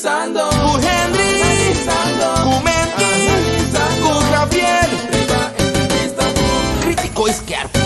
Analisando ku Henry, ku Mendy, ku Javier. Riba entrevista ku Critico y Skerpi.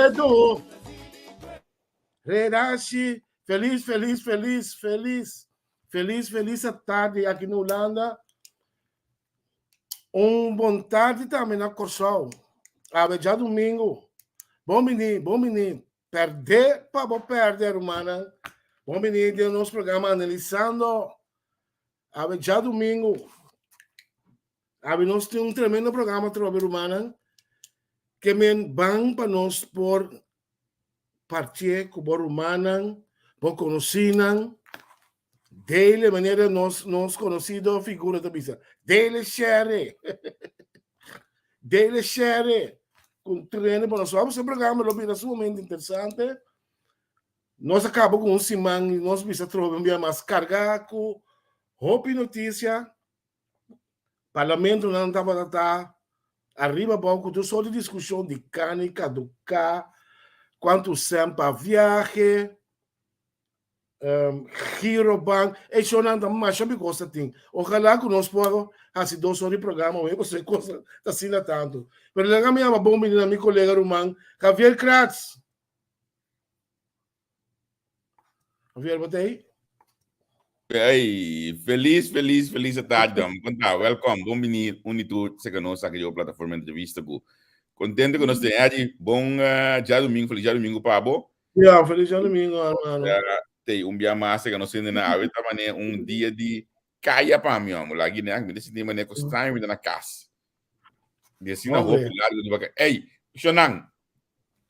Redu. Redashi, feliz, feliz, feliz, feliz, feliz, feliz tarde aqui na Holanda. Um bom tarde também na Corsol. Awe já domingo. Bom menino, bom menino. Perder pa bo perder, humana. Bom menino de nosso programa analisando. Awe já domingo. Awe nós tem um tremendo programa trobe, humana. Que men bang pa nós por partie ku bo rumannan, bo konosínan, dele manera nos nos konosido figura ta bisa, dele share, dele share ku trene pa nos. Vamos e programa lo bira sumamente interesante. Nos a kaba ku un siman i nos bisa trobe un bia mas kargá ku hopi notisia. Parlamentonan tabata ta ariba abou ku tur sort di diskushon di kani kaduká, kuantu sèn pa viahe. Um, Girobank, e shownan ta masha mi cosa tin. Ojalá ku nos por hasi dos hora di programa hoy, pasobra e cosa ta asina tantu. Pero laga mi yama bon bini na mi kolega ruman Javier Kratz. Javier, bo ta ei? Hey, feliz, feliz, feliz tarde. Conta, welcome. Bon bini un di tur seka nos aki di plataforma entrevista ku. Contento ku nos ten Eddie. Bon uh, djadomingo, feliz djadomingo pa bo. Ja, feliz djadomingo, hermano. Ja, te un bia mas seka nos tende na awe ta mane un dia di kaya pa mi, amo. Lagi ne, mi ta sinti mane ku straño mi ta na kas. Di asina hopi largo di baka. Ey, Shonan,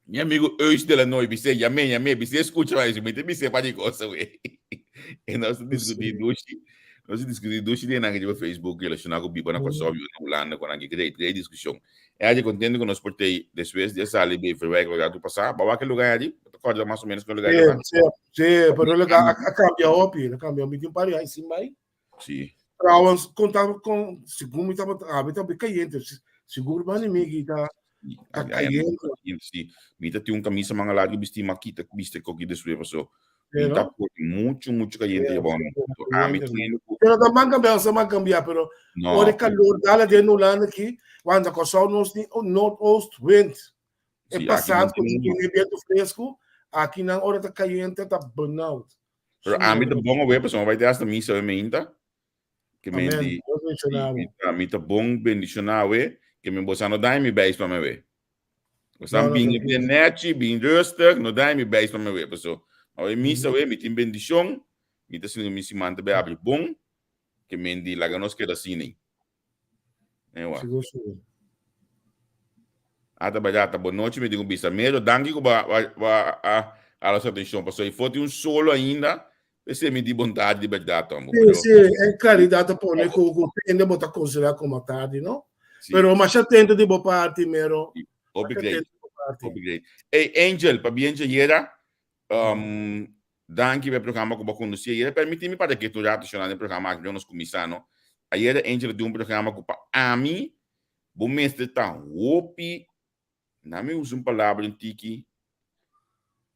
mi amigo Eus de la Noy, bisé, yamé, yamé, bisé, escucha maar, mi te bisé pa di cosa, we. En nos discutí dushi, nos discutí dushi de nan riba Facebook relacionado ku biba na Kòrsou, biba na Hulanda, ku nan ki great, great discusion. E aji contento ku nos por tei despues di a sali Beverwijk lugar tu pasá. Ba wak e lugar aji? Bo ta kòrda mas o menos ku lugar Sí, sí, sí, pero lugar a cambia hopi, a cambia. Mi tin un par di aña sin bai. Sí. Trouwens, konta kon, segun mi tabata, ah, mi tabata kayente, sigur bani mi ki ta, ta kayente. Sí, mi ta tin un camisa manga largo bisti, ma kita biste koki despues paso. Mi ta pone mucho, mucho kayente ya bon. Ah, mi tin ku. Pero ta man cambia, sa man cambia, pero No. ora calor dala den Hulanda ki, want Kòrsou nos tin noordoost wind. E Sí, aki pasat nan ku tin tin biento fresco, aki nan ora ta kayente ta benauwd. Pero ami ta bon awe, pasobra mi bai te hasta misa awe meinta. Ke men Amen. di, Dios bendiciona mi bo. ta, mi ta bon bendiciona awe, ke men bosa no daña mi bijs pa mi awe. Bosa No, no, bin tranquilo. den nechi, bin rustig, no daña mi bijs pa mi awe. Paso, awe misa awe, mi tin bendicion, mi ta sinti mi siman ta bai abri bon, ke men di, laga nos keda asina. Ewa. Sigur, sigur. Ata bajata, bon nochi mi digo bisa. Mero, danki ku ba, ba, ba a hala su atenshon. Paso i foti un solo ainda, p'esei mi di bon tardi di berdad, Tombo. Sí, Pero, sí, en claridad ta pone ku ku hende bo ta considera como tardi, no? sí, Pero masha atento di bo parti, Mero. sí. Hopi Masha great, atento di bo parti. hopi great. Hey, Angel, pabien djayera. Um, danki pa e programa ku bo a kondusí ayera. Permití mi para ketu un ratu shonando e programa aki, nos kuminsá, no? Ayera Angel a duna un programa ku pa ami bo mester ta hopi, na mi usa un palabra un tiki,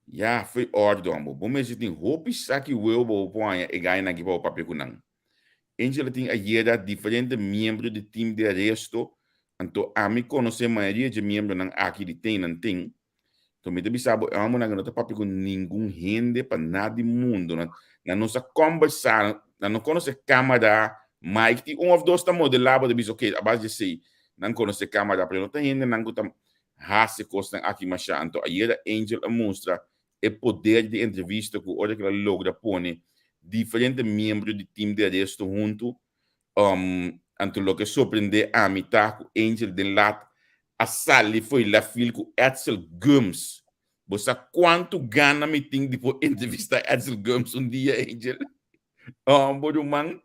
ya, fo'i òrdu ambo. Bo mester tin hopi saki weu pa bo por haña e gainan aki pa bo papia ku nan. Angel a tin ayera diferente miembro di team di aresto, anto ami konosé mayoria dje miembronan aki di ten nan ten. Enton mi ta bisa bo, e hombernan no ta papia ku ningun hende pa nada di mundo. Nan, nan no sa kombersá, nan no konosé kamara. Mike tin un òf dos ta modelá, bo ta bisa, ok, a base di esei nan konosé kamara, pero no ta hendenan ku ta hasi kosnan aki mashá. Anto ayera Angel a mustra e poder di entrevista ku ora ku el a logra pone diferente miembro di team di aresto huntu. Um, anto loke sorprendé ami ta ku Angel den lat a sali fo'i left field ku Edsel Gumbs. Bo sa kuantu gana mi tin di por entrevistá Edsel Gumbs un dia, Angel? Um, bo ruman,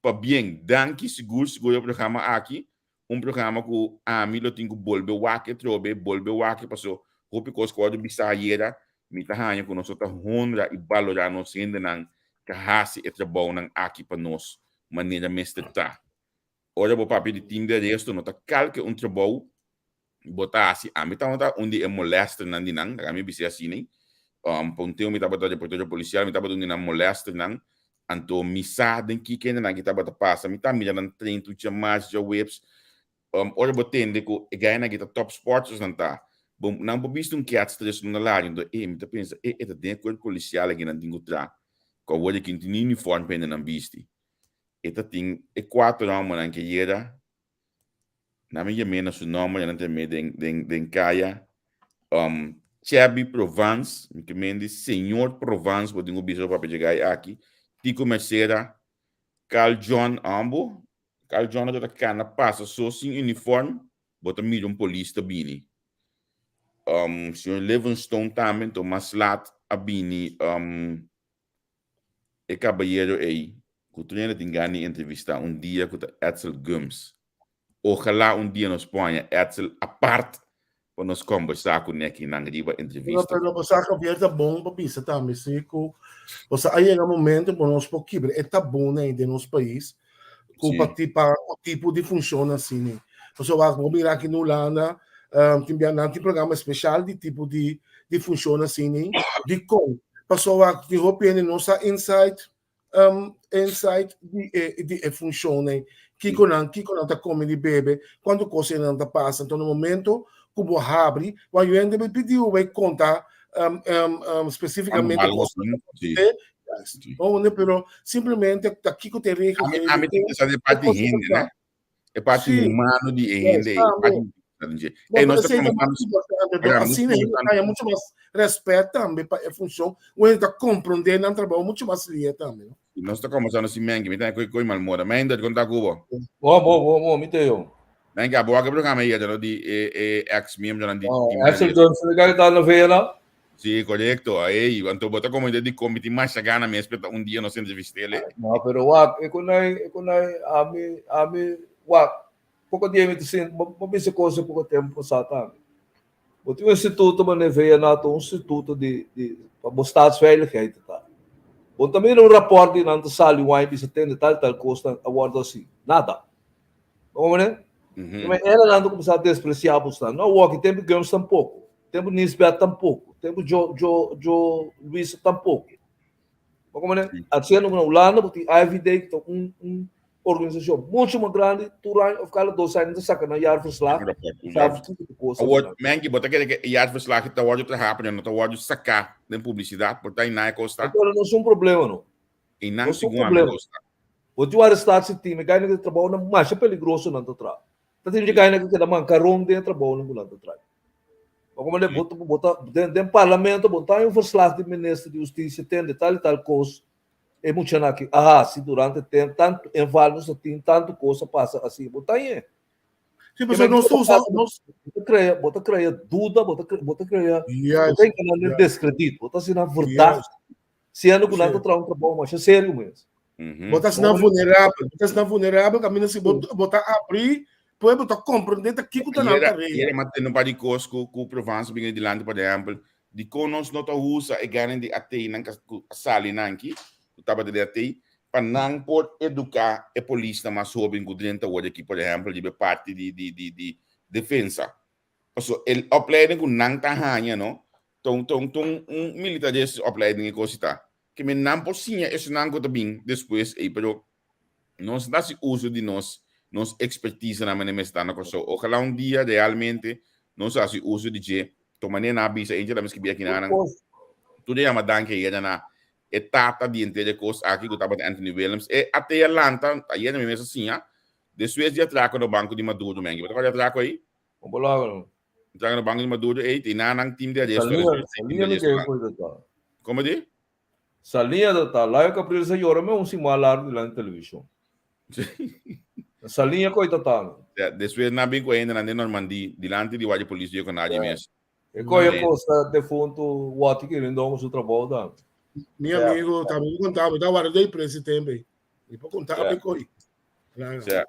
pabien. Danki sigur sigur e programa aki. Un programa ku ami lo tin ku bolbe wak atrobe, bolbe wak paso hopi kos ku wòrdu bisá ayera, mi ta haña ku nos no ta honra i balorá nos hendenan ka hasi e trabounan aki pa nos manera mester ta. Ora bo papia di team di aresto no ta kalke un trabou bo ta hasi. Ami tabata un di e molesternan di nan, laga mi bis'é asina. Um, pa un tempu mi tabata reportero polisial, mi tabata un di nan molesternan. Anto mi sa den kiko hendenan aki tabata pasa. Mi ta mira nan train tur djamars, djaweps. Um, ora bo tende ku e gainan aki ta top sporters nan ta, bo, nan por bisti un kèts tres luna largu. Anto, e, mi ta pensa, e, e ta den e kuerpo polisial aki nan tin ku tra. Ku awor aki no tin ni uniform pa hendenan bisti. E ta tin e kuater hòmbernan ke yera Nan mi yam'é na su nòmber, nan ta yam'é den, den, den kaya. Um, Chevy Provence, mi ke men di Señor Provence, bo tin ku bisa papia dje gai aki. Tico Mercera, Carl John, ambo. Carl John ta kana pasa so sin uniform, bo ta mira un polis ta bini. Um, Señor Livingstone tambe, enton mas lat a bini um, E kabayero ei ku tur hende tin gana di entrevistá un dia ku ta Edsel Gumbs. Ojalá un dia nos por haña Edsel apart pa nos kombersá ku neki nan riba entrevista. Pero bo sa Javier ta bon pa bisa tambe si ku bo sa a yega momento ku nos por kibra e tabúnan ei den nos pais ku pa pa tipo di funshon asina. Pasobra bo mira aki na Hulanda tin bia nan tin programa speshal di tipo di funshon asina dikon? Pasobra tin hopi hende no sa inside inside di e di e funshonnan, kiko nan kiko nan ta kome di bebe, kuantu kos nan ta pasa. Anto na momento ku bo habri, wan yu hende bai pidi bo bai konta spesífikamente kos pero simplemente ta kiko ta e regel. Ami ta pensa di parti hende, ne? E parti humano di e hende. E nos ta comenzando. Asina hende ta haya mucho mas respet tambe pa e funcion. Un hende ta comprende nan trabou mucho mas lihe tambe. No? Nos ta comenzando si mengi, mi ta koi koi mal moda. Mender, konta kubo. Bo, bo, bo, bo, mi te yo. Mengi, abo wak e programa hier, no, di e, e ex miembro nan di Oh, Axel Johnson, que ta na vela. Sí, korekto. Ei, anto bo ta como di kon mi tin masha gana mes pe ta un dia nos entrevist'el. No, pero wak, e kunai, e kunai, ami, ami, wak, poko dia mi ta sinti, bo bo bisa kos e poko tempu pasá tambe. Bo tin un instituto manera VNA ta un instituto di di pa bo staatsveiligheid ta. Bo ta mira un rapòrt di nan ta sali wai bisa tende tal tal kos ta a wòrdu hasi. Nada. Bo comprende? Mm Era nan ta kuminsá despresiá bo snan. No awor ki tempu Gumbs tampoko. Tempu Nisbet tampoko. Tempu Jo Jo Jo Luisa tampoko. Bo comprende? Haciendo ku na Hulanda bo tin IVD ku ta un un organisashon mucho mas grandi, tur aña of kada dos aña nan ta saka nan jaarverslag. Sa kiko ta kosa. Awor, Menki, bo ta kere ku e jaarverslag ta wòrdu traha pero no ta wòrdu saká den publisidat? Por ta einan e kos ta? Pero no es un problema no. Einan sigun ami e kos ta. Bo tin un arestatie team, e gainan ku ta trabou nan masha peligroso nan ta traha. Ta tin dje gainan ku keda mankaron den e trabounan ku nan ta traha. Bo komprende? Bo ta bo ta den den parlamento bo ta haña un verslag di minister di hustisia tende tal i tal kos e muchanan aki a hasi durante tempu tantu inval nos a tin tantu kos a pasa asi bo ta hañ'e. Sí, pasobra nos ta usa nos. Bo ta krea bo ta krea duda bo ta bo ta krea bo ta hinka nan den deskredit bo ta hasi nan verdacht Siendo ku nan ta traha un trabou masha serio mes. Bo ta asina vulnerabel, bo ta asina vulnerabel kaminda si bo bo ta abrí, pueblo ta komprendé ta kiko ta nan tarea. Yera m'a tende un par di kos ku ku Provence bini dilanti, por ehèmpel, dikon nos no ta usa e gènen di AT nan ku a sali nan aki, ku tabata di AT, pa nan por eduká e polisnan mas hóben ku drenta awor aki, por ehèmpel, riba e parti di di di di defensa. Paso e opleiding ku nan ta haña no, ta un ta un ta un un militaristische opleiding e kos ta. Ke men nan por siña esunnan ku ta bin despues ei, pero nos no ta hasi uso di nos nos ekspertise nan manera mester ta na Kòrsou. Ojalá un dia realmente nos hasi uso di dje. To manera nan a bisa Angel a mi skibí aki nan, tur a yama danki ayera na e tata di henter e kos aki ku tabata Anthony Willems. E atea lanta ayera mi mes a siña despues di atrako na banko di Maduro men. Bo ta kòrda e atrako ei? Como lago no? Entrando no banco di Maduro ei, tin nan team di aresto. Salinha, salinha no ke foi da ta. Como di? Salinha da ta. Laio Capriles a yora me un siman largo dilanti television. Salinha koi ta ta no. Ja, despues nan bin ku hende nan den Normandie, dilanti di guardia polis di Econaji mes. E koi a kosta defunto Watty Kirindongo su trabou ta. Mi amigo, ta mi konta, mi ta warda dei presi tempo ei. Mi por konta mi koi. Ja.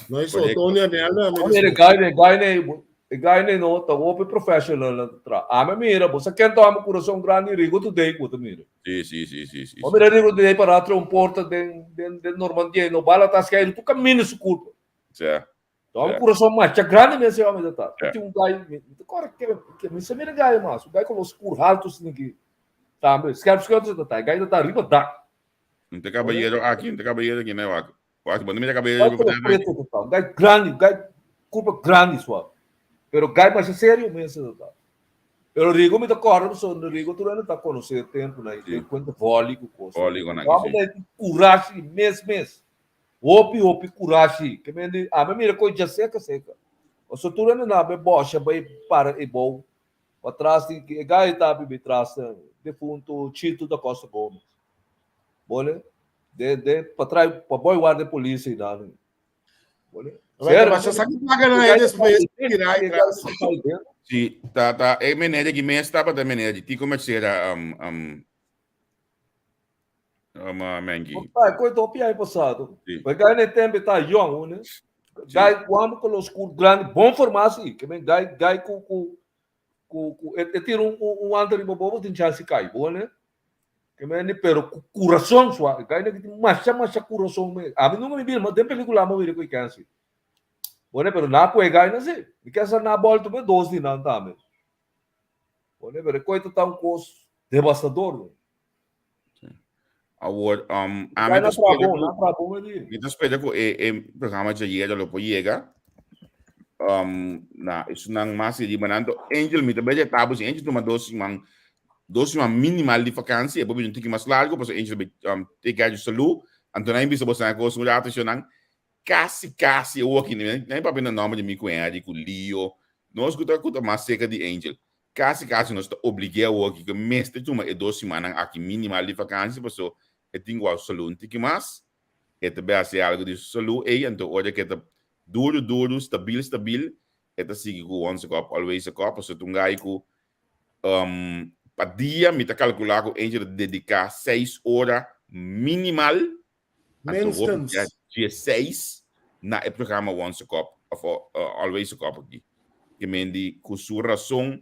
No es Tony Anel, no. Mira, guy, guy, e guy no ta hopi professional na tra. Ame mira, bo sa ken ta amo corazón grandi Rigo Today ku ta mira. Sí, sí, sí, sí, sí. O mira Rigo Today para atra un porta den den den Normandie, no bala ta skei, tu camina su curpa. Ja. Ta amo corazón macha grandi mes e homem ta. Ti un guy, mi ta kore ke ke mi sa mira guy mas, un guy con los cur alto sniki. Tambe, scherp schutter ta ta, guy ta riba dak. Un te caballero aki, un te caballero aki na wak. Wak, bo no mira caballero ku preto ku ta. Guy grandi, guy curpa grandi swa. Pero guy masha serio mes ta. Pero Rigo mi ta corda so Rigo tur ende ta conoce tempo na e cuenta volley ku cosa. Volley ku nan. Wak ta kurashi mes mes. Hopi hopi kurashi. Ke men di ami mira koi ja seka seka. Paso tur ende na be bosha bai para e bou. Patras di e guy ta bibi tras defunto Chito da Costa Gomez. Bole de de patras pa boy warda polis ei nan. Bole. Ser basta sa ki paga na e despues tira aí tras. Si, ta ta e meneer ki mes tabata e meneer di Tico Mercera um um um uh, Mengi. Pa koi to pia passado. Si. Pa guy ne tempo ta young, ne? Guy kwam ku los kur grandi, bon formatie. Ke men guy guy ku ku ku ku e, e tira un un, un anta riba bobo tin chance kai, bo ne? Ke men ni pero ku kurason swa. Guy ne tin masha masha kurason me. A mi nunca mi bira, ma den pelikula mo mira ku ikensi. Bo ne, pero na ku e guy na si. Mi ke sa na bolto me dos di nan tambe. Bo ne, pero e koi ta ta un kos devastador. Ne? Awor, um, ami ta spera ku, mi ta spera ku e, e programa djayera lo por yega. Um, na esunnan mas riba nan. To Angel, mi ta bella etapa si Angel tuma dos siman, dos siman minimal di vakantie, e por bini un tiki mas largo, pasobra Angel be, um, take care di su salú. Anto nan bisa boso nan kos un rato, nan kasi kasi awor aki, nan papia na nomber di mi ku Henry, ku Leo, nos ku ta ku ta mas cerca di Angel. Kasi kasi nos ta oblig'é awor aki ku e mester tuma e dos simannan aki minimal di vakansi paso e tin ku wou su salú un tiki mas. E ta bai hasi algu di su salú ei, anto ora ku e ta duru duru, stabil stabil, e ta sigui ku Once a Cup Always a Cup paso ta un gai ku pa dia mi ta kalkulá ku Angel ta dediká seis ora minimal Anto hopi Minstens. dia dieseis na e programa Once a Cup of Always a Cup aki. Ke men di ku su rason,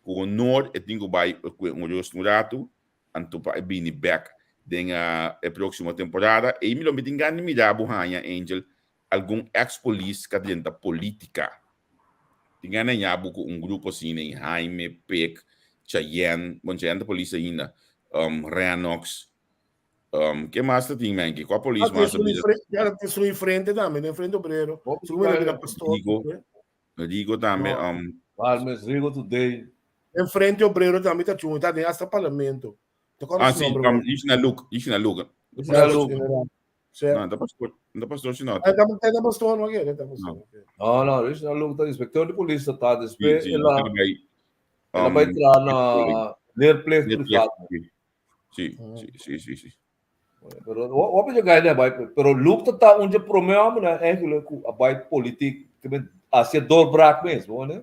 ku honor e tin ku bai ku un rust un ratu, anto pa e bini bek den e proksimo temporada. Ei mi lo mi tin gana di mira bo haña, Angel, algun ex polis ka drenta politica. Tin gana haña bo ku un grupo asina, Jaime, Pik, Chayenne, bon Chayenne ta polis ainda, Renox, Um, ke mas ta tin, Menki? Kua polis Ah, mas ta tin bira? Ya tin su frente tambe, den Frente Obrero. Hopi Su mira bira kaya. pastor. Rigo, Rigo tambe. No. Palmes, Rigo Today. Den Frente Obrero tambe ta chungo, ta den hasta parlamento. Te acuerdas Ah, su sí, nombre, bro? Ishna Luke, Ishna Luke. Ishna Luke. General. Sí. No, ta pastor, no ta pastor sino. Ah, ta pastor, no quiere, ta pastor. No, no, Ishna Luke ta inspector di polis ta Sí, después sí, el a bai, el a bai traha na leerplicht leerplicht, privaat. sí. Sí, sí, sí, sí, sí. Pero wat je gai bai, pero Luke ta ta un prome homem na eigenlijk ku a bai politiek, que men hacia doorbraak mes, bo ne?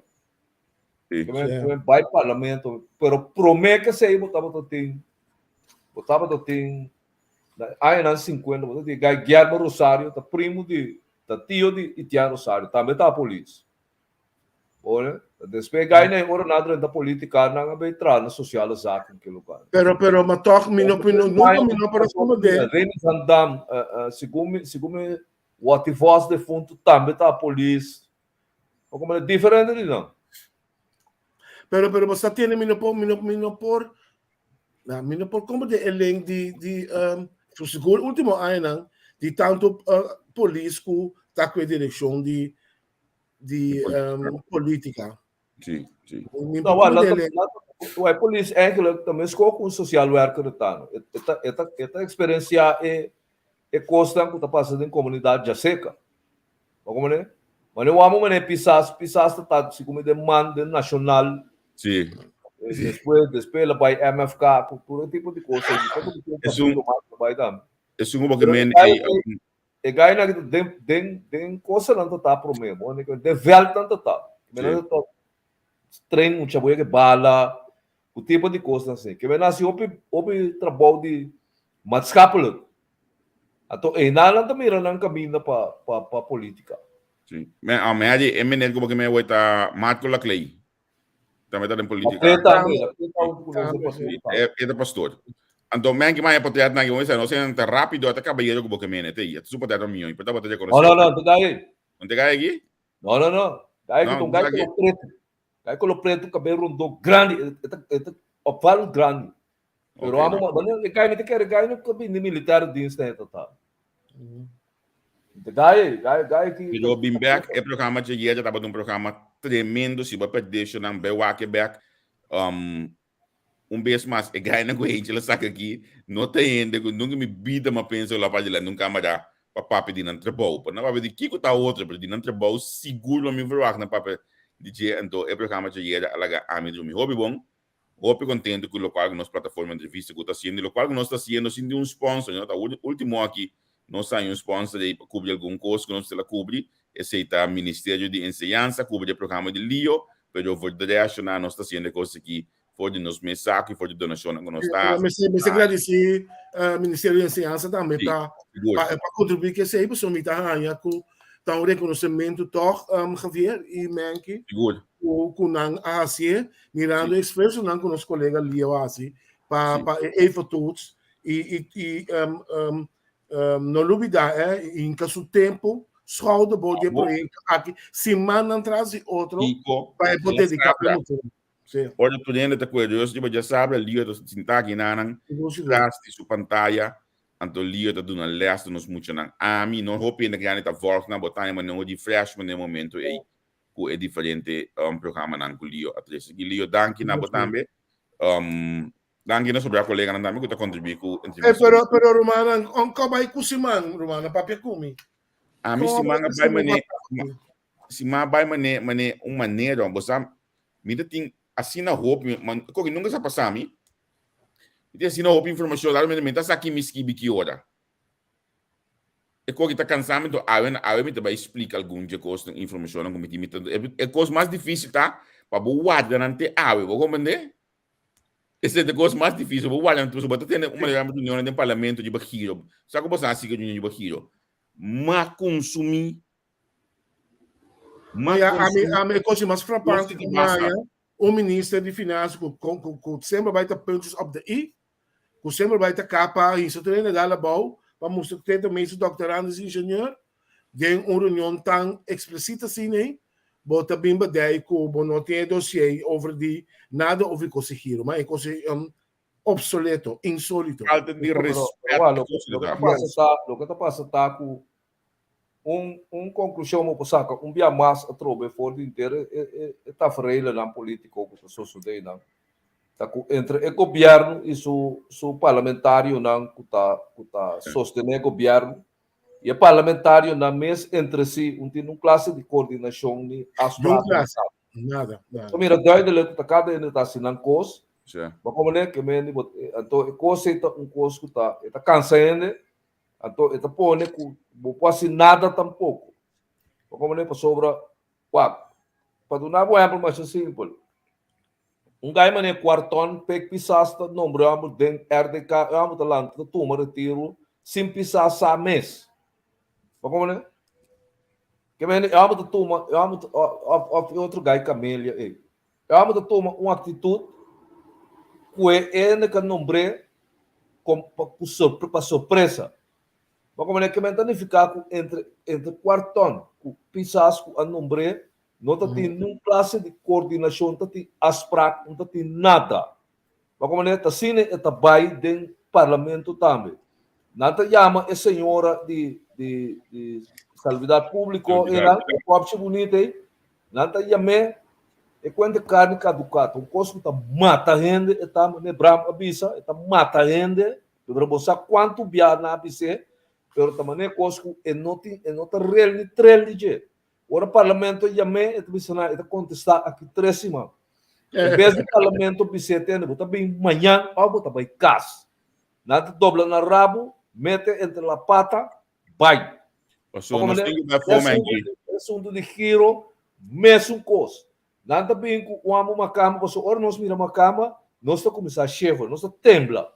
Sí. Que men que men bai parlamento, pero prome que sei botava to tin, botava to tin na añanan 50, botava tin gai Guillermo Rosario, ta primo di, ta tio di Itian Rosario, tambe ta polis. Ora, despues gai na ora nan drenta politica nan a bay traha na sociale zaken ke local. Pero, pero, maar toch, mi no, mi no, nunca mi no por responder. Remy van Dam, segun mi, segun mi, Watty Vos defunto tambe ta polis. O como diferente di nan. Pero, pero, bo sa tiene, mi no por, mi no, mi no por, na, mi no por comprende e link di, di, um, sigur último añanan, di tanto polis ku ta ku e direccion di, di um, política. Sí, sí. No, well, laat, polis eigenlijk también ook un sociaal werker tano. Eta eta eta experiencia e e costan que ta pasa den comunidad ya seca. O como ne? Maar nu amo mane pisas pisas ta si como de man de nacional. Sí. Después después la by MFK todo tipo de cosas. Es un es un porque men E gainan aki ta den den den kosanan ta ta promé, bo ne den vèltnan ta ta. Ke men nan ta train mucha bo yega bala, ku tipo di kosnan asina. Ke men nan hasi hopi hopi trabou di maatschappelijk. Anto einan nan ta mira nan kaminda pa pa pa politika. Sí. Men a men a di e meneer ku bo ke men wou ta Marco Laclay. Tambe ta den politica. E ta pastor. Anto men ki maya potret nan ki wou no sen ta rapido ta caballero ku bo ke mene te. E su potret mio, pero ta bota reconocer. No, no, no, te gai. No te gai aki? No, no, no. Gai ku gai kolo preto. Gai kolo preto, cabelo rondo grandi, e ta e ta opvallend grandi. Pero amo ma e gai mi te kere gai no ka bini militaire dienst na e ta. Gai, gai, gai ki. Pero bin back e programa dje yera tabata un programa tremendo si bo a perde shonan bai wak e back um, un bes mas e gainan ku Angel a saka aki no ta hende ku nunka mi bida m'a pensa ku lo a papia delante un kamera pa papia di nan trabou pa nan papia di kiko ta otro pero di nan trabou sigur lo mi verwagt nan papia di dje anto e programa dje yera a laga ami drumi hopi bon. Hopi contento cu locual cu nos plataforma entrevista cu ta haciendo y locual cu nos ta haciendo sin di un sponsor. No ta ultimo aki nos haña un sponsor ey pa cubri algun cos cu nos mester a cubri. Esey ta Ministerio di Enseñansa cubri e programa di Lio, pero voor de resto na nos ta haciendo e cos aki for di nos mes saco y for di donacionnan cu nos ta haci. Mester mester gradici Ministerio di Enseñansa tambe Sí, pa sigur. pa pa contribui cu esey pasobra mi ta haña cu ta un reconocimento toch Javier y Menky. Sigur. Ku ku nan a hasié, mirando e esfuersonan ku nos kolega Leo a hasi pa pa e efotoets i i i no lubidá eh, hinka su tempu schouder bo di e proyekto aki simannan tras di otro pa e por dediká pa e muchanan. Sí. Ora tur hende ta kue Dios riba djasabra, Leo ta sintá aki nanan tras di su pantaya. Anto Lio ta duna les na nos muchanan. Ami no hopi hende grandi ta volg nan, bo ta haña manera un refreshment den e momento ei ku e diferente programanan ku Lio a trese. Aki Lio, danki na bo tambe. Danki na sobra koleganan tambe ku ta kontribuí ku entrevista. Pero, pero rumannan, on ko bai ku siman, rumannan, papia ku mi. Ami siman a bai mane, siman a bai mane, mane un manera, bo sa, mi ta tin asina hopi, man, koki nunka sa pasa mi, Mi tin asina hopi informacion, dado mi ta sa ki mi skibi ki ora. E koki ta cansa mi, enton awe na awe mi ta bai splica algun dje kosnan, informacionnan ku mi tin. Mi ta, e kos mas dificil ta pa bo warda nan te awe, bo comprende? Esei ta e kos mas dificil, bo warda nan te, pasobra bo ta tene un manera reunionnan den parlamento riba giro. Sa ku bo sa sigui reunion riba giro? Ma consumi Ma Ya, ami, ami e cosa mas frappante ku maya, un minister di finansa ku, ku, ku, ku semper bai ta puntjes op de i, ku semper bai ta kapa hinsa tur hende dal abou pa mustra ku tenta meeste doctorandus ingenieur den un reunion tan expliciet asina ei, bo ta bin bedei ku bo no tin e dossier over di nada over di kos di giro, ma e kos um, obsoleto, insolito. Falta di respet. Loke ta pasa ta, loke ta pasa ta ku Un un konklushon bo por saka un bia mas atrobe for di henter e e e tafereelnan polítiko ku ta sosodé nan ta ku entre e gobièrnu i su su parlamentarionan ku ta ku ta sostené gobièrnu i e parlamentarionan mes entre si un tin un klase di koordinashon ni afspraak ni nada. Nada, nada. So mira duidelijk ku ta kada hende ta hasi nan kos. Bo komprendé? Ke men di bo anto e kos ei ta un kos ku ta e ta kansa hende. Anto e ta pone ku bo por hasi nada tampoko. Bo komprende? Pasobra, wak, pa duna bo ehèmpel masha simpel, un gai manera Cuarton pek Pisas ta nombra e hòmber den RDK, e hòmber ta lanta ta tuma retiru sin Pisas sa mes. Bo komprende? Ke mende e hòmber ta tuma, e hòmber ta, òf òf e otro gai Camelia ei. E hòmber ta tuma un aktitut ku e hende ka nombr'é pa sorpresa. Ma komo ke men ta nifiká ku entre entre Cuarton ku Pisas ku a nombr'é no ta tin niun klase di koordinashon, ta tin afsprak, no ta tin nada. Ma komo ta asina e ta bai den parlamento tambe. Nan ta yama e señora di di di Salubridad Públiko einan, e kòpchi bunita ei, Nan ta yam'é e kuenta karni kaduká. Ta un kos ku ta mata hende, e ta, manera Bram a bisa, e ta mata hende. Pero bo sa kuantu bia nan a bis'é, pero ta manera e kos ku e no tin, e no ta rel ni trel di dje. Ora parlamento yam'é, e ta bisa nan, e ta kontestá aki tres siman. En bes di parlamento bis'é, tende, bo ta bin mañan òf bo ta bai kas. Nan ta dobla nan rabu, mete entre la pata, bai. Pasobra nos tin ku bai for Menchi. E asuntu di giro, mesun kos. Nan ta bin ku un amo makamba, pasobra ora nos mira makamba, nos ta kuminsá shiver, nos ta tembla.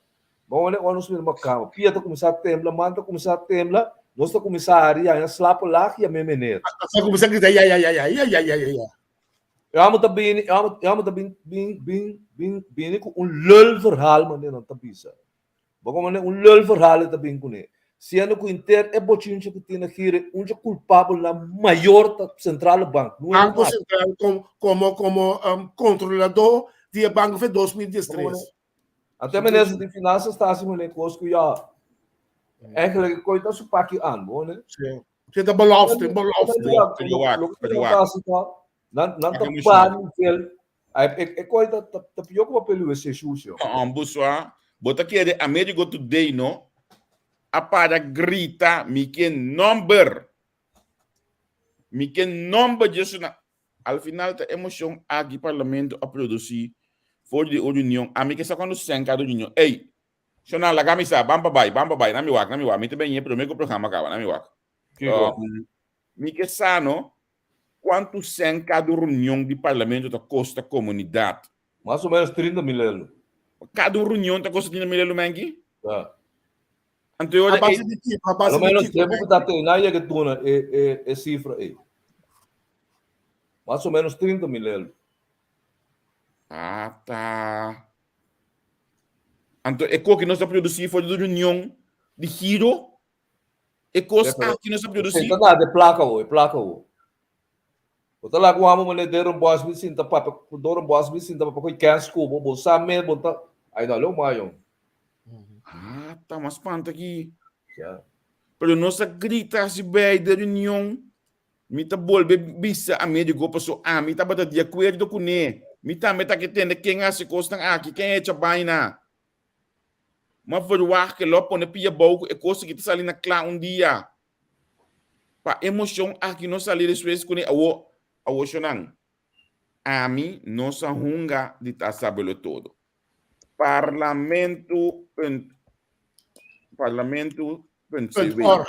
Bo wak ora nos mira makamba, pia ta kuminsá tembla, man ta kuminsá tembla, nos ta kuminsá hari, haña slapo lag i a memener. Nos ta kuminsá grita ya ya ya ya ya ya ya ya. E amo ta bini, e amo, e amo ta bin bin bin bin bini ku un lul verhaal manera nan ta bisa. Bo como ne un lul verhaal e ta bin kuné. Siendo ku inter e bochincha ku tin na gire uncha kulpabel na mayor ta Centrale Bank. No Banco Central como como um, controlador di e banco fe 2013. Ante minister di Finanzas ta hasi mane kos ku ya eigenlijk koi ta su paki aan, bo ne? Sí. Sí, ta belofte, belofte. Pero wak. Nan nan ta pa nivel E koi ta ta pió ku papel wc sucio. Haan buswa, bo ta kere Amerigo Today no a para grita mi ke nomber. Mi ke nomber di esuna. Al final ta e mocion aki parlamento a produci for di un reunion. Ami ke sa cuando sèn kada reunion. Ey, shona laga mi sa, ban pa bai, ban pa bai, na mi wak, na mi wak. Mi ta bini e prome ku programa kaba, na mi wak. Kiko? Mi ke sa no Kuantu sèn kada un reunion di parlamento ta kosta komunidat? Mas o ménos 30 mil elo. Kada un reunion ta kosta 30 mil elo, Menki? Ja. Anto e ora A base di kiko? A base Lo di ménos kiko, tempu ku Menki? ta te, nan yega duna e e e sifra ei. Mas o ménos 30 mil elo. Ata. Anto e koki nos ta produsí for di reunion di giro? E kos aki nos a produsí. Sinta na de plaka ho, e plaka ho. Bo ta laga un amo mane Deron Bosch bin sinta papia ku Doron Bosch bin sinta papia ku e kens ku bo, bo sa mes bo ta, ay no, leu mayon. Ah, ta mas spanta aki. Ja. Pero nos a grita hasi bij de reunion. Mi ta bolbe bisa Amerigo paso ami tabata di akuerdo kuné. Mi tambe ta ke tende ken a hasi kosnan aki, ken a echa baina. Ma verwagt ke lo pone pia bou ku e kos aki ta sali na kla un dia. Pa e moshon aki no sali despues kuné awo awo shonan. Ami no sa hunga di ta sabelo todo. Parlamento punt parlamento punt Punt cw. org.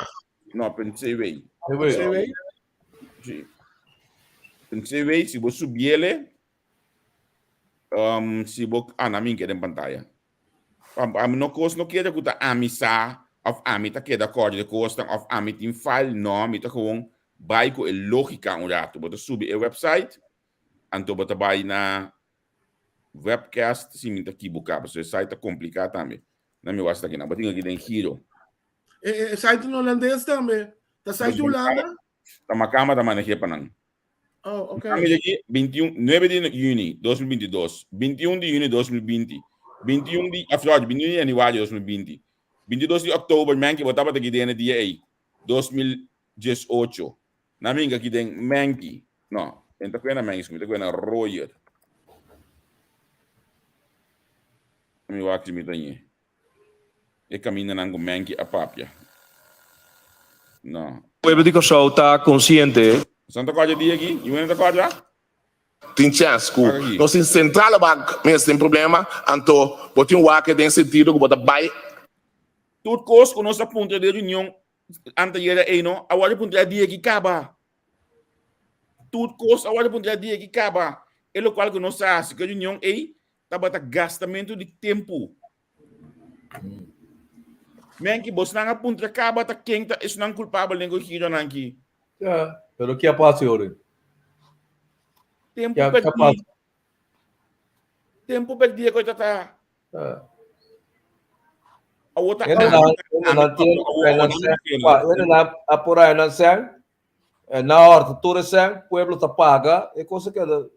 No, punt cw. CW. Sí. Punt cw, si bo subiele, um, si bo, ah, na mi keda en pantalla. Ami no kos no keda ku ta ami sa of ami ta keda kòrda de kosnan of ami tin file. No, mi ta gewoon bai ku e lógika un ratu. Bo ta subi e website, anto bo ta bai na webcast, si mi ta kibuká, pasobra e site ta kompliká tambe. Na mi wak aki nan. Bo tin aki den giro. E, e, e site in holandes tambe. Ta site di Hulanda? Ta makamba ta manej'é pa nan. Oh, ok. Mira aki, 21, 9 di juni 2022, 21 di juni 2020, 21 di, ah, sorry, 21 di januari 2020, 22 di oktober, Menke, bo tabata aki den e dia ei, 2018. Na minga aki den Menke, no, en ta kuena Menke, mi ta kuena Royer. Mi wak si mi ta ñe. E kamindanan ku Menke a papia. No. Pueblo di Kòrsou ta konsiente. Boso ta kòrda e dia aki? Yu hende ta kòrda? Tin chèns ku Wak aki. nos tin Centrale Bank mes tin problema, anto bo tin wak den sentido ku bo ta bai. Tur kos ku nos a puntra den reunion anteayera ei no a wòrdu puntra e dia aki kaba. Tur kos a wòrdu puntra e dia aki kaba. E lokual ku nos a hasi ku e reunion ei tabata gastamentu di tempu. Menki, bosnan a puntra kaba ta ken ta esnan kulpabel den ku gironan ki. Ja, pero ke a pasa ori? Tempu Ke a perdí. pasa? Tempu perdí e kos ta ta. Ja. Awo ta Hende nan, hende nan tin, nan hende nan a por ahí nan sen, na horta tur e sen, pueblo ta paga, e cosa keda,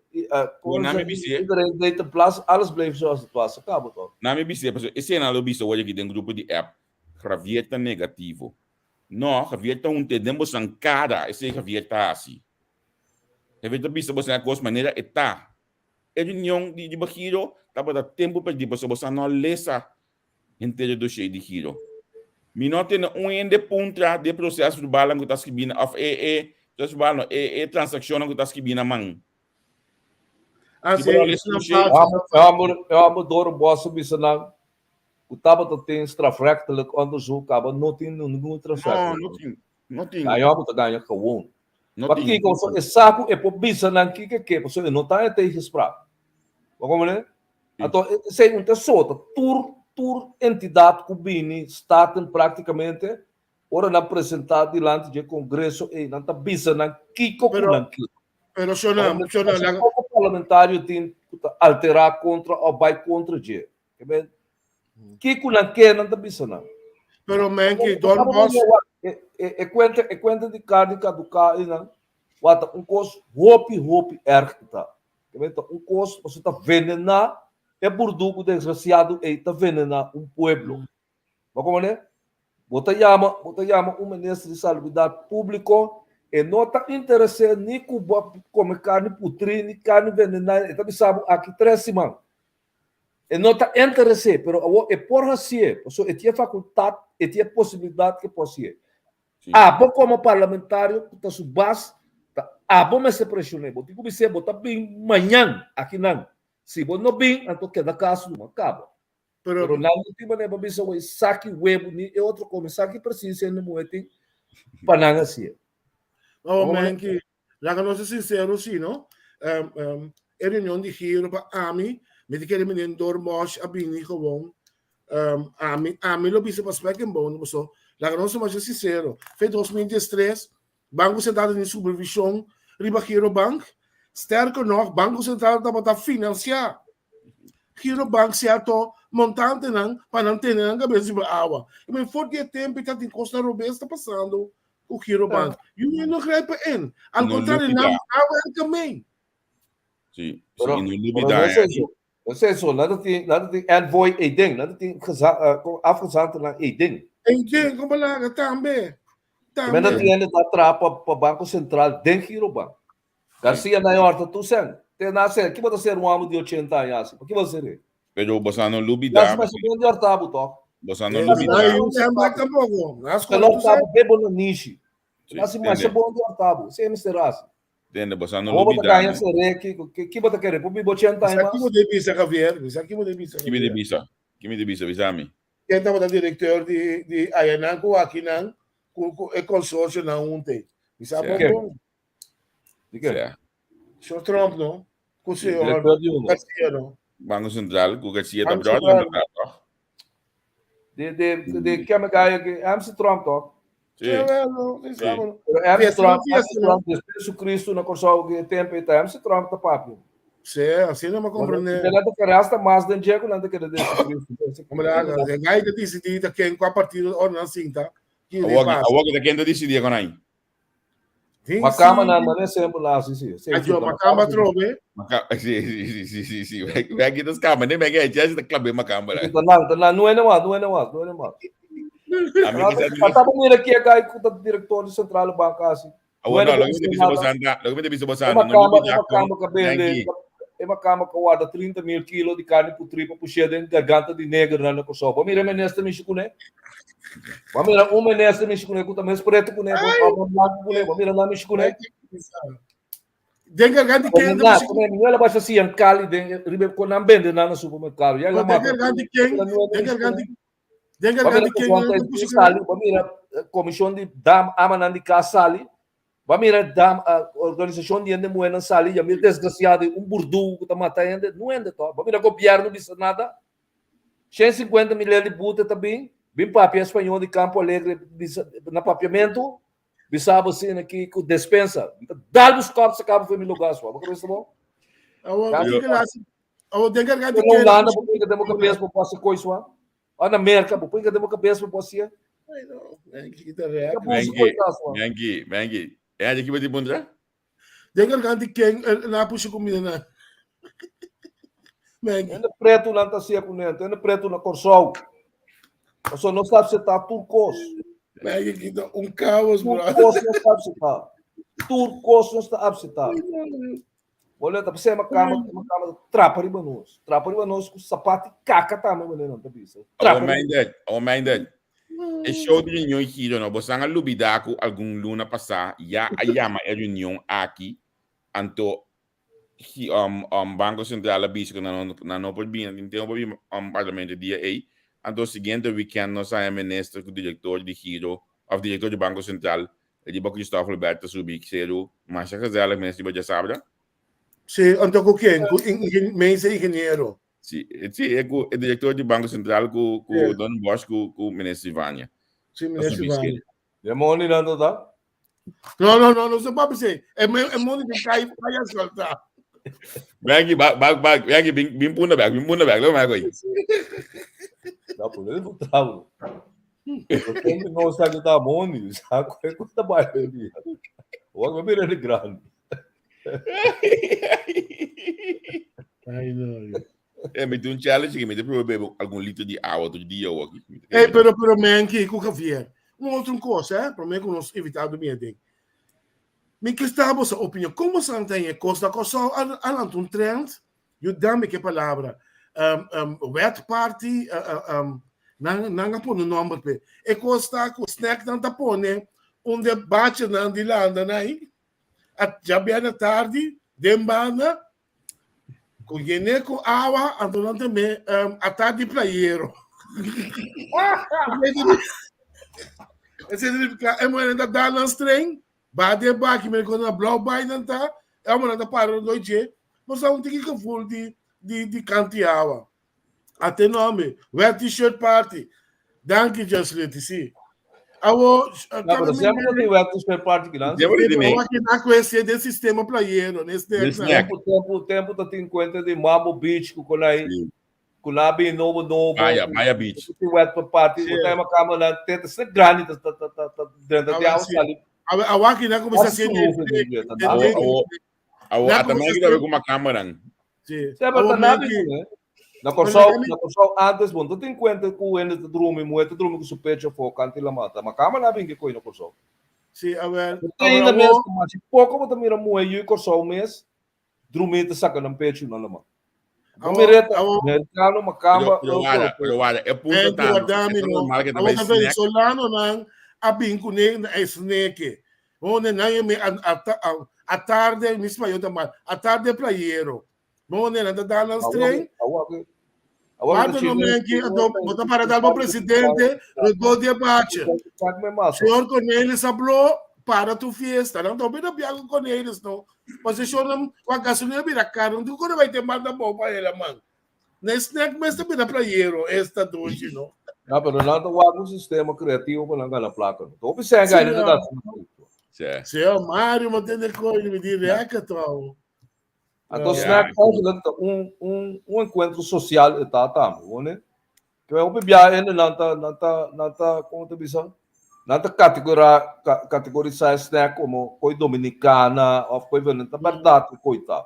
Nami bis'é. Iedereen deed een plas, alles bleef zoals het was. Acaba toch? Nami bis'é, pasobra esei nan lo bisa wòrdu aki den grupo di app, Javier ta negativo. No, Javier ta hunté den bosan kara, esei Javier ta hasi. Javier ta bisa bosan e kos manera e ta. E reunion di riba giro tabata tempu perdí pasobra bosan no a lesa henter e dossier di giro. Mi no tene un hende puntra di e proces verbalnan ku ta skibí na òf e e proces verbal no, e e transakshonnan ku ta skibí na man. Ah, Si sí, bo no lesa esnan dossier. falso. E hòmber, e hòmber Doro Bos a bisa nan ku tabata tin strafrechtelijk onderzoek, kaba no tin ningun No, strafrechtelijk no tin. No tin. E hòmber ta gaña gewoon. No Pa tin. kiko? Pasobra e sa ku e por bisa nan kiko ke, pasobra e no ta e tegenspraak. Bo komprende? Anto esei un ta sota tur tur entidat ku bini Staten praktikamente ora nan presentá dilanti dje kongreso ei nan ta bisa nan kiko ku Pero nan ke. pero shona shona Pasobra laga poko parlamentario tin ku ta alterá kontra òf bai kontra dje. Ke men kiko nan ke nan ta bisa nan. Pero Menki Don Bos E kuenta e kuenta di karni kaduká einan wak ta un kos hopi hopi erg ta. Kebé ta un kos pasobra ta venená e burdugu desgrasiado ei ta venená un pueblo. Bo komprendé? Bo ta yama, bo ta yama un minister di salubridat públiko, e no ta interesé ni ku bo a kome karni putrí ni karni venená, e ta bisa bo aki tres siman. E no ta interesé, pero awor e por hasié, pasobra e tin e fakultat, e tin e posibilidat ku e por hasié. Abo komo parlamentario ku ta su bas, ta abo mester presioné. Bo tin ku bis'é bo ta bin mañan akinan. Si bo no bin, anto keda kas numa kaba. Pero Pero nan no tin manera pa bisa wei saki webu ni e otro kome saki presis hende muhé tin pa nan hasié. Oh, Menki, Laga nos ta sincero si no. Um, um, e reunion di giro pa ami, mi ta kere meneer Doornbosch a bini gewoon. Um, ami, ami lo bisa pa spek en bone, paso. Laga nos ta masha sincero. Fe 2013, Banco Central tin supervision riba Giro Bank. Sterker nog, Banco Central tabata financia Giro Bank cierto montantenan pa nan tene nan cabeza riba awa. I men for di e tempo ta tin cosnan robes ta pasando ku Girobank. Jullie no grijpen in. Al No contrario, lubida. nan nan werken mee. Sí, sí, Pero, y no pero lubida, no es eh. eso. No es eso. Nan ta tin, nan ta tin envoy ei den. Nan ta tin geza, eh, kon afgezantennan ei den. Entiende como laga tambe. Tambe. Men tiende ta tra pa pa Banco Central den Girobank. Garcia na horta tu sen. Te na ser, ki bota ser un amo di 80 años asi? Ki bota ser? Pero bosa no lubida. Las mas ben de horta bu toch. Bosa no lubida. Tampoco. Nas bebo no nishi. Nasi mas bon de horta bu. Se mister asi. Tende, bosa no Como lubida. bota ganha seré ki ki ki bota querer? Por bibo 80 años. Ki bo de bisa Javier, bisa ki bo de bisa. Ki mi de bisa? Ki mi de bisa, bisa mi. Ken tabata directeur di di ayanan ku akinan ku ku e consorcio nan unte. Bisa bon Ken? bon. Di ken? Sea. Señor Trump no? Ku señor Director di uno. Garcia no? Banco Central, ku Garcia ta Banco brother Central. ta toch? De de de ken me gaya ki MC Trump toch? Sí. Jawel, no, sí, Sí. sabe, no. Pero MC Fiesta, Trump, fiesta, MC no. Trump, después Jesucristo na Kòrsou que tempo eta MC Trump ta papia. Sí, así no me comprende. Ela ta quer hasta mas den Diego nan ta quer de Jesucristo. Como la haga, de gai te decidí ta ken kwa partido or nan sinta. Ki Awor pasa. awor que ta kende decidí con aí. Tin Makamba sí. nan nan sempre lá sí sí. Sí, Ajo, makamba trobe. Maca sí sí sí sí sí. Ve aquí tas kamba, ne me que ya se klabe makamba. Ta nan ta nan no é mais, no é mais, no é mais. A mim que sabe. Tava mira aqui a gai com o diretor de Central Banco assim. Awor no, logo me te bisa bosanta, logo me te bisa bosanta, Uma no cama, lubida uma con cama que vende, Yankee. é uma cama que guarda 30 mil quilos de carne putrida puxada dentro da garganta de negro na Kosovo. Mira, menester me chicune. Mira, um menester me chicune, que também preto com negro, blanco com negro. Mira, não me chicune. Den garganta ken, Como na, como não ela baixa assim, em Cali, den ribe com não vende na no supermercado. Ya den garganta ken, den garganta den Mira, garganta ken, sali, mira, comissão de dam amanan de casa sali. Mira, dam a organização de ende muena sali, ya mira desgraciado, um burdu que tá matando, não ende to. Mira, governo disse nada. 150 mil de buta também, bem papia espanhol de Campo Alegre, na papiamento, bisabo assim aqui com despensa. Dá os copos acaba foi meu lugar só. Vou isso bom? Awor, ki klase, awor den garganta Não ken. lá na porque demo cabeça para posso coisa só. Ó na América, porque demo cabeça para posso. Ai, no, que ta react. Yankee, Yankee, Yankee. É aqui vai te bundra? Den garganta ken na puxa comida na. Men, Ende preto lá tá seco né? Ende preto na Corsol. Só não sabe se tá turcos. men que ta um caos, bro. Turcos não sabe se tá. Turcos não sabe se tá. Olha, tá pensando uma cama, trapa riba nós. Trapa riba nós com sapato e caca tá, meu menino, tá bisa. Awor Trapa. minded, awor minded. E show de reunião giro no, bosanga lubida ku algum luna passar, ya a yama e reunião aqui, anto hi Banco Central aviso que na no na no por bem, tem tempo por parlamento dia ei, anto seguinte weekend nós a ministro com diretor de giro, of diretor de Banco Central, e di Cristóvão Alberto subi, sero, mas a gezellig ministro de sabra. Sí, anto ku ken, ku mense ingeniero. Sí, sí, é com o diretor de Banco Central com com Sí. Don Bosch com com ministro Ivania. Sí, ministro Ivania. Demônio não tá? No, no, no, no se papi se. É é money que cai, cai a soltar. Vem aqui, bag, bag, vem aqui, bem, bem punda bag, bem punda bag, não é coi. Dá por ele botar. Eu tenho que não sabe que tá money, sabe qual é quanta barulho. O homem é bem grande. Ai, no. É, me deu um challenge aqui, me deu para beber algum litro de água todo dia ou aqui. Ei, pero men que com Javier. Um outro coisa, eh? Para mim que nós evitado minha ding. Mi que está a vossa opinião? Como se tem costa costa alant um trend? Eu dá-me que palavra. Wet party, não não pôr no nome pe. E costa com snack não tá pone um debate não de landa né? A já bem na tarde, dembana, com gene com água, então também a tarde praieiro. Esse é mulher da Dallas trem, bade baki me quando a blau Biden tá, é uma da para no noite, mas há um tique que de de de água. Até nome, wet t-shirt party. Danke, Just sim. Awo, Não, mas sempre tem wet t-shirt party aqui, não? Sempre tem. Eu aqui na conhecer desse sistema praieiro, nesse Nesse tempo. snack. Tempo, tempo, tempo tá tem conta de Mambo Beach, com aí, com lá bem novo, novo. Maya, Maya Beach. Tem wet party, botar uma cama lá, tenta ser grande, tá, tá, tá, tá, tá, dentro de Ah, água, sim. ali. A aqui na começa a ser Awo, awo, awo, Lá também começa que a deve com uma câmera. Sim. Você vai Awo, na Menki, né? Na Kòrsou, na Kòrsou antes bo no ta tin kuenta ku hende ta drumi, muhé ta drumi ku su pecho afó kanta i lamá. Ta makamba nan a bin ke koi na Kòrsou. Sí, awel. Bo ta ainda mes, masha poko bo ta mira muhé yu Kòrsou mes drumi ta saka nan pechu na lamá. Bo mir'é ta merikano, makamba, Pero wara, pero wara, e punto ta, Awor ta venezolanonan a bin kuné na e sneke. Hone nan e me a tarde, mi spañol ta mal, a tarde playero. Hone nan ta dal nan string. Cuando no me aquí, bo ta para dal bo presidente, rodó di bache. Señor Cornelis habló, para tu fiesta. Nan ta bira bia con Cornelis, no. Pasobra señor nan, cu a gasolina bira caro, nan tin cu bai te manda bo pa ela, man. Na snack mes ta bira playero, esta doshi, no. No, pero nan ta wak un sistema creativo pa nan gana placa. No. Hopi sèn gana ta gasta na Señor Mario, mo tende coño, mi di reca trouw. Anto snack eigenlijk ta un un un encuentro social e ta tambe, wone? Ke hopi biaha hende nan ta nan ta nan ta como ta bisa? Nan ta categora categorisa e snack como koi dominicana of koi vene ta berdad ku koi ta.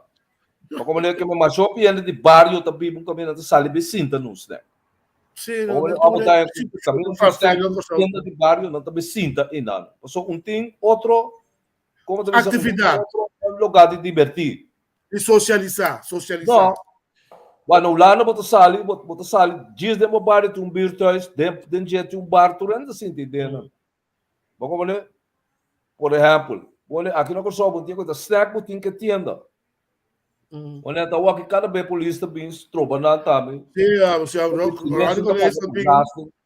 Pa como ke masha hopi hende di bario ta biba un kaminda ta sali be sinta na un snack. Sí, no, no, no, kaminda un snack tienda di bario nan ta be sinta einan. Pasobra un tin otro Como ta bisa, Actividad. Un lugar di divertir. Di socialisa, socialisa. No. Bueno, Hulanda bo ta sali, bo, bo ta sali djis den bo bario tin un buurthuis, den, den dje tin un bar, tur hende ta sinti den nan. Bo comprende? Por ehempel, bo aki na Kòrsou bo tin ku ta snack bo tin ke tienda. Wanneer ta wak kada be polis ta bin stroba nan tambe. Sí, o sea, Ronnie con esta bin.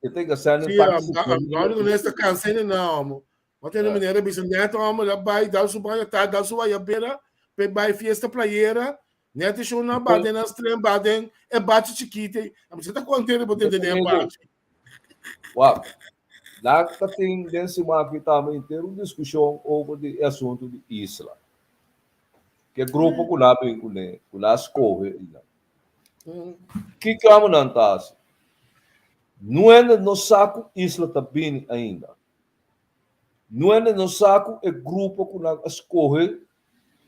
E tenga send Sí, Ronnie con esta cansa na homo. Wat in de meneer bisa net homo la bai dal su baño ta dal su guayabera pe bai fiesta playera. Net show na baden na stream baden e bachi chiquite. A mi ta contento bo tende den bachi. Wak, nan ta tin den siman aki tambe henter un diskushon over di e asuntu di isla. Ke grupo ku nan a bin kuné, ku nan a skohe einan. Kiko amo nan ta hasi? Nuende no sa ku isla ta bini ainda. Nuende no sa ku e grupo ku nan a skohe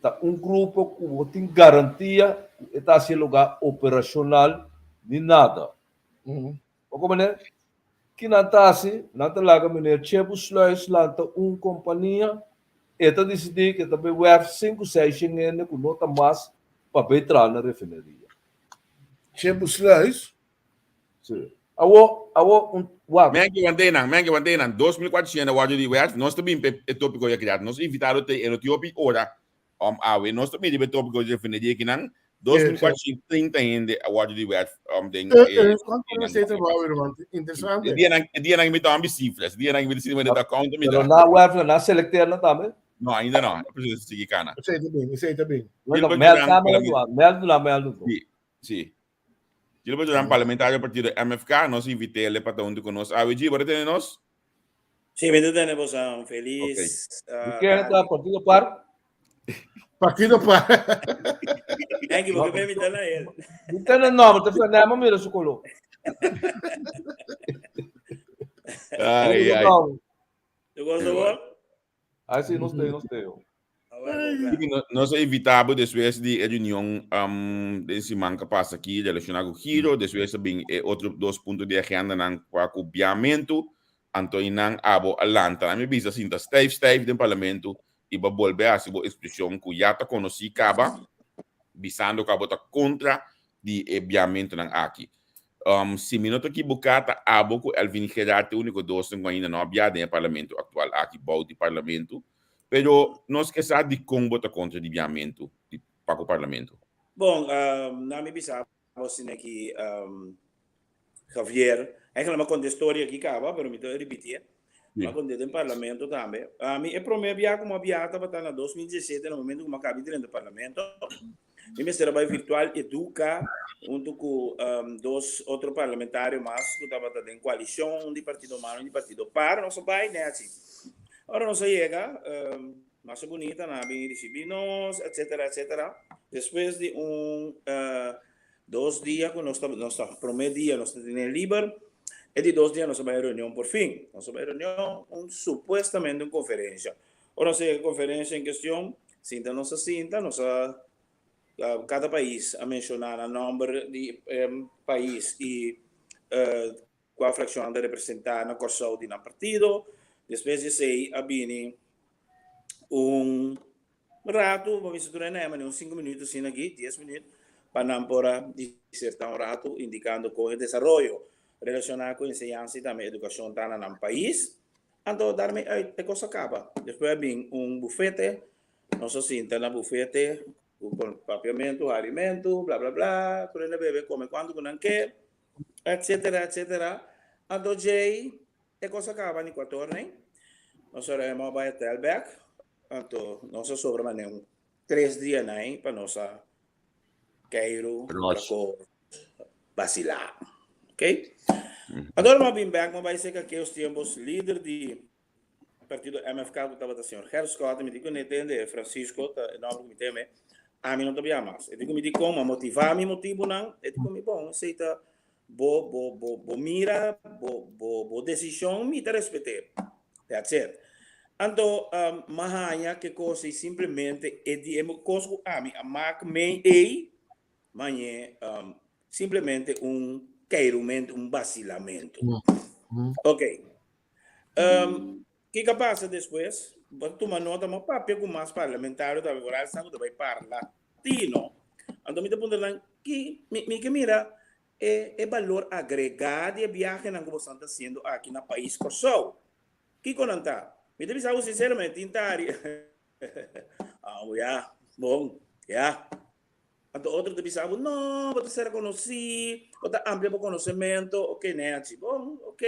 ta un grupo ku bo tin garantia ku e ta hasi e lugá operashonal ni nada. Bo komprende? Ki nan ta hasi? Nan ta laga meneer Chebu Sluis lanta un kompania. E ta disidí ku e ta bai wèrf sinku seis shen hende ku no ta mas pa bai traha na refineria. Chebu Sluis? Sí. Awo, awo, un, wak. Men ke want'é nan, men ke want'é nan. 2400 a wòrdu di wèrf. Nos ta bin p'e tópiko ya kriá. Nos invitado ta e no tin hopi ora Om awe nos ta mira riba e tópiko di refineria kinan, 2430 hende a wòrdu di wèrf om den e Kuantu hende ta trabou ruman? Interesante. E dianan e dianan mi ta ambi sifras, e dianan mi ta sinti manera ta kount mi Pero na wèrf nan a selekteer nan tambe? No, ainda no. E proseso ta sigui kana. Esei ta bin, esei ta bin. Gilbert Duran, parlament. Mèldu na mèldu. Si, si. Gilbert Duran, parlamentario partido MFK, nos invit'é pa ta huntu ku nos awe. Gi, bo ta tene nos? Sí, mi ta tene boso un felis. Di ken ta Partido Par? Partido Par. Thank you, porque me invitan a él. Di tene nomber, te fue nema mira su color. Ai, ai. Tu gosto bon? Ai, sí, nos te, nos te. Nos a invitá bo despues di e reunion um, den siman que pasa aki relacioná ku giro, despues a bin e otro dos punto di agendanan pa ku biamentu, anto nan abo a lanta. Nan mi bisa sinta stijf stijf den parlamento i ba bolbe hasi bo expresión ku ya ta konosí kaba, bisando ku abo ta kontra di e biamentunan aki. Um, si mi no ta ekiboká, ta abo ku Elvin Gerard e úniko dosnan ku ainda no a bia den e parlamento aktual aki, bou di parlamento. Pero nos ke sa dikon bo ta kontra di biamentu di pa ku parlamento. Bon, um, na mi bisa bo asina aki, um, Javier, eigenlijk mi a konta e storia aki kaba, pero mi ta ripitié. Mi a kont'é den parlamento tambe. Ami e promé bia ku mi a biaha tabata na 2017, na momento ku mi a kabi drenta parlamento. Mi mester a bai virtual educa hunto ku dos otro parlamentario mas ku tabata den koalishon, un di Partido Mano, un di Partido Par. Nos a bai nèchi. Ora nos a yega, masha bunita, nan a bin risibí nos, etcetera, etcetera. Despues di un dos dia ku nos ta, nos ta promé dia nos ta tene liber, e di dos dia nos a bai reunion por fin. Nos a bai reunion, un supuestamente un konferensha. Ora nos a yega e konferensha en kestion, sinta nos a sinta, nos a Kada pais a menshoná nan nòmber di pais i kua frakshon nan ta representá na Kòrsou di nan partido. Despues di esei a bini un ratu, bo mester dura na un sinku minüt asina aki, dies minüt, pa nan por a disertá un ratu indikando kon e desaroyo relashoná ku enseñansa i tambe edukashon ta na nan pais. Anto darme uit e kos a kaba. Despues a bin un bufete, nos a sinta na bufete ku papiamentu, harimentu, bla bla bla, tur hende a bebe kome kuantu ku nan ke, etcetera etcetera. Anto djei e kos a kaba ni kuatornei, nos a rema bai hotel bek, anto nos a sobra manera un tres dia nai pa nos a keiru, rako, basilá. Ok? Anto ora mi a bin bek, mi a bai serka Keos Tiempos, lider di partido MFK ku tabata señor Gert Schotte, mi di kuné tende Francisco, ta e nòmber ku mi teme, ami no ta bia mas. E di ku mi dikon, mi a motivá mi motibunan, e di ku mi bon, esei ta bo bo bo bo mira, bo bo bo desishon, mi ta respet'é. That's it. Anto mi a haña ke kos ei simplemente e di e kos ku ami a mak mei ei, Mañe simplemente un keirumento, un basilamento. Ok. Kiko a pasa despues? Bo ta tuma nota, mi a papia ku mas parlamentario tambe, vooral esnan ku ta bai parla tino. Anto mi ta puntra nan, ki, mi, mi ke mira e, e balor agregá di e biahenan ku boso ta hasiendo aki na pais Kòrsou. Kiko nan ta? Mi ta bisa bo sinseramente, tin tari. Ah, ya, bon, ya. Anto otro ta bisa bo, no, bo ta ser konosí, bo ta amplia bo konosementu. Ok, Nancy, bon, ok.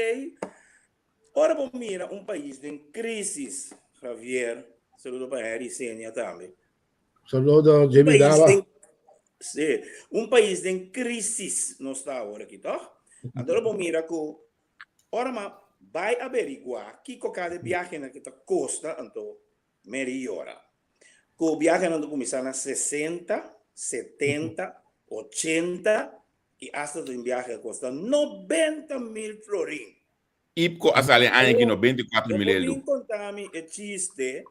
Ora bo mira un pais den krísis, Javier, saludo pa Harry Senia tambe. Saludo, Jimmy Dava. Sí, un pais den krísis nos ta awor aki, tòg? Anto ora bo mira ku ora ma bai averiguá kiko kada biahenan ki ta kosta, anto Mary yora. Ku biahenan ta kuminsá na sesenta, setenta, ochenta i asta tin biahe a kosta 90.000 florin. Ipco a sali aña aki 94 mil Bo elu. bin konta mi e chiste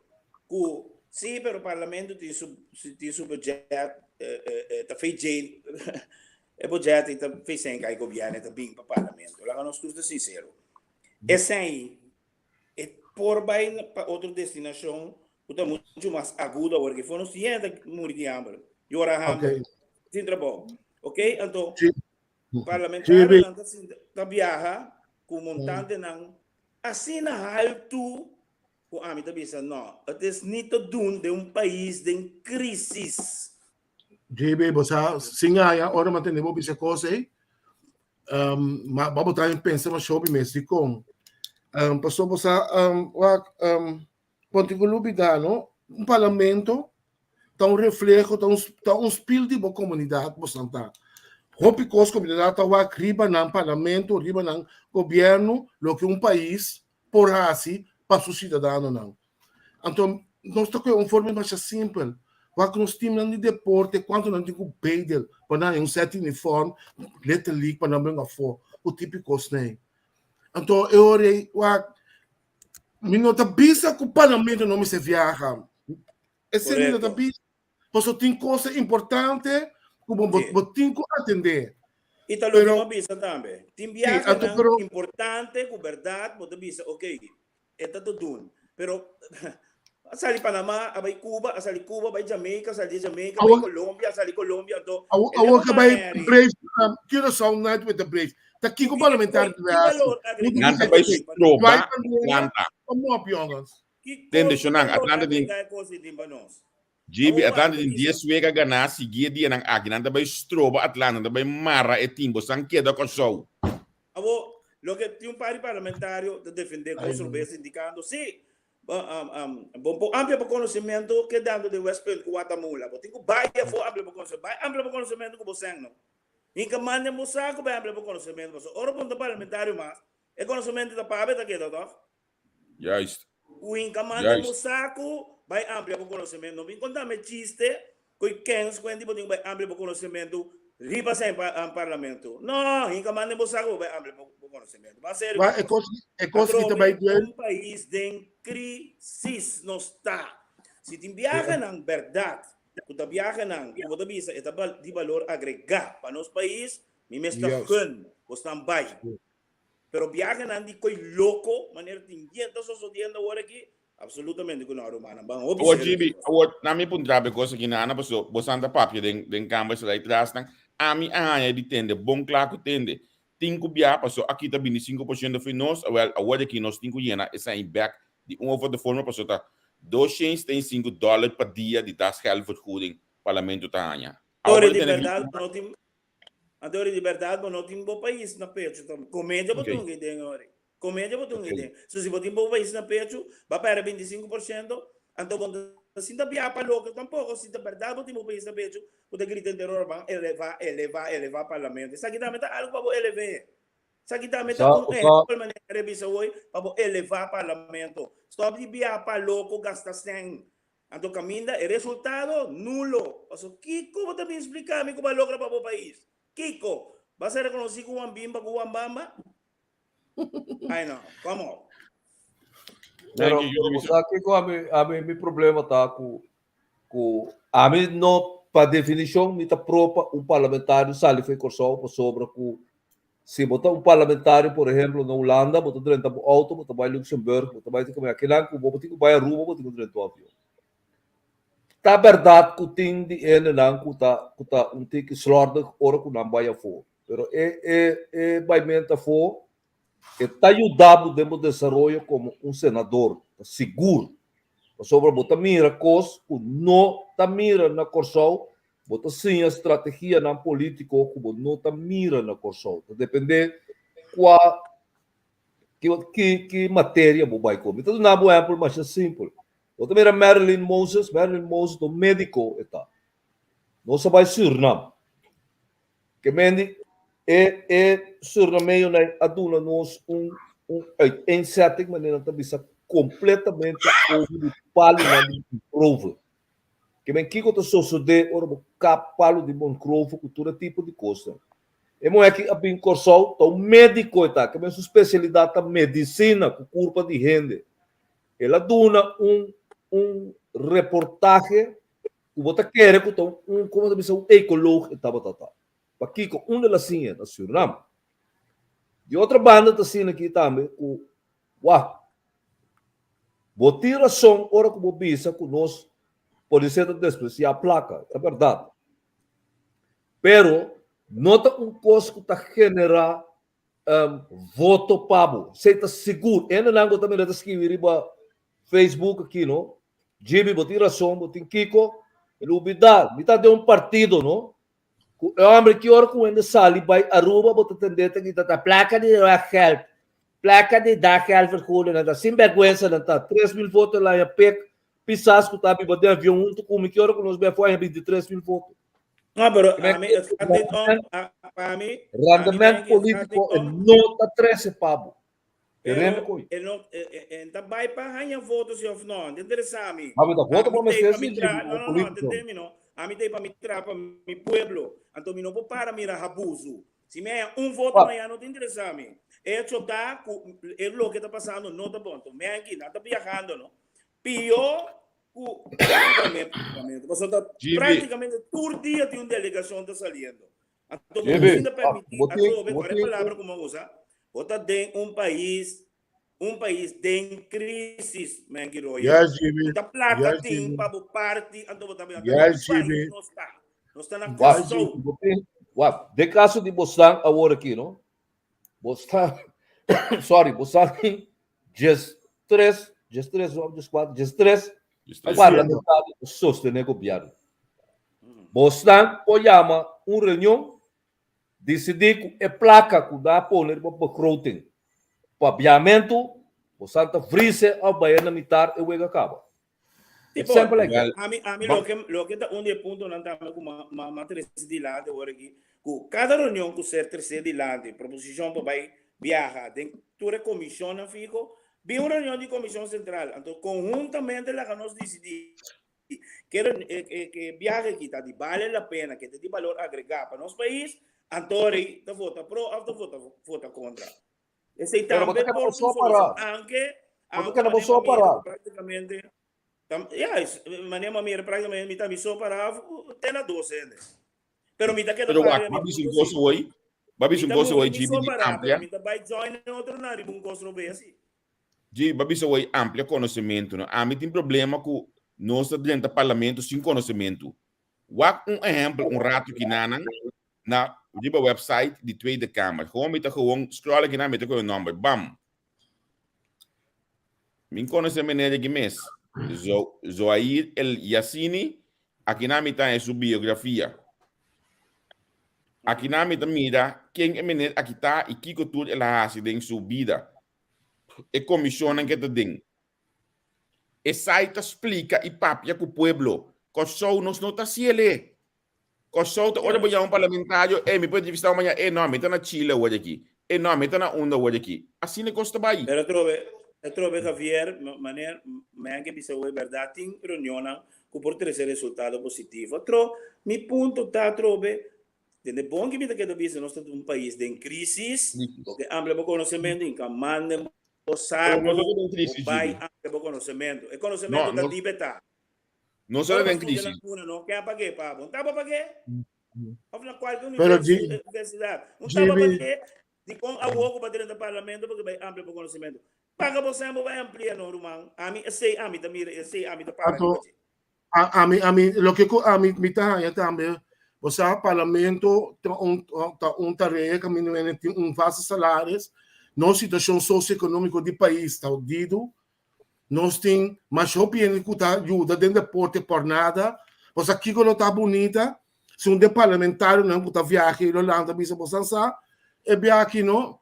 ku si pero parlamento tin su tin su budget ta fei dje e budget ei ta fei sen kai gobièrnu e ta bin pa parlamento. Laga nos tur ta sinsero. Esei E por bai pa otro destinashon ku ta muchu mas agudo awor ke for nos tin hende ta muri di hamber, yora hamber, sin trabou. Ok, anto parlamentarionan ta sinta ta biaha ku montantenan asina haltu ku ami ta bisa no, het is niet te doen den un pais den krisis. JB, bo sa sin haya ora m'a tende bo bisa kos ei, um, ma bo bo ta pensa ma shobi mes dikon. Um, paso bo sa um, wak um, ponti ku lubida no, un parlamento ta un refleho, ta un, ta un spil di bo komunidat bo santa. Hopi kos komunidat ta wak riba nan parlamento, riba nan gobièrnu, loke un pais por hasi pa su siudadanonan. Anto nos ta kohe un forma masha simpel. Wak nos teamnan di deporte kuantu nan tin ku bedel pa nan haña un set uniform, Little League pa nan bringa afó ku tipo kosnan ei. Anto e ora ei wak mi no ta bisa ku parlamento no mester viaha. Esei mi no ta bisa. Pasobra tin cosa importante ku bo, bo tin ku atendé. I ta loke bo a bisa tambe. Tin biahenan importante ku bèrdat bo ta bisa ok, e ta ta dun. Pero a sali Panama, a bai Cuba, a sali Cuba, a bai Jamaica, a sali di Jamaica, a bai Colombia, a sali Colombia. Anto, Awor ke bai Braves, Curaçao Night with the Braves. Ta kiko parlamentario ta hasi? Nan ta bai stroba Atlanta. Kom op jongens. Tende shonan, Atlanta tin GB, Atlanta tin dies wega ganá sigui e dianan aki. Nan ta bai stroba Atlanta, nan ta bai mara e team. Bosan keda Kòrsou. Awor, loke tin un par di parlamentario ta defendé kos robes indikando, sí, bo por amplia bo konosementu kedando den West Punt ku Watamula. Bo tin ku bai afó amplia bo konosementu. Bai amplia bo konosementu ku bo sèn no. Hinka man den bo saku bai amplia bo konosementu. Pasobra ora bo no ta parlamentario mas, e konosementu ta pabia ta keda tòg? Juist. Ku hinka man den bo saku, bai amplia bo konosementu. No bin konta mi chiste ku e kens ku hende bo tin ku bai amplia bo konosementu riba sa en parlamento. No, hinka man den bo saku bo bai amplia bo konosementu. Ban serio ku bo. E kos ki ta bai duel. Un pais den krisis nos ta. Si tin biahanan bèrdat. ku ta biahenan ku bo ta bisa e ta di balor agregá pa nos pais, mi mes ta gun bosnan bai. Pero biahenan di koi loko manera tin bien ta sosodiendo awor aki, absolutamente ku no rumannan. Ban hopi Awor serio GB, ku nos. awor na mi puntra bo e kos aki na Ana paso bosan ta papia den den kamber sala i trasnan, ami a haña di tende bon kla ku tende tin ku bia paso aki ta bini 5% fi nos, awel awor aki nos tin ku yena esei bek di un of otro forma paso ta 275 dollar pa dia di daggeldvergoeding parlamento ta haña. Awor Ora bo di ta tende berdad bo no tin Anto ori di berdad bo no tin bo pais na pecho tambe. Comedia bo tunga den ori. Comedia bo tunga den. So si bo tin bo pais na pecho, ba perde 25%, anto bo no ta sinta bia pa loke tampoco. Si ta berdad bo tin bo pais na pecho, bo ta grita henter ora ban eleva, eleva, eleva parlamento. Esaki tambe ta algo pa bo eleve. Esaki tambe ta un ehempel manera revisa hoy pa bo eleva parlamento. Stop di bia pa loko gasta cen. Anto caminda e resultado nulo. Paso kico bo ta bin splica mi cu bo a logra pa bo pais? Kico? Bo a ser reconoci cu Juan Bimba cu Juan Bamba? Ay no, come on. Pero, pero bo sa kico ami, ami mi problema ta cu cu ami no pa definicion mi ta pro pa un parlamentario sali for Corsou pasobra cu Si bo ta un parlamentario, por ehemplo, na Hulanda, bo ta drenta bo auto, bo ta bai Luxemburg, bo ta bai tin kaminda. Kinan ku bo bo tin ku bai Aruba, bo tin ku drenta un avion. Ta bèrdat ku tin di hendenan ku ta ku ta un tiki slòrdig ora ku nan bai afó, pero e e e baimentu afó e ta yuda bo den bo desaroyo komo un senador, ta sigur. Pasobra bo ta mira kos ku no ta mira na Kòrsou Bo ta siña strategianan polítiko ku bo no ta mira na Kòrsou. Ta dependé kua ki ki materia bo bai ku. Mi ta duna bo un ehèmpel masha simpel. Bo ta mira Marilyn Moses, Marilyn Moses ta un médiko e ta. Nos a bai Sürnam. Ke mendi e e sürnameñonan a duna nos un un uiteenzetting manera nan ta bisa kompletamente over di palunan di mangrove. Ke men kiko ta sosodé ora bo kap palu di mangrove ku tur e tipo di kosnan? E muhé ki a bin Kòrsou ta un médiko e ta, ke men su spesialidat ta medisina ku kurpa di hende. El a duna un un reportahe ku bo ta kere ku ta un komo ta bisa un ekoloog e tabata ta. Pakiko? Unda el a siña? Na Surinam. Di otro banda ta asina aki tambe ku Wak, bo tin rason ora ku bo bisa ku nos polisía ta despresiá plaka, ta bèrdat. Pero no ta un kos ku ta generá voto pa bo, esei ta sigur. Hendenan ku ta mira ta skibi riba Facebook aki no, Jimmy bo tin rason, bo tin kiko, lubidá, mi ta den un partido no, Ku e homber ki ora ku hende sali bai Aruba bo ta tende ta grita ta plaka di dageld, plaka di dageld vergoeden nan ta sinberguensa nan ta 3000 voto el haña pek pisas ku ta biba den avion huntu ku mi ki ora ku nos bai afo haña 23000 voto. No, pero ami het gaat niet om, pa mi, Rendement politico e no ta trese pa bo. Pero e no e ta bai pa haña voto si of no, no ta interesa mi. Ma mi ta voto pa mester si no no no, atende mi no. Ami ta pa mi traha pa mi pueblo, anto mi no por para mira abuso. Si mi haña un voto mañana no ta interesa mi. Hecho ta ku e loke ta pasando no ta bon. Anto mi aki nan ta biahando no. Pio ku pasobra praktikamente tur dia tin un delegacion ta saliendo. Anto bo no ta permití atrobe, kore e palabra ku mi a usa, bo ta den un pais, un pais den crisis, Menki Royer. Yes, Jimmy. Bo ta plaka Yes, tin Jimmy. pa bo parti, anto bo ta bira Yes, un pais Jimmy. nos ta. Nos ta na Yes, Kòrsou. Jimmy. Bo tin, wak, den kaso di bosnan awor aki, no? Bosnan, sorry, bosnan tin 13, 13 of 14, 13 parlamentario ta sostené gobièrnu. Bosnan por yama un reunion, disidí ku e plaka ku nan a pone riba begroting pa biamentu, bosnan ta vrise òf bai na mitar e wega kaba. Tipo, Simpel like that. ami, ami loke, loke ta un di e puntonan tambe ku m'a, m'a, m'a trese dilanti awor aki, ku kada reunion ku ser tresé dilanti, proposishon pa bai biaha den tur e komishonnan fiho, bin un reunion di komishon sentral, anto konhuntamente laga nos disidí ke e, e biahe aki ta di bale la pena, ke ta di balor agregá pa nos pais, anto rei ta vota pro òf ta vota, vota kontra. Esei Pero bo ta tambe keda por bo un so solushon, pará. anke, Bo ta anke keda bo manera so mi mira pará. práktikamente. Tam, ja, manera mi mira prácticamente mi ta mi so para te na dos hende. Pero mi ta keda Pero para wak, mi ba bisa un punto kos sí. hoy, ba Mi bisa un ta kos move hoy, mi GB so di para, pero amplia. mi ta bai join e otro na riba un kos robes así. Ji, ba bisa hoy amplia konosementu, no? Ami tin problema ku nos ta drenta parlamento sin konosementu. Wak un ehempel un rato kinanan na riba website di Tweede Kamer. Gewoon mi ta gewoon scroll akinan mi ta kohe un nomber, bam! Mi konosé meneer aki mes, Zo, Zoair El Yassini, akinan mi ta haña su biografia. Akinan mi ta mira ken e meneer aki ta i kiko tur el a hasi den su bida, e komishonnan ke ta den. Esai ta splika i papia ku pueblo. Kòrsou nos no ta hasiel e. Kòrsou ta ora bo yama un parlamentario, ey mi por entrevistá bo mañana, ey no, mi ta na Chile awor aki, ey no, mi ta na unda awor aki. Asina e kos ta bai. Pero atrobe, atrobe Javier, maner men ke bisa awor bèrdat tin reunionnan ku por trese resultado positivo. Atro, mi punto ta atrobe, tende bon ke mi ta keda bisa nos ta un pais den krisis, bo ke amplia bo konosementu, inka manden bo Pero saku, nos no ta den bo krisis, bai Jimmy. amplia bo konosementu. E No, konosementu ta nos, di betá. Nos ta Ora den bo studia na crisis. Puna no, ken a pag'é pa bo? Un taba pag'é? Of na kualke Pero G, universidat? Un taba GB, pag'é? Dikon awor ku bo a drenta parlamento bo ke bai amplia bo konosementu? Paga bo sèn bo bai amplia no ruman. Ami esei ami ta mira esei ami ta para riba anto dje. a, ami ami loke ku ami mi ta haña tambe bo sa parlamento ta un ta un tarea kaminda mene tin un vaste salaris nos situashon sosioekonómiko di pais ta hodido Nos tin mas hopi hende ku ta yuda den deporte por nada. Bo sa kiko lo ta bunita si un den parlamentarionan ku ta viaha i lo lanta bisa bo san sa e biaha aki no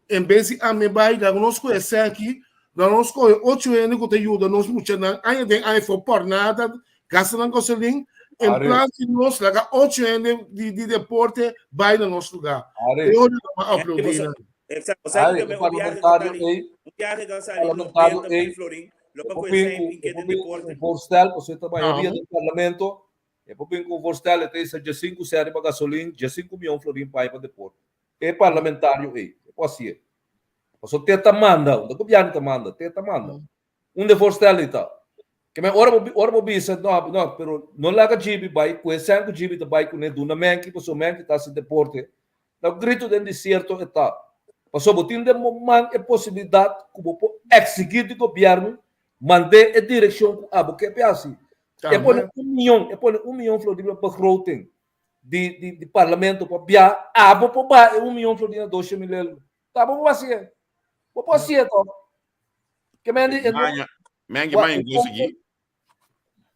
en bes di ami bai laga nos kohe esaki laga nos kohe ocho hende ku ta yuda nos muchanan aña den aña for por nada gasta nan gasolin en Ari. plas di nos laga ocho hende di di deporte bai na nos lugar. Ari. E ora lo a aplaudi nan. Exacto. Sa Ari, que e un viaje que parlamentario sali, ei, un viaje que e sali parlamentario 90 ei, mil florin, lo e pa por coge bin 100 ku, in e que por den bin ku deporte. un voorstel, pasobra ta mayoria Amo. den parlamento, e por bin ku un voorstel, e ta bisa djesinku sèn riba gasolin, djesinku mion florin pa pa deporte. E parlamentario ei, e por hasié. Pasobra te ta manda, unda gobièrnu ta manda, te ta manda. Unda e voorstel ei ta? Ke men ora bo ora bo bisa no no pero no laga Gibi bai ku e sèn ku Gibi ta bai kuné duna Menki pasobra Menki ta hasi deporte Na gritu den desierto e ta. Pasobra bo tin den bo man e posibilidat ku bo por eksigí di gobièrnu mand'é e direkshon ku abo ke p'e hasi. E pone un mion, e pone un mion florin riba begroting di di di parlamento pa bia, abo por baha e un mion florin na doshe mil euro. Ta abo por hasié. Bo por hasié tòg. Ke men di e no. Maña, men maña un kos aki.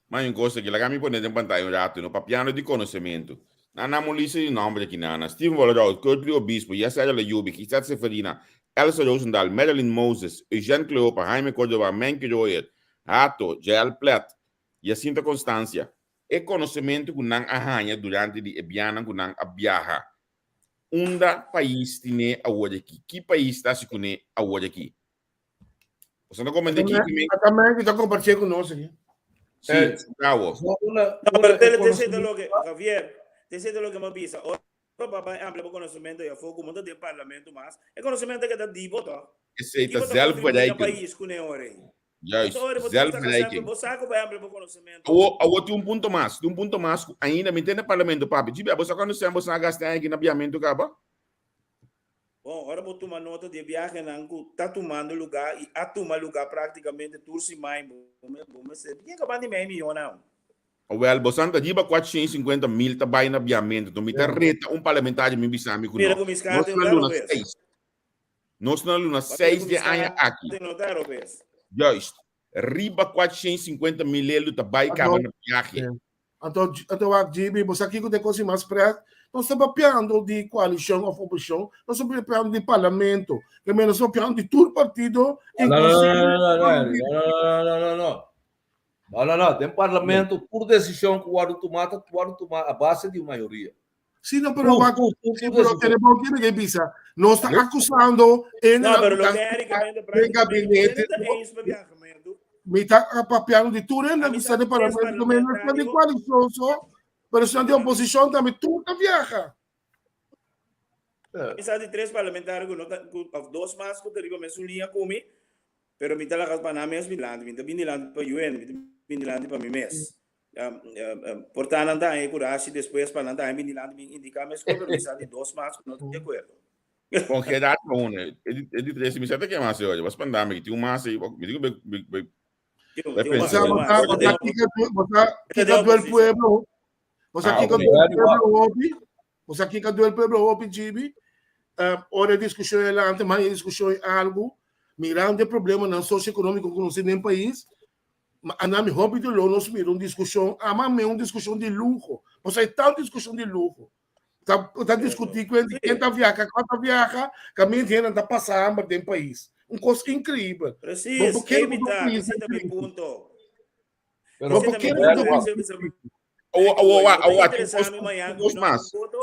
Mas un cosa aki, laga mi pone den pantaya un rato, no papiando di konosementu. Nan nan lista di nomber aki nan. Steven Vollerout, Curtly Obispo, Yesaya Layubi, Gisette Seferina, Elsa Roosendaal, Madeline Moses, Eugène Cleopa, Jaime Cordova, Menke Royer, Hato, Jael Plet, Jacinta Constancia. E konosementu ku nan a haña durante di e bianan ku nan a biaha. Unda pais tine awor aki? Ki pais ta hasi kuné awor aki? Você não comenta aqui que me. También que está compartiendo con nosotros. Sí, bravo. No, pero te, te siento lo que, Javier, te siento lo que me avisa. Ora papá amplia por conocimiento y afo como no tiene parlamento más. El conocimiento que está divo, to. Ese está zelfbereiking. país con ore. Juist, zelfbereiking. Vos saco para amplia por conocimiento. Awo, awo tem um punto mais, tem um punto mais. Ainda me entende parlamento, papi. Jibi, você quando você gasta aqui na biamento, caba? Bon, ora bo tuma nota di e biahenan ku ta tumando lugá i a tuma lugá práktikamente tur siman, bo mester yega banda di mei mion aun. Awel, bosan ta riba 450 mil ta bai na biamentu, enton mi ta reta un parlamentario mi bisa mi ku no. Mira ku mis Nos kante na no ta luna robes. seis. Nos na luna Mira seis ku di mis aña aki. kante no ta robes. Juist. Riba 450 mil elu ta bai kaba na biahe. Anto, anto wak GB, bo sa kiko ta e kos di mas pret? Nos ta papiando di koalishon òf oposishon, nos ta papiando di parlamento, ke men nos ta papiando di tur partido, No, no, no, inklusive no, no, no, no, no, no, no. No, no, no. Den parlamento tur desishon ku wòrdu tumá ta wòrdu tumá a base di un mayoria. Sí, no, pero Tur, wak, tur, tur, sí, tur pero desishon. tene bon tiene ke bisa. Nos ta akusando No, hendenan pero ku lo ta ke Eric mende den práktikamente, gabinete. ta eens pa viajamentu. Mi ta papiando di tur hende Ami ku sa sta den tres parlamento, no esnan di parlamentario. koalishon so, pero esnan di oposishon tambe, tur ta viaha. Mi sa di tres parlamentario ku no ta, ku, of dos mas ku ta riba mesun liña ku mi. Pero mi ta laga pa nan mes bin dilanti, mi ta bin dilanti pa UN, mi ta bin dilanti pa mi mes. Por ta nan ta haña e kurashi despues pa nan ta haña bin dilanti bin indiká mes kos, pero mi sa di dos mas ku no ta di akuerdo. Bon, Gerard ta uno. E di tres, mi sa ta ke mas e oye. Bas pandá mi, tin un mas ei. Mi di ku be, be, be, Tin be un pensa. mas, tin un mas. Bo sa kiko, bo sa kiko duel pueblo, bo sa Ah, kiko ok. duel pueblo hopi, bo sa kiko duel pueblo hopi, Gibi. Ora e diskushon e lanta, mas e diskushon e algu, mirando e problemanan sosioekonómiko ku nos tin den pais, ma a mi hopi doló nos mira un diskushon, ama mi un diskushon di luho. Bo sa e tal diskushon di luho. Ta, ta diskutí ku hende ken ta viaha, kua ta viaha, kaminda hende ta pasa hamber den pais. Un kos inkreibel. Bo Precies, por kere ei mi ku ta, pais esei ta mi inkreibel. punto. Pero Bo Esei por ta mi kere punto, ku esei ta mi Awo, awo, Bo awo, ta awo, tin interesá kos, mi mañana tin ku mi kos no mas. voto,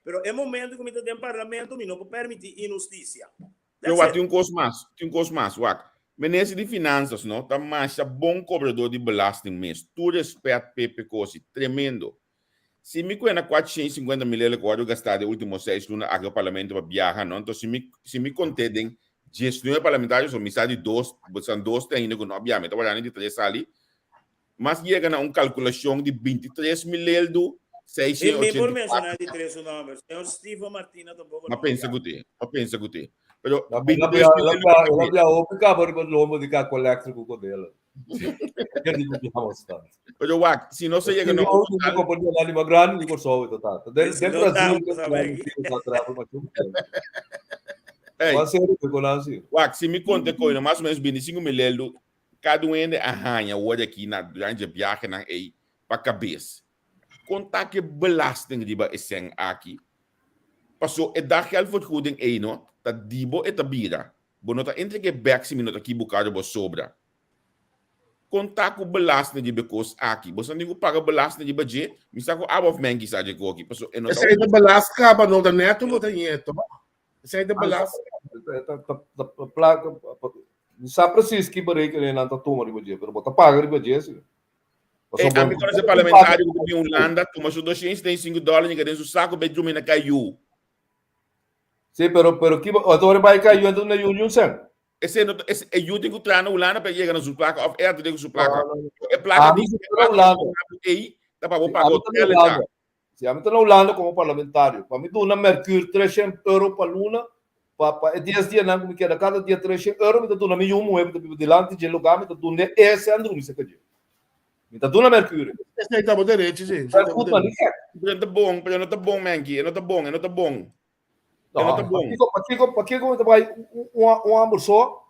pero e momento ku mi ta den parlamento mi no por permití inhustisia. Pero That's wak, it. tin un kos mas, tin un kos mas, wak. Minister di Finanzas, no, ta masha bon kobrador di belasting mes. Tur respet p'e p'e kos, tremendo. Si mi kuena 450 mil euro ku wòrdu gastá den último seis luna aki pa parlamento pa biaha, no, enton si mi si mi kont'é den 19 parlamentario so mi sa di dos, san dos te ainda ku no a biaha, mi ta wardando di tres sali, mas yega na un kalkulashon di 23 mil eldu Mi mi por menshoná 684. di tres su nòmber. Señor Steven Martina tampoko Ma no a pensa biaha. ku te, ma pensa ku te. Pero La 23 mil la eldu la la bia hopi kaba riba lombo di kako eléktriko ku dela. Pero wak, si no se yega na un total. Compañía la lima grande di Kòrsou e ta. Den den Brasil Hey. Wan serio ku konan si. Wak, si mi konta koe no mas o menos 25 mil eldo kada un hende a haña word aki na durante e biahenan ei pa kabes. Kon ta ke belasting riba e sèn aki? Paso e daggeldvergoeding ei no ta di bo e ta bira. Bo no ta entreg'é bèk si mi no ta kibuká riba bo sobra. Kon ta ku belasting riba e kos aki? Bo sa tin ku paga belasting riba dje? Mi sa ku abo òf Menki sa dje koki, paso e no ta. Esei ta belas kaba no ta neto bo ta ñeto. Esei ta belas. Plaka mi sa presis ki berekening nan ta tuma riba dje, pero bo ta paga riba dje si. Ey, ami konosé parlamentario ku ta bin Hulanda, tuma su 275 dòler ña den su sako bai drumi na Kayu. Si, pero pero ki bo ora bai Kayu enton na yu niun sèn. Esei no ta, es, e yu tin ku traha na Hulanda pa e yega na su plaka òf e a tene ku su plaka. E plaka Ami di si e ta na plaka Hulanda. ei ta pa bo Si paga ami ta na hotel e ta. Hulanda. Si ami ta na Hulanda komo parlamentario, pa mi duna Mercuur 300 euro pa luna, pa pa e dies dianan ku mi keda kada dia 300 euro mi ta duna mi yu muhé ku ta biba dilanti dje lugá mi ta dun'e e sèn drumi serka dje. Mi ta duna Mercuur. Esei ta bo derecho, si. Esei ta bo Goed, maar derecho. niet gek. Pero e no ta bon, pero e no ta bon, Menki. E no ta bon, e no ta bon. E no ta bon. Pakiko, pakiko, pakiko mi ta bai un, un hamber so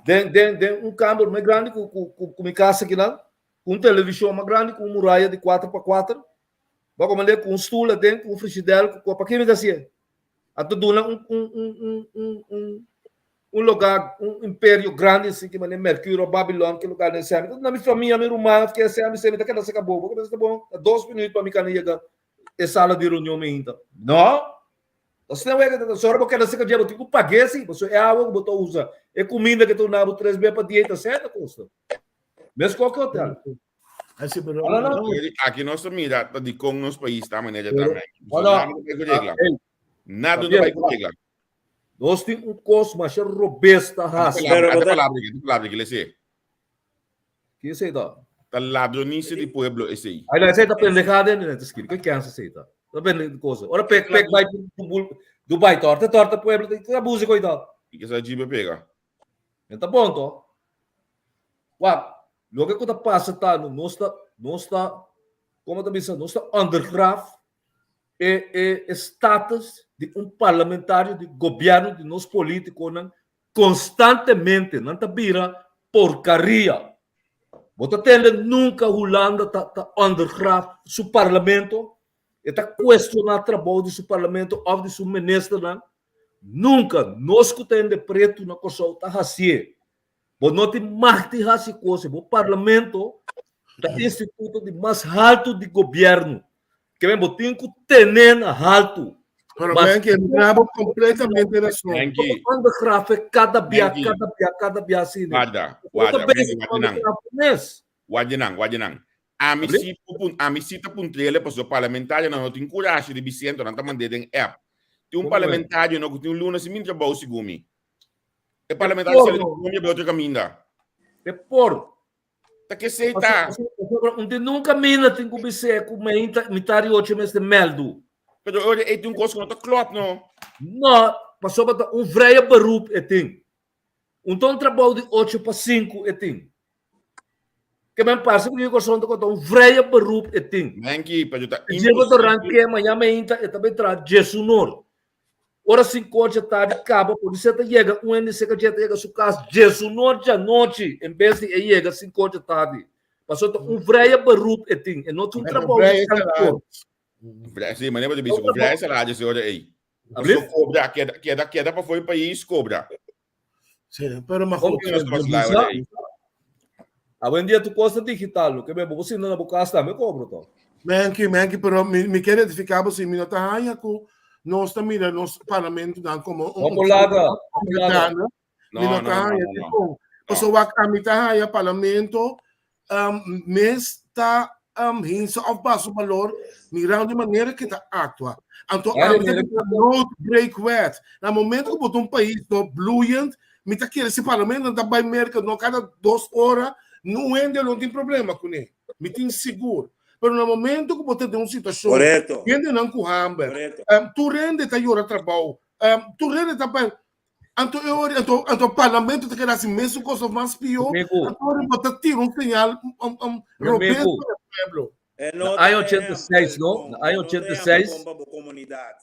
den, den, den un kamber mas grandi ku, ku, ku, ku mi casa kinan, ku un televishon mas grandi ku un muraya di 4 pa 4, bo komende ku un stoel aden, ku un frigider, ku, ku, pakiko mi ta hasié? Anto duna un, un, un, un, un, un, un lugar, un imperio grandi así, que mané Mercurio, Babilon, que lugar den semi. Na mi famia, mi ruman, que semi, semi, ta keda se bobo, que ta bon, dos minutos pa mi kana yega e sala di reunion mi hinta. No! Ta asina wega ta sora bo keda seka dje bo tin ku pag'é si, pasobra e awa ku bo ta usa, e kuminda ku ta duna bo tres bes pa dia ta seta kosta. Mes ku hotel. Así, pero No, no, no. Aki nos ta mira ta dikon nos pais ta manera ta Pero, mei. no, no. Nada no ta bai ku regla. Ey, Nada no ta bai ku regla. Nos tin un kos masha robes ta hasi. Pero bo Ata ta- palabra aki, ata palabra aki, lese. Ki esei ta? Ta ladronisia di pueblo esei. Ai, esei ta pendejada en ta skiri. Ke kensa esei ta? Ta bende cosa. Ora pek pek bai Dubai torta torta pueblo ta abuso koi ta. Ke sa jibe pega. En ta bon to. Wak, loke ku ta pasa ta nos ta nos ta komo ta bisa nos ta ondergraaf e e e status di un parlamentario di gobierno di nos politiconan Constantemente nan ta bira porcaria. Bo ta tende nunca Hulanda ta ta ondergraaf su parlamento, e ta cuestiona trabou di su parlamento of di su ministernan. Nunca nos cu ta hende pretu na Corsou ta hacié. Bo no tin mag di haci cos, bo parlamento ta instituto di mas halto di gobierno. Ke men bo tin ku tene na haltu. Pero men ke bravo completamente razón. Menki. Ondergraaf kada bia, Menki. kada bia, kada bia asina. Guarda, guarda, Menki, guarda nan. Mes. Guarda nan, guarda nan. Ami Abri. si pun, ami si ta puntrele paso parlamentario nan no tin kurashi di bisento, nan ta mand'é den app. Tin un Como é? parlamentario no ku tin un luna sin bin trabou segun mi. E parlamentario sali di Colombia bai otro caminda. E por. Ta ke sei ta. Un tin nunca mina tin ku bisé ku meinta mitad di ocho mester meldu. Pero ora e tin un kos ku no ta klop no. No, pasobra ta un vrije beroep e tin. Un ta un trabou di ocho pa sinku e tin. Ke men parse ku mi korson ta konta un vrije beroep e tin. Menki, pero ta imposible. Dje bo ta ranke maña meinta e ta bai traha djesunor. Ora sinkor dje tardi kaba polisia ta yega un hende seka dje ta yega su kas djesunor djanochi en bes di e yega sinkor dje tardi. Pasobra ta un vrije beroep e tin, e no tin un trabou di kantor. Sí, manera bo ta bisa ku vrije salario si ora ei. Pasobra kobra, keda, keda, keda pafó e pais kobra. Sí, pero ma goed. Awendia tur kos ta digital, lo ke bo por sinta na bo kas tambe kobra to. Menki, menki, pero mi, mi ke identifiká bo si mi no ta haña ku nos ta mira nos parlamentonan komo un No por laga, no por laga. Mi no ta haña dikon. Pasobra wak ami ta haña parlamento um, mes ta um, hinsa of baso balor mirando di manera que ta actua. Anto Claro, ami ta mira. bisa no break wet. Na momento que bota un país no bloeiend, mi ta kere si parlamento ta bai Merca no cada dos hora, no hende no tin problema kuné. Mi tin sigur. Pero na momento que bota den un situación, Correcto. hende nan ku hamber, Correcto. um, tur hende ta yora trabou, um, tur hende ta bai Anto e ora, anto, anto parlamento ta keda hasi mesun kos of mas pió. Amigo. Anto ora bo ta tira un señal um, um, Mi robes amigo. pa e pueblo. E Na no aña ta 86, ehempel no? bon, Na e aña no ta ehempel 86, bon pa bo komunidat.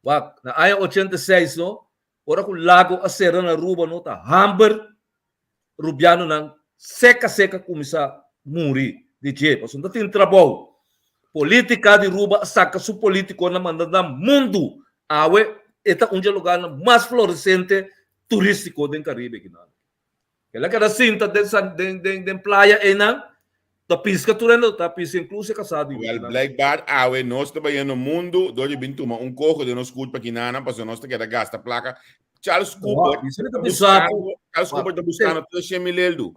wak, na aña 86, no? Ora ku Lago a sera na Aruba, no? Ta hamber Rubianonan seka seka kuminsá muri di dje, pasobra no ta tin trabou. Politika di Ruba a saka su politikonan manda nan mundu. Awe e ta un dje lugarnan mas floresente turistiko den Karibe kinan. El a keda sinta den san den den den playa einan ta piska tur hende ta piska inkluso e kasá di Wel, nan. blijkbaar awe nos ta bayendo mundu dor di bin tuma un koho den nos kurpa kinanan pasobra nos ta keda gasta plaka. Charles Cooper Wak, ta ta bisa ku buskando, Charles wak, Cooper ta buskando 300 mil eldu.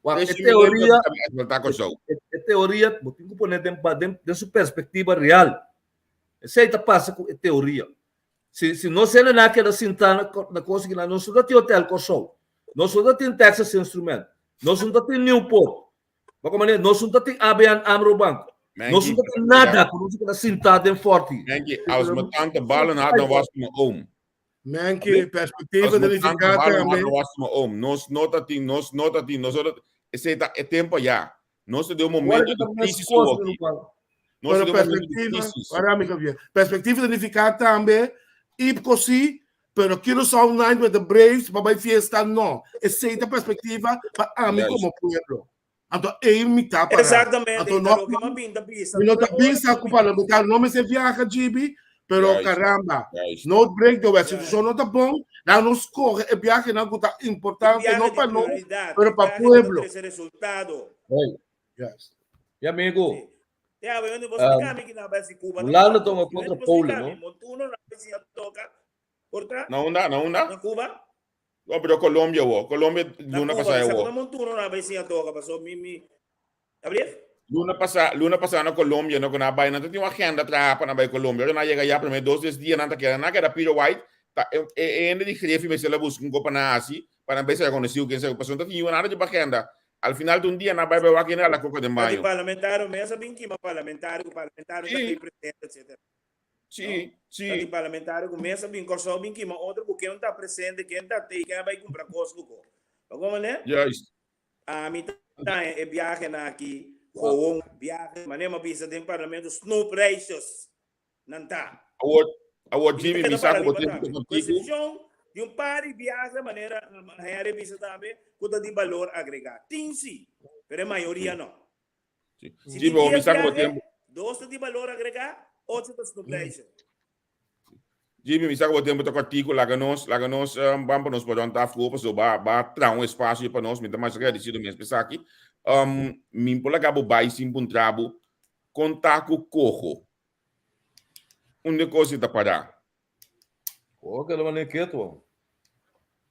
wak, e 300 mil eldu teoria pa asfaltá Kòrsou. e, e teoria bo tin ku pone den den den su perspektiva real. Esei ta pasa ku e teoria. Si si nos hende nan a keda sintá na na kos aki nan, nos no ta tin Hotel Kòrsou, nos no ta tin Texas Instrument, nos no ta tin Newport, Bo manera, nos no ta tin ABN AMRO Bank, nos no ta tin nada ku nos a keda sintá den Forti. Menki, als mijn tante ballen had, dan was mijn oom. Menki, perspectiva Als de mijn tante nifiká ballen had, tambe. dan was mijn oom. Nos no ta tin, nos no ta tin, nos no ta, esei ta e tempo ya. Nos ta den un Ora momento ku di ta mes crisis kos, awor mi aki. ruman. Nos Pero ta den un momento di perspectiva, crisis. para mi Javier, perspectiva de nifiká tambe, IPCO sí, pero Curaçao Night with the Braves pa bai fiesta no. Esei ta perspectiva pa ami Juist. como pueblo. Anto ei mi ta para. Exactamente, Anto ta no, loke m'a bin ta bisa. mi no ta Tur ora bisa ku ku mi parlamentario no mester viaha GB, pero Juist. caramba, Juist. no break the wet. Juist. Situacion no ta bon, nan no scoge e viahenan ku ta Tin importante biahe no di pa nos, prioridad, pero tin pa biahe ku ta pueblo. trese resultado. Hey, Juist. mi amigo, Sí. Ya, bueno, vos um, explícame que na base Cuba Hulanda tampoco. toma Si contra vos Polen, explícame, no? Montuno na base toca. Por ta? Na unda, na unda? Na Cuba? No, pero Colombia, wo. Colombia Na luna Cuba, pasá mi sa wo. ku na Montuno na base toca, pasó mi mi. Abrief? Luna pasá, luna pasá na Colombia, no ku na bai, nan ta tin un agenda traha pa nan bai Colombia. Ora nan yega ya primer dos tres dia nan ta keda, nan keda Peter White, ta e e hende di Grefi mester la buska un ko pa nan hasi, pa nan bai sera konosí ku ken sa, pasobra no ta tin nada riba agenda. Al final di un dia nan bai bai wak hende a la koka den Di baño. parlamentario mes a bin kima parlamentario ku parlamentario ta Sí. bin presente etcétera. Sí, No? sí. Ta di parlamentario ku mes a bin Kòrsou bin kima otro ku ken ta presente, ken ta tei, ken a bai kumpra kos ku ko. Pa kon manera? Juist. Ami ta haña e biahenan aki gewoon biahe, manera mi a bisa den parlamento, snoepreisjes nan ta. Awor, awor I mi Jimmy, ta mi keda sa para ku bo riba tin tambe. ku Ku eksepshon di un par di biahe manera Henry bisa tambe ku ta di balor agregá. Tin si, pero e mayoria no. Si. Si Jimmy, di awor mi dies sa ku bo biahe, tin dos ta di balor agregá, ocho ta snoepreisje. Jimmy, mi sa ku bo tempu ta kòrtiku, laga nos, laga nos um, ban pa nos por rond tafel pasobra ba, ba traha un espasio pa nos, mi ta masha agradesido mes pa esaki. Um, mi por laga bo bai sin puntra bo kon ta ku koho. Unda e kos ei ta pará? Koho keda manera ketu awor.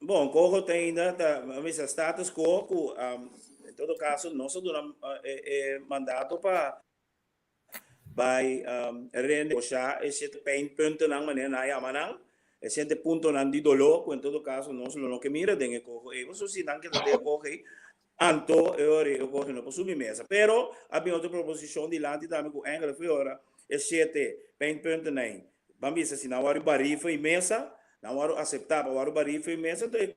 Bon, koho te ainda ta, mi bisa status quo ku um, en todo kaso nos a duna e, e mandato pa Bai renegosha e shete pijnpuntennan manera nan a yama nan. E siente puntonan di doló ku en todo kaso nos lo no ke mira den e koho ei. Pasobra si nan keda den e koho ei, anto e ora ei e koho no por subi mesa. Pero a bin otro proposishon dilanti tambe ku enkele for e ora e shete pijnpunten ei, ban bisa si nan wòrdu barí for e mesa, nan wòrdu aseptá pa wòrdu barí for e mesa, anto e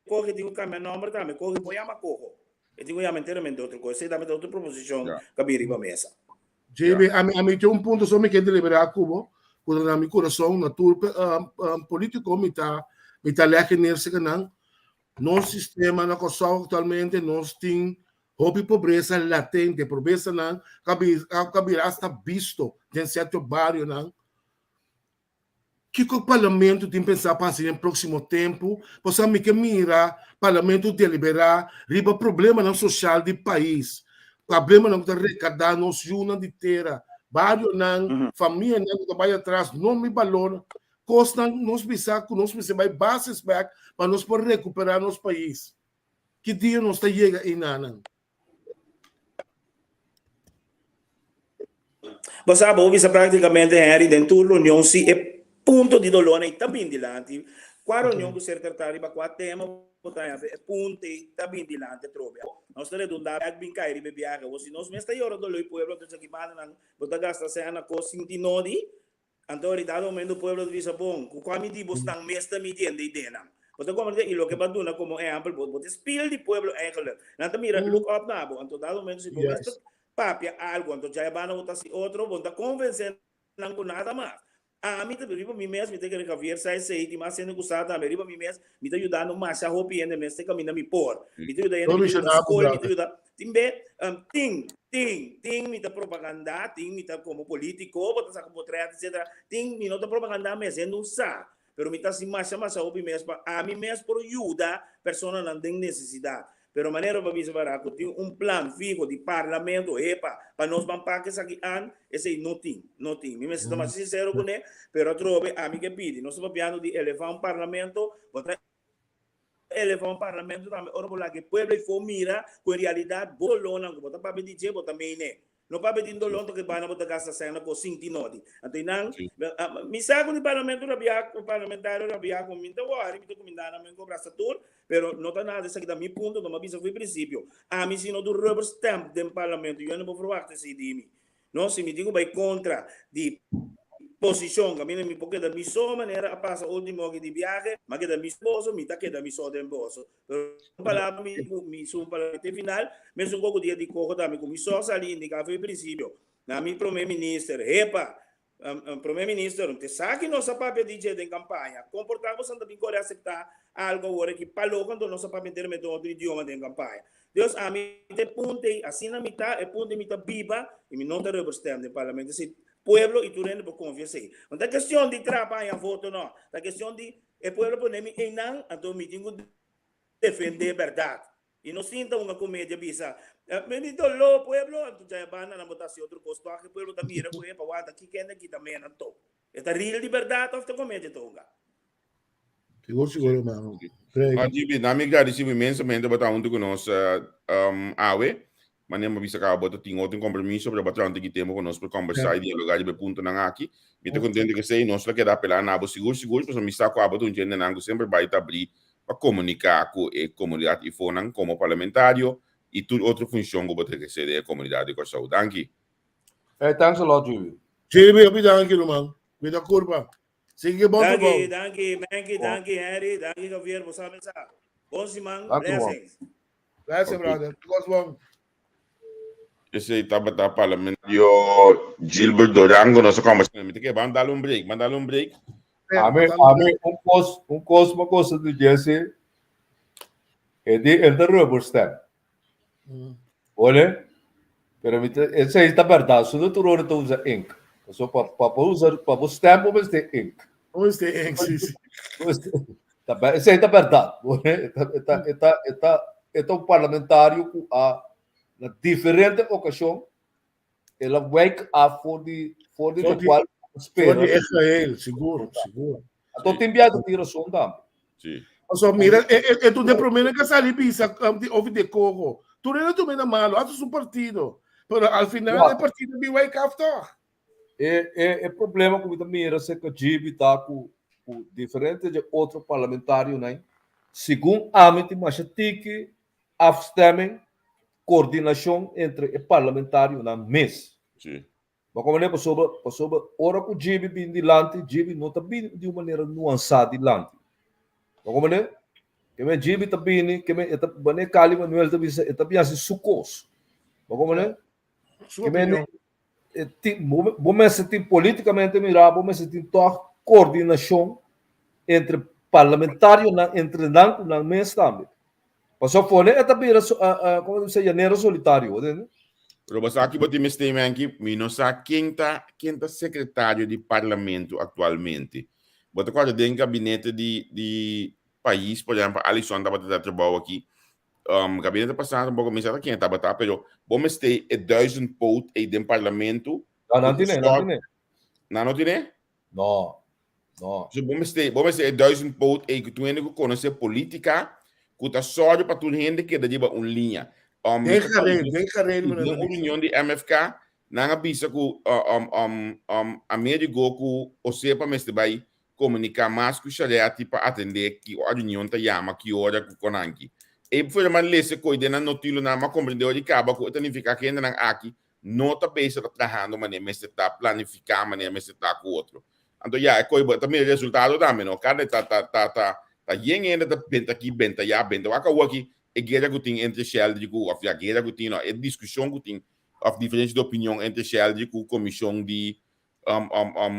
koho tin ku kambia nòmber tambe. Koho por yama koho. E tin ku yama enteramente otro kos. Esei tambe ta otro proposishon ku a bin riba mesa. JB, ami, ami tin un punto so mi ke deliberá ku bo, ku ta na mi kurason, na tur polítiko mi ta, mi ta lèg neer seka nan. Nos sistema na Kòrsou aktualmente nos tin hopi pobresa latente, pobresanan ku a bira asta bisto den sierto barionan. Kiko Parlamento tin pensá pa hasi den próksimo tempu? Pasobra mi ke mira Parlamento deliberá riba problemanan sosial di pais, problemanan ku ta rekadá nos yunan di tera, barionan, famianan ku ta bai atras, no mi balor, kosnan nos bisa ku nos mester bai basis bèk pa nos por rekuperá nos pais. Ki dia nos ta yega einanan? Bo sa, bo bisa práktikamente, Henry, den tur reunion si e punto di doló ei ta bin dilanti. Kua reunion ku ser tratá riba kua tema bo ta haña e punto ei ta bin dilanti atrobe. Nos ta redundá bèk bin kai riba e biahe. Awor si nos mes ta yora doló i pueblo, entonces aki bandanan bo ta gasta sèn na kos sin tin nodi. Anto ori dado momento pueblo ta bisa, Bon, ku kua mi di bosnan mes ta mi diende ideanan? Bo ta komprende? I loke bo a duna komo ehèmpel, bo bo ta spil di pueblo eigenlijk. Nan ta mira, look up na bo. Anto dado momento si bo mes ta papia algu, anto djaya banda bo ta hasi otro, bo no ta konvensé nan ku nada mas. Ami ta riba mi mes, mi ta kere Javier sa esei, tin mas hende ku sa tambe, riba mi mes mi ta yudando masha hopi hende mes te kaminda mi por. Mi ta yuda hende, mi ta yuda skol, mi ta yuda. Tin be, tin, tin, tin mi ta propaganda, tin mi ta como politico, bo ta saca potret, etcetera. Tin mi no ta propaganda mes, hende un sa. Pero mi ta haci masha, masha hopi mes pa ami mes por yuda personanan den necesidad. Pero manera bo a bisa para cu tin un plan fiho di parlamento, epa, pa nos ban pak esaki an, esey no tin, no tin. Mi mester ta masha sincero cune, pero atrobe ami ke pidi. Nos ta papiando di eleva un parlamento, bo ta eleva un parlamento tambe ora bo laga e pueblo ei mira ku en realidat bo dolónan ku bo ta papia di dje bo ta mene. No papia di un doló anto ke banda bo ta gasta sèn na kos sin tin nodi. Anto einan mi sa ku di parlamento rabia ku parlamentario rabia ku mi ta wòri mi ta kumindá nan mi kobra sa tur pero no ta nada esaki ta mi punto no mi a bisa for prinsipio ami si no ta un rubber stamp den parlamento yo no por verwachta esei di mi. No, si mi tin ku bai kontra di posishon kaminda mi por keda mi so manera a pasa ultimo aki di biahe, mi a keda mi boso, mi ta keda mi so den boso. Pero un palabra mi ku mi su palabra te final, mesun koko dia di koho tambe ku mi so sali indiká for e prinsipio na mi prome minister, hepa, prome minister, te sa ki nos a papia di dje den kampaña, komportá boso ta bin kore aseptá algu awor aki pa loko anto nos a papia enteramente otro idioma den kampaña. Dios ami ta e punto ei, asina mi ta, e punto ei mi ta biba i mi no ta rubber stamp den parlamento. Esei pueblo i tur hende por konfia esei. No ta kestion di trapa haña voto no, ta kestion di e pueblo pone mi einan anto mi tin ku defende bèrdat. I no sinta hunga komedia bisa, mi di doló pueblo, anto djaya banda nan bo ta hasi otro kos tòg e pueblo ta mira ku epa wanta ki kende kita mena anto. E ta real di bèrdat òf ta komedia ta hunga? Sigur, sigur, hermano. Ah, GB, na mi gradisi bo inmensamente bo ta hunto ku nos awe. Manera mi a bisa kaba bo ta tin otro kompromiso, pero bo a traha un tiki tempu pa nos por kombersá i dialogá riba e puntonan aki. Mi ta kontento ku esei. Nos lo keda apelá na bo sigur, sigur, pasobra mi sa ku abo ta un djentenan ku semper bai ta abrí pa komuniká ku e komunidat ifonan komo parlamentario i tur otro funshon ku bo ta ehersé den e komunidat di Kòrsou. Danki. Hey, thanks a lot, GB. GB, hopi danki, ruman. Cuida kurpa. Sigui bon Danki, trabou. danki, Menki, danki, Henry, danki, Javier, bo sa mesa. Bon siman, Danki, Juan. blessings. Blessing, Ok. brother. Dios bon. Esei tabata parlamentario Gilbert Dorango nos a kombersá. Mi ta kere ban dal un break, ban dal un break. Ami, ami, un kos, un kos mi a gosta di Jesse, e di el ta rubber stamp. Ole, pero mi ta, esei ta berdad, su no tur ora ta usa ink. Paso pa pa pa usa pa bo stamp bo mester ink. Bo mester ink, si si. Ta be, esei ta berdad. Ole, e ta e ta e ta e ta e ta un parlamentario ku a na diferente okashon el a wijk af for di for di For di lokual for spera. di e geheel, sigur, sigur. Anto tin biaha ta tin rason tambe. Sí. Paso mira, e, e, e tu de promé que sali bisa um, di of de coco. Tu no tu mena malo, hasta su partido. Pero al final Wak. el partido bi wake up toch. E, e, e problema ku mi ta mira serka Gibi ta ku. ku diferente dje otro parlamentarionan, segun ami tin masha tiki afstemming, koordinashon entre e parlamentarionan mes. Sí. Bo komprendé? Pasobra, pasobra ora ku Gibi bin dilanti, Gibi no ta bini di un manera nuansá dilanti. Bo komprendé? Ke men Gibi ta bini, ke men e ta, manera Cali Manuel ta bisa, e ta bin hasi su kos. Bo komprendé? Su Ke men opinion. e tin, bo, bo mester tin politikamente mirá, bo mester tin tòg koordinashon entre parlamentarionan, entre nan ku nan mes tambe. Pasobra pone e ta bira, komo ta bisa, llanero solitario, bo tende? Pero bo sa ki bo tin mester mi mi no sa ken ta ken ta secretario di parlamento actualmente. Bo ta corda den gabinete di di pais, por ehempel, Alison tabata ta trabou aki. Um, gabinete pasado tampoco mi sa ta ken tabata, pero bo mester e duizendpoot ei den parlamento. No, nan tine, nan tine. Nan no tine? No, no. So bo mester, bo mester e duizendpoot ei ku tur hende ku konosé polítika, ku ta sòru pa tur hende keda riba un liña. Um, Den gareel, den gareel, den un reunion di MFK, nan a bisa ku um, um, um, Amerigo ku Osepa mester bai komuniká mas ku Shareati pa atendé ki a reunion ta yama, ki ora ku konanki. E fuera man lese koi den nan notilonan, m'a komprendé ora di kaba ku e ta nifiká ku hendenan aki no ta bezig ta trahando manera mester ta planifiká manera mester ta ku otro. Anto ya e koi bo ta mira resultado tambe no. Kada ta ta ta ta ta yen hende ta benta aki benta ya benta wak awor aki e guera ku tin entre Sheldry ku of ya guera ku tin no e diskushon ku tin of diferensia di opinion entre Sheldry ku komishon di um um um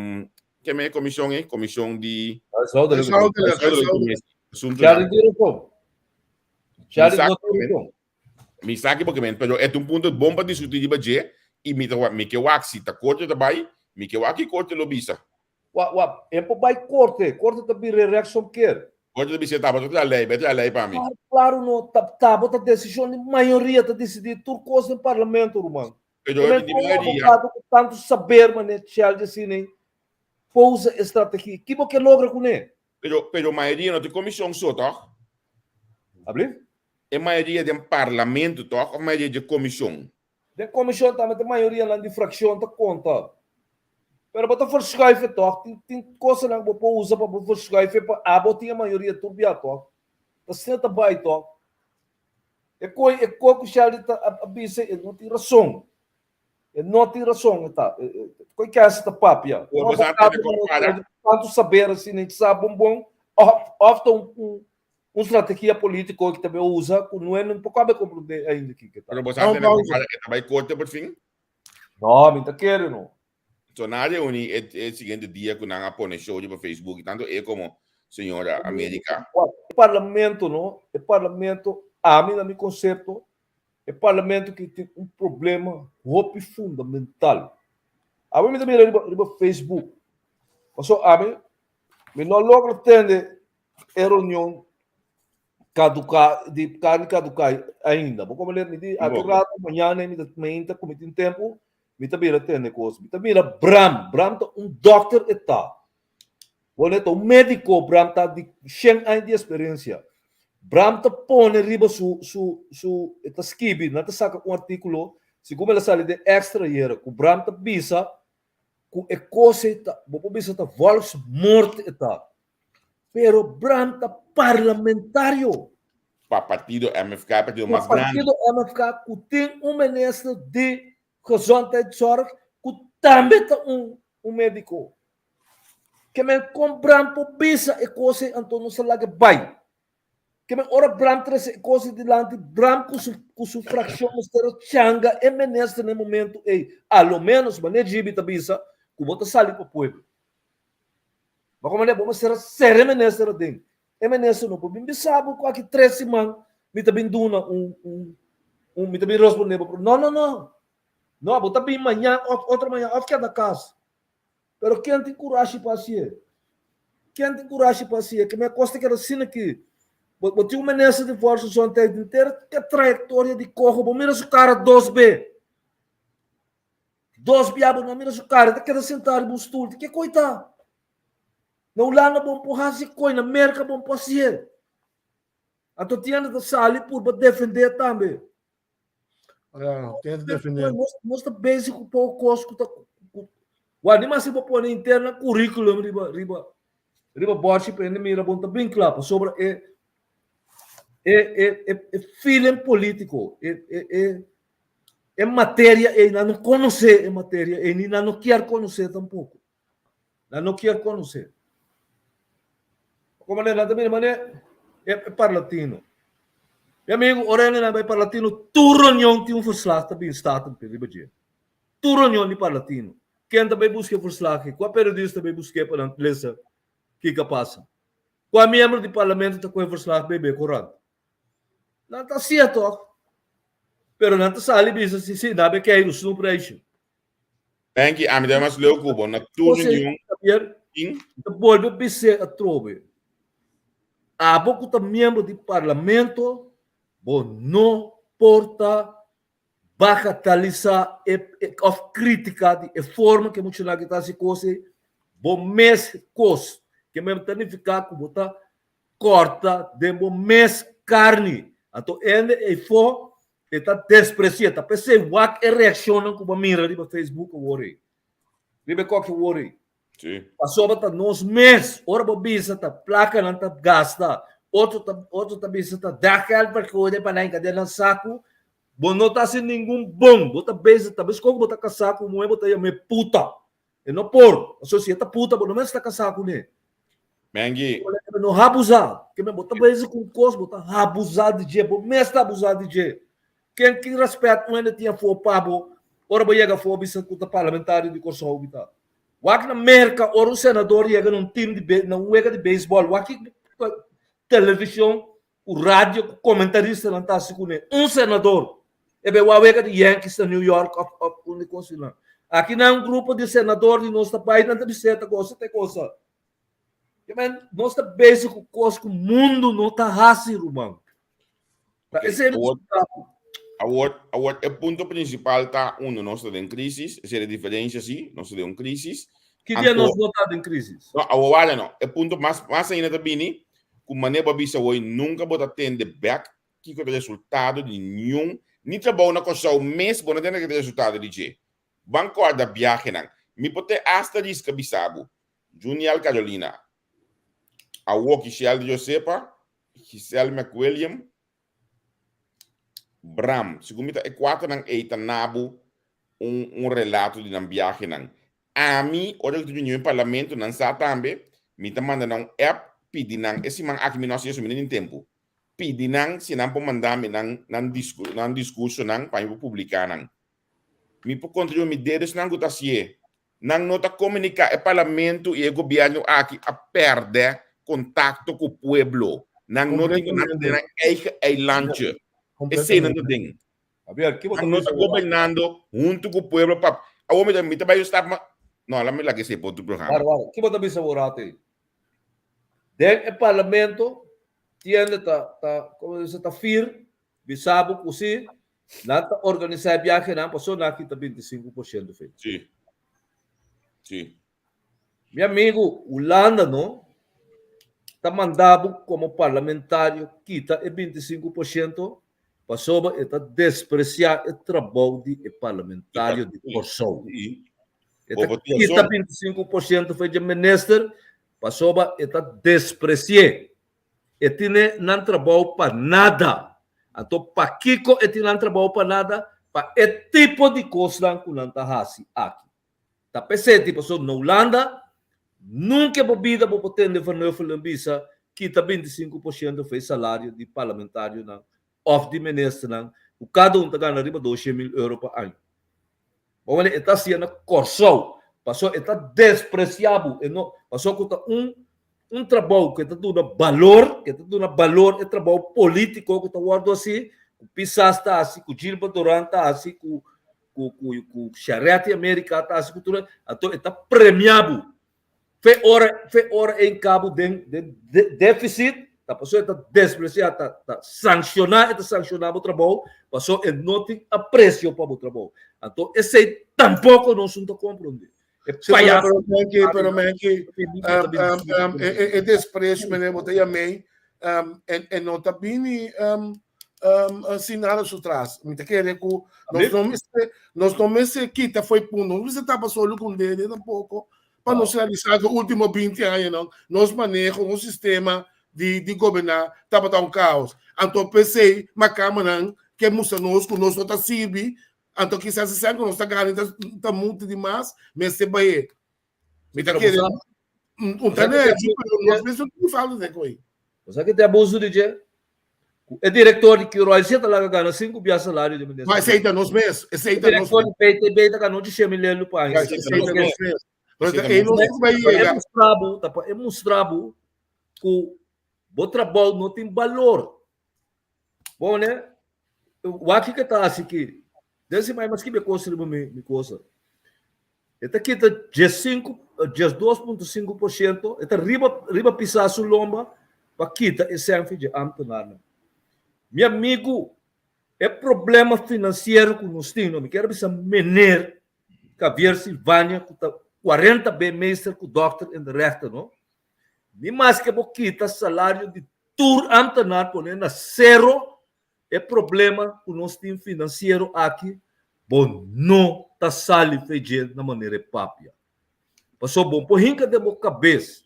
ke men e komishon ei komishon di Huishoudelijke Huishoudelijk, huishoudelijke huishoudelijk. Sheldry tin rason. Sheldry no tin rason. Mi sa ki bo ke men, pero e ta un punto bon pa diskutí riba dje i mi ta wak, mi ke wak si ta korte ta bai, mi ke wak ki korte lo bisa. Wak, wak, e por bai korte, korte ta bira rechtsomkeer. Korte ta bisa tabata traha lei, bai traha lei pa mi. Klaru, klaru no, ta, tabata ta desishon di mayoria ta disidí tur kos den parlamento, ruman. Pero Pero di un mayoria. abogado ku tantu saber manera Chelsea asina ei, por usa e strategia. Ki bo ke logra kuné? Pero, pero mayoria no ta komishon so, tòg? Ablief? E mayoria den parlamento tòg òf mayoria dje komishon? Den komishon tambe ta mayorianan di frakshon ta konta. Pero bo ta verschuife tòg, tin tin kosanan ku bo por usa pa bo verschuife pa abo tin e mayoria tur bia tòg. Ta asina ta bai tòg. E koi e koi ku Sheldon ta a bisa e no tin rason. E no tin rason e ta. Koi kèsa ta papia. Bo Un sa abogado tene no kompara. no tantu saber asina, sa bon bon òf òf ta un un Un strategia politico ki ta bay usa cu no e no por cabe comprende ainda kico ta. Pero bo sa tene compara e ta bay corte por fin? No, mi ta kere no. So nan a reuni e e siguiente dia cu nan a pone show riba Facebook y tanto e como señora America. E parlamento no, e parlamento ami na mi concepto e parlamento ki tin un problema hopi fundamental. Awe mi ta mira riba riba Facebook paso ami mi no logra tende E reunion caduca di carne caduca ainda. Bo como mi di aki rato mañana mi ta mainta cu mi tin tempo mi ta bira tende cos. Mi ta mira Bram, Bram ta un dokter e ta. Bo ta un medico Bram ta di shen aña di experiencia. Bram ta pone riba su su su e ta skibi nan ta saca un articulo segun mi la sali den extra ayera cu Bram ta bisa cu e cos ey ta bo por bisa ta volksmoord e ta. Pero Bram ta parlamentario. Pa partido MFK, partido mas grandi. Pa partido MFK ku tin un minister di gezondheidszorg ku tambe ta un un mediko. Ke men kon Bram por bisa e kos ei anto nos ta laga bai. Ke men ora Bram trese e kos ei dilanti Bram ku su ku su frakshon mester a changa e minister na e momento ei. A lo menos manera Gibi ta bisa ku bo ta sali pa pueblo. Ma como bo mester a sera e minister aden. E minister no por bin bisa bo cu aki tres siman mi ta bin duna un un un mi ta bin responde bo. No no no. No, bo ta bin mañan of otro mañan of keda cas. Pero ken tin curashi pa hacié? Ken tin curashi pa hacié? Ke me cos ta keda asina aki. Bo bo tin un minister di volksgezondheid henter ke trayectoria di coho bo mira su cara dos be. Dos bia bo no mira su cara, e ta keda sentá riba un stul. Ke koi ta? Na Hulanda bo por hasi koi, na Merka bo por hasi el. Anto tin hende ta sali purba defendé tambe. Ja, tin hende ta defendé. Nos, nos ta bezig ku poko kos ku ta ku, wak, ni mas si bo pone interna curriculum riba riba. Riba bòrchi pa hende mira bon ta bin kla pasobra e e e e e feeling polítiko e e e e materia ei nan no konosé e materia ei ni nan no kier konosé tampoko. Nan no kier konosé. Komo nan ta mira manera e parlatino. Mi amigo, ora hende nan bai parlatino tur reunion tin un verslag ta bin staten riba dje. Tur reunion di parlatino. Ken ta bai buska e verslag ei? Kua periodista ta bai busk'é pa nan lesa kiko a pasa? Kua miembro di parlamento ta kohe verslag bai bai korant? Nan ta hasié tòg. Pero nan ta sali bisa si si nan bai keiru snoepreisje. Thank you. Ami ta mas leu ku bo. Na tur reunion tin. Ta bolbe bis'é atrobe. Abo ku ta miembro di parlamento, bo no por ta Bagatalisá e òf kritiká di e forma ku e muchanan aki ta hasi kos ei, bo mes kos, ke men ta nifiká ku bo ta kòrta den bo mes karni. Anto hende eifó e ta despresiá. Ta p'esei wak e reakshonnan ku bo a mira riba Facebook awor ei, riba e kòki awor ei. Sí. Pasobra ta nos mes, ora bo bisa ta plakanan ta gasta, otro ta otro ta bisa ta daggeldvergoeding pa nan hinka den nan saku, bo no ta hasi ningun bon, bo ta bezig ta bes kon bo ta kasá ku un muhé bo ta yam'é puta. E no por, pasobra si e ta puta bo no mester ta kasá kuné. Mengi. No habuzá, ke men bo ta bezig ku un kos bo ta habuzá di dje, bo mes ta habuzá di dje. Ken ki rèspèt un hende tin afó pa bo ora bo yega afó bisa ku ta parlamentario di Kòrsou bo ta? Wak na Merka ora un senador yega na un team di na un wega di beisbòl, wak ki televishon ku radio ku komentaristanan ta hasi kuné. Un senador e bai wak wega di Yankees na New York òf òf un di kos asina. Aki nan un grupo di senador di nos ta bai nan ta bis'é ta gosa te kosa. Nos ta bezig ku kos ku mundu no ta hasi ruman. Ta Oké, esei awor, awor, awor e punto principal ta uno, nos ta den crisis, esa e diferencia sí, nos ta den un crisis. Ki dia Anto, nos no ta den crisis? no, awor wara no, e punto mas, mas ainda ta bini, ku manera bo a bisa hoy, nunca bo ta tende bek kiko ta resultado di niun, ni trabou na Kòrsou mes bo no tende kiko ta resultado di dje. Ban kòrda biahenan. Mi por te hasta riska bisa bo, Juniel Carolina, awor Kishel Josepa, Giselle McWilliam, Bram, segun mi ta e kuaternan ei ta nabu un un relato di nan biahenan. Ami, ora ku ta bini den parlamento, nan sa tambe, mi ta manda nan un app pidi nan, e siman aki mi no hasi eso, mi no tin tempu, pidi nan si nan por manda mi nan nan disku nan diskursonan pa mi por publiká nan. Mi por kontribuí mi dedosnan ku ta hasié. Nan no ta komuniká e parlamento i e gobièrnu aki a pèrdè kontakto ku pueblo. Nan no tin nan ta den nan eigen eilandje. Esei nan ta den. Nan no ta gobernando huntu ku pueblo pa awor mi ta mi ta bai un stap mas no la mi laga esei pa otro programa. Wara wara ki bo ta bisa bo rato ei? Den e parlamento tiende ta ta komo bisa ta fir bisa bo ku si Nan ta organisá e biahenan pasobra nan a kita 25% fe. Sí. Sí. Mi amigu, Hulanda no ta manda bo komo parlamentario kita e 25% pasobra e ta despresiá e trabou di e parlamentario di Kòrsou. Sí. E ta kita 25% fe dje minister pasobra e ta despresi'é. E tine nan trabou pa nada. Anto pakiko e tin nan trabou pa nada? Pa e tipo di kosnan ku nan ta hasi aki. Ta p'esei tipo so na Hulanda nunka bo bida bo por tende Van Huffelen bisa kita 25% for e salario di parlamentarionan òf di ministernan ku kada un ta gana riba 200.000 euro pa aña. Bo wende e ta hacié na Kòrsou, pasobra e ta despresiá bo, e no, pasobra ku ta un un trabou ku e ta duna balor, ku e ta duna balor e trabou polítiko ku ta wòrdu hasi, ku Pisas ta hasi, ku Gilbert Doran ta hasi, ku ku ku ku Charetti America ta hasi, ku tur, anto e ta premiá bo. Fe ora fe ora e hinká bo den den deficit, ta pasobra e ta despresiá, ta ta sankshoná, e ta sankshoná bo trabou, pasobra e no tin apresio pa bo trabou. Anto esei tampoko nos no ta komprondé. E Sí, pero, payaso pero Menki, pero Menki, um, um, e, e, e desprecio, meneer, bo ta yam'ei, um, en, en no ta bini um, um, sin nada su tras. Mi ta kere ku nos no mester, nos no mester kita foi punto, nos mester tapa solo ku un dede tampoco. pa nos realisá ku último 20 añanan nos maneho, nos sistema di di goberná tabata un kaos. Anto p'esei makamanan ke mustra nos ku nos no ta sirbi, anto kisas esei ku nos ta gana ta ta mutu di mas, mester bai. Mi ta kere un ta nechi, pero nos mes no tin falta den koe. Bo sa ke ta abuso di dje? Ku e direktor di Curoil si e ta laga gana sinku bia salario di minister. Ma esei ta nos mes, esei ta nos mes. E direktor di PTB ta gana ocho shen mil lelu pa aña. Esei ta nos mes. Pero ta ei nos ku bai yega. Ta pa e mustra bo, ta pa e mustra bo ku bo trabou no tin balor. Bo ne, wak kiko ta hasi ki. Den si mai mas kibe kos riba mi mi kosa. E ta kita diesinku, 12.5%, e ta riba riba pisa su lomba pa kita e sènfi dje ámtenarnan. Mi amigu, e problema finansiero ku nos tin, no mi kier bisa mener Javier Silvania ku ta 40 be meester ku dòkter in de rechten, no. Ni maske bo kita salario di tur ámtenar pone na sero, E problema ku nos tin finansiero aki bo no ta sali fe dje na manera e papia. Pasobra bo por hinka den bo kabes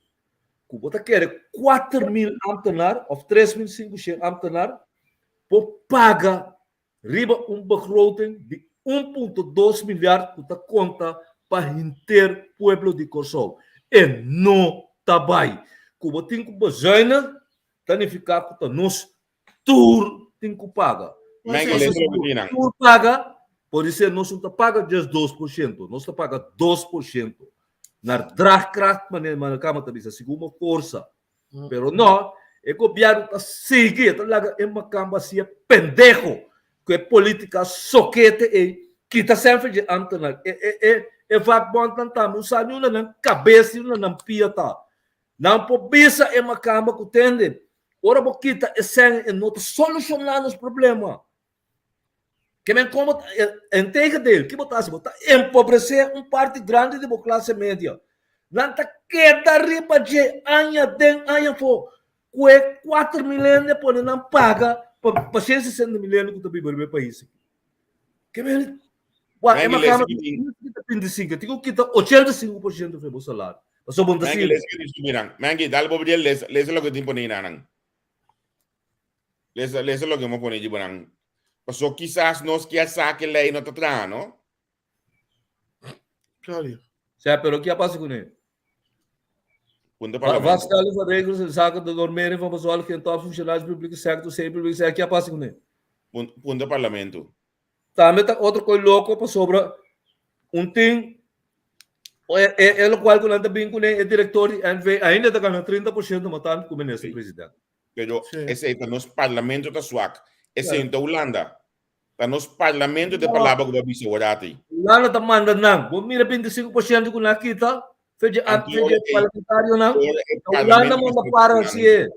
ku bo ta kere 4000 ambtenar òf 3500 ambtenar por paga riba un begroting di 1.2 milyard ku ta konta pa henter pueblo di Kòrsou. E no ta bai. Ku bo tin ku bezuinig ta nifiká ku ta nos Tur tin ku paga. Tur paga, por esei nos no ta paga djes 2%, nos ta paga 2%. Na draagkracht, manera Mano Kama ta bisa, segun bo forsa. Pero no, e gobièrnu ta sigui, e ta laga e makamba hasi e pendeho ku e politika sokete ei, kita semper dje ambtenaar. E, e, e, e vakbondnan tambe, un sa ni unda nan kabes ni unda nan pia ta. Nan por bisa e makamba ku tende, ora bo kita e sèn e no ta solushoná nos problema. Ke men komo integendeel, ki bo ta hasi? Bo ta empobresé un parti grandi di bo klase media. Nan ta keda riba dje aña den aña afó ku e 4000 hende pone nan paga pa 160 mil hende ku ta biba riba e pais aki. Ke men Wak, e makamba kita 25, tin ku kita 85% di bo salario. Pasobra bo no ta sirbi. Mengi, lesa ki miran. Mengi, dal bo bidel lesa, lesa loke tin pone nan. Lesa, lesa loke mo pone di bonan. Paso kisas nos kier sa ke lei no ta traha, no? Sorry. Sea, pero ki a pasa kuné? Punto parlamento. Vaststelling van regels in zaken de normering van bezoldiging en topfunctionaris publieke sector, semi-publieke sector, ki a pasa kuné? Punto parlamento. Tambe ta otro koi loko pasobra un tin e e lokual ku nan ta bin kuné e direktor di NV ainda ta gana 30% mas tantu ku minister president. Pero esei ta nos parlamento ta swak. Esei no ta Hulanda. Ta nos parlamento ta e palabra ku bo a bisa awor ati. Hulanda ta manda nan. Bo mira 25% ku nan a kita fe dje parlamentarionan. Ta Hulanda manda para hasié.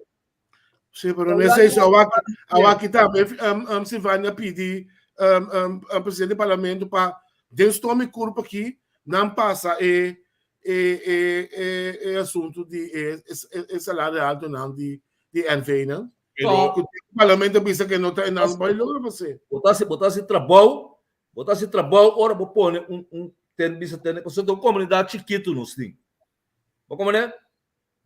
Sí, pero nesse isso, awaki, awaki tambe um, um, Silvania pidi um, um, um, presidente do parlamento pa den stomi curpa aqui não passa e e e e, e assunto de e, e, e salário alto não de de NV não. Pero o parlamento bisa que não tá não vai logra você. Botar se botar se trabalho, botar se trabalho, ora bo pone um um ten bisa ten, pasobra ta un comunidad chiquito nos tin. Bo como ne?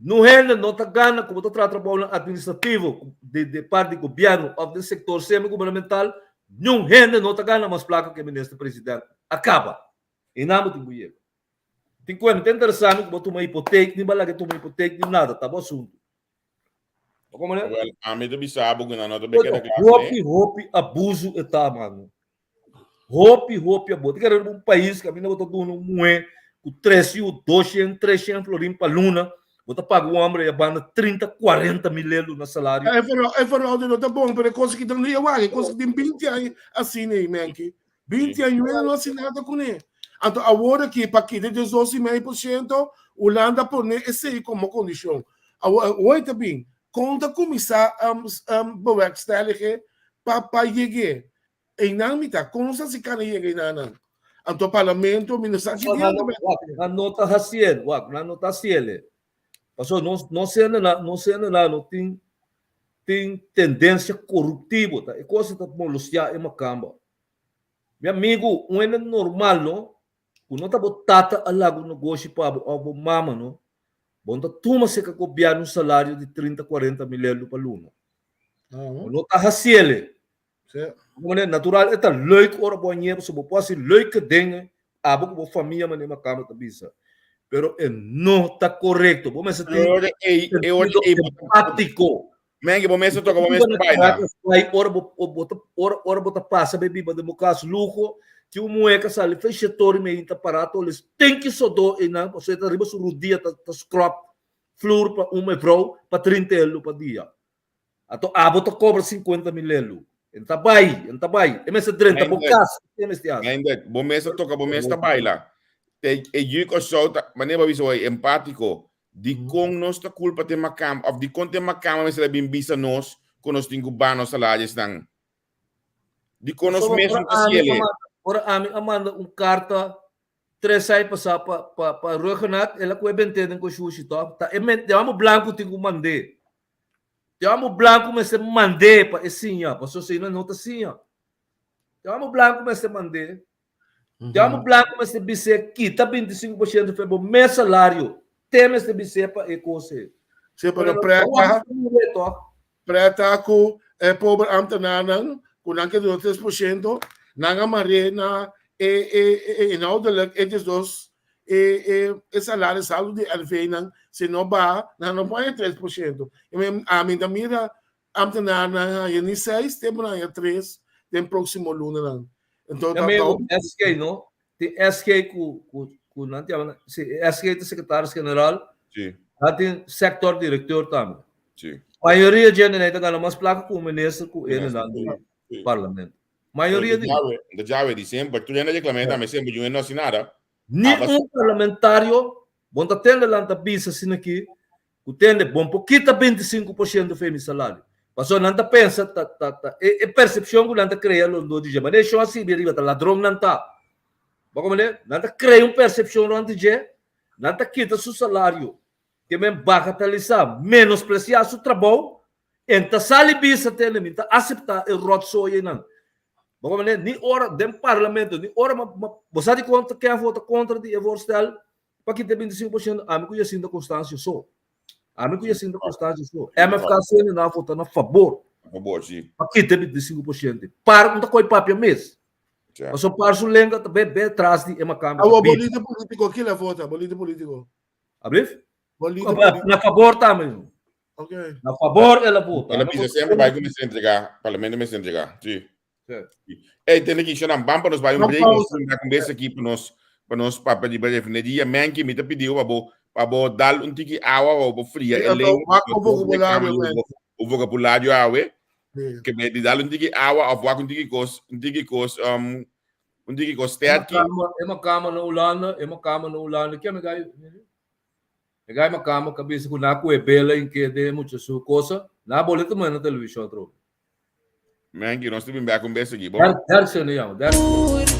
Nun hende no ta gana ku bo ta traha trabounan administrativo di di parti di gobièrnu òf den sektor semi-gubernamental, niun hende no ta gana mas plaka ku e minister president. A kaba. I nan bo tin ku yega. Tin ku no ta interesá mi ku bo tuma hipotek, ni bo a laga tuma hipotek ni nada, ta bo asuntu. Bo komprende? Awèl, ami ta bisa bo ku nan no ta bekeda klas, ne? Hopi, hopi abusu e ta, mano. Hopi, hopi abo. Ta kere riba un pais kaminda bo ta duna un muhé ku tres yu, doshen, treshen florin pa luna, bo ta paga un hombre ya banda 30, 40 mil lelu na salario. E verhouding, e verhouding no ta bon, pero e cosa ki ta no wak, e cosa ki tin 20 aña asina ei, menki. 20 aña no hasi nada kuné. Anto awor aki pa kita 12,5%, Hulanda pone esei komo kondishon. Awor, hoy ta bin, kon ta kuminsá um, um, bewerkstelligen pa pa yeg'é? Einan mi ta, kon nos ta hasi kana yega einanan? Anto parlamento, mi no sa ki dia ta bai. Wak, nan no ta hasiel, wak, nan no ta hasiel e. Pasobra nos, nos hendenan, nos hendenan no tin, tin tendensia koruptivo, ta e kos ta molestiá e makamba. Mi amigu, un hende normal no, Ku no ta bo tata a laga un negoshi pa bo òf bo mama no, bo no ta tuma serka gobièrnu un salario di 30, 40 mil euro pa luna. Bo no ta hasiel. Manera natural e ta leuk ora bo a ñe pasobra bo por hasi leuke dingen abo ku bo famia manera makamba ta bisa. Pero e no ta korekto. Bo mester tin sentido empátiko. Mengi, bo mester toka, bo mester baila. Bai ora bo bo ta ora ora bo ta pasa be biba den bo kas luho, tin un muhé ka sali fe shetor i mei ta pará to les tin ki sodó einan pasobra e ta riba su rudia ta ta scrub flur pa un mevrouw pa 30 elu pa dia. Ato abo ta kobra 50 mil elu. En ta bai, en ta bai. E mester drenta bo kas, e mester hasi. Eindelijk, bo mester toka, bo mester baila. Te e yu Kòrsou ta, manera bo a bisa hoy, empátiko. Dikon nos ta kulpa te makamba òf dikon te makamba mester a bin bisa nos ku nos tin ku baha nos salarisnan? Dikon nos Pasobra mes ora no ta ami hasiel a e? manda, ora ami a manda un karta tres ai pasá pa pa pa Ruggenaath, el a kohe bent'é den koshushi tòg. Ta e men, te amo blanku tin ku mand'é. Te amo blanku mester mand'é pa e siña, pasobra si no e no ta siña. Te amo blanku mester mand'é. Te amo blanku mester bis'é kita 25% for bo mes salario. Te mester bis'é pa e kos ei. Sí, pero preta, preta ku e pober ambtenaarnan ku nan ke duna 3%, nan a mar'é na e e e inhoudelijk e 12 e e e salaris haltu di NV nan si no baha nan no por haña 3%. I men ami ta mira Ambtenaarnan haña ni seis, tempu nan haña tres den próksimo lunanan. Enton ta Amigo, SG no? Tin SG ku ku ku nan ta yama si SG ta sekretaris general. Si. Nan tin sektor direkteur tambe. Si. Mayoria djende nan ta gana mas plaka ku un minister ku e nan di parlamento. Mayoria di. De djawe di semper. Tur hende reklam'é tambe semper, yu hende no hasi nada. Ni un parlamentario bon ta tende lan ta bisa asina aki Ku tende bon por kita 25% fe mi salario. Pasobra nan ta pensa ta ta ta e e persepshon ku nan ta krea rondó di dje. Manera e shon a sibi ariba ta ladron nan ta. Bo komprende? Nan ta krea un persepshon rònt di dje, nan ta kita su salario, ke men bagatalisá, menospresiá su trabou, en ta sali bisa tende mi ta aseptá e ròtsooi einan. Bo komprende? Ni ora den parlamento, ni ora ma ma bo sa dikon ta ken a vota kontra di e voorstel? Pa kita 25%, ami ku Jacinta Constancio so. Ami ku Jacinta Constancio so. MFK sende na vota na fabor. Na fabor, si. Pa kita 25%. Par, no ta koi papia mes. Ja. Paso par su lenga ta be be tras di e makamba. Awo, bo lider politico, kila vota, bo lider politico. Ablief? Bo lider politico. Na fabor tambe. Ok. Na fabor el a vota. El a bisa semper bai ku mester entrega, parlamento mester entrega. Si. Ey, tende ki shonan, ban pa nos bai un break, nos ta un bes aki pa nos pa nos papia di refineria. Menki, mi ta pidiu pa bo pa bo dal un tiki awa pa bo fria e lengua, o vocabulario awe. Ke me di dal un tiki awa of wak un tiki kos, un tiki kos, um, un tiki kos sterki. E makama na Hulanda, e makama na Hulanda, ke mi gai? E gai makama ka bisa ku na ku e bela in ke de mucha su kosa, na bole ta na televishon atrobe. Menki, nos ta bin bek un bes aki, bo. Derksen e yama, Derksen.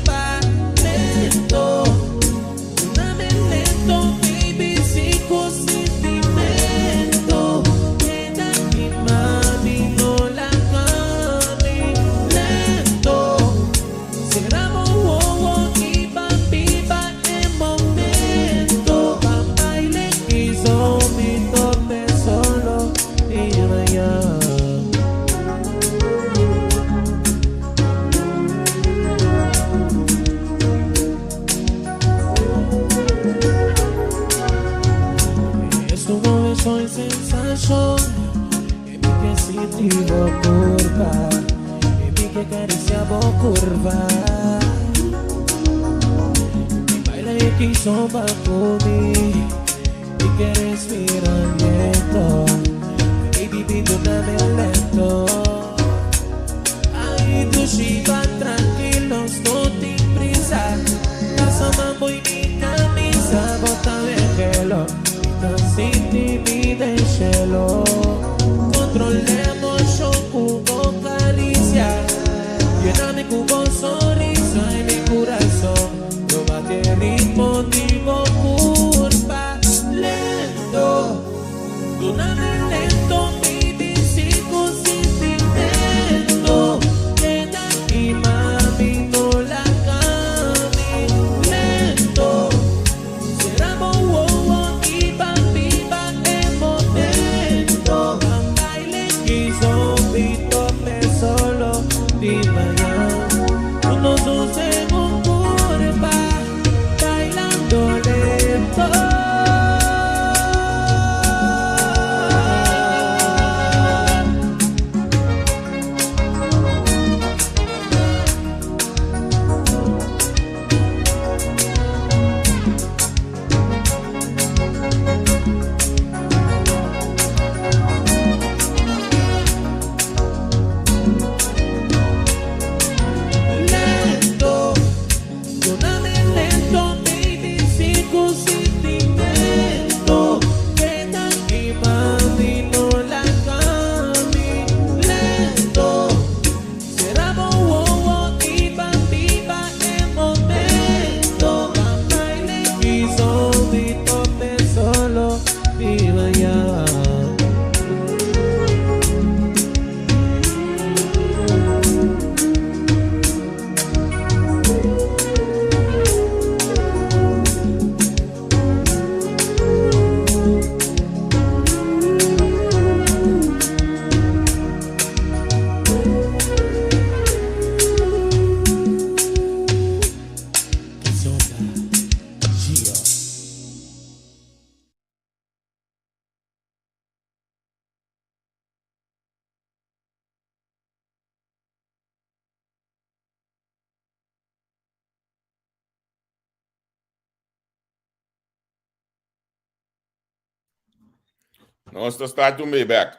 Nos ta start un bay bek.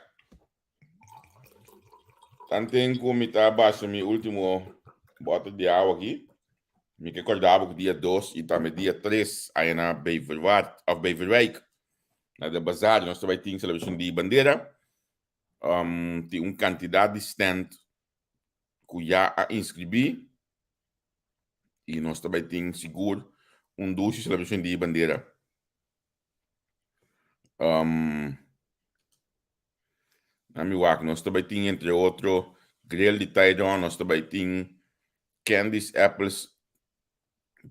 Tanten ku mi ta basha mi último bote di awa aki, mi ke kòrda bo ku dia dos i tambe dia tres aya na Beverwaard òf Beverwijk, na de bazaar, nos ta bai tin selebrashon di bandera. Um, tin un kantidat di stand ku ya a inskribí i nos ta bai tin sigur un dushi selebrashon di bandera. Um, na mi wak, nos ta bai tin entre otro grill di Tairon, nos ta bai tin candies, apples,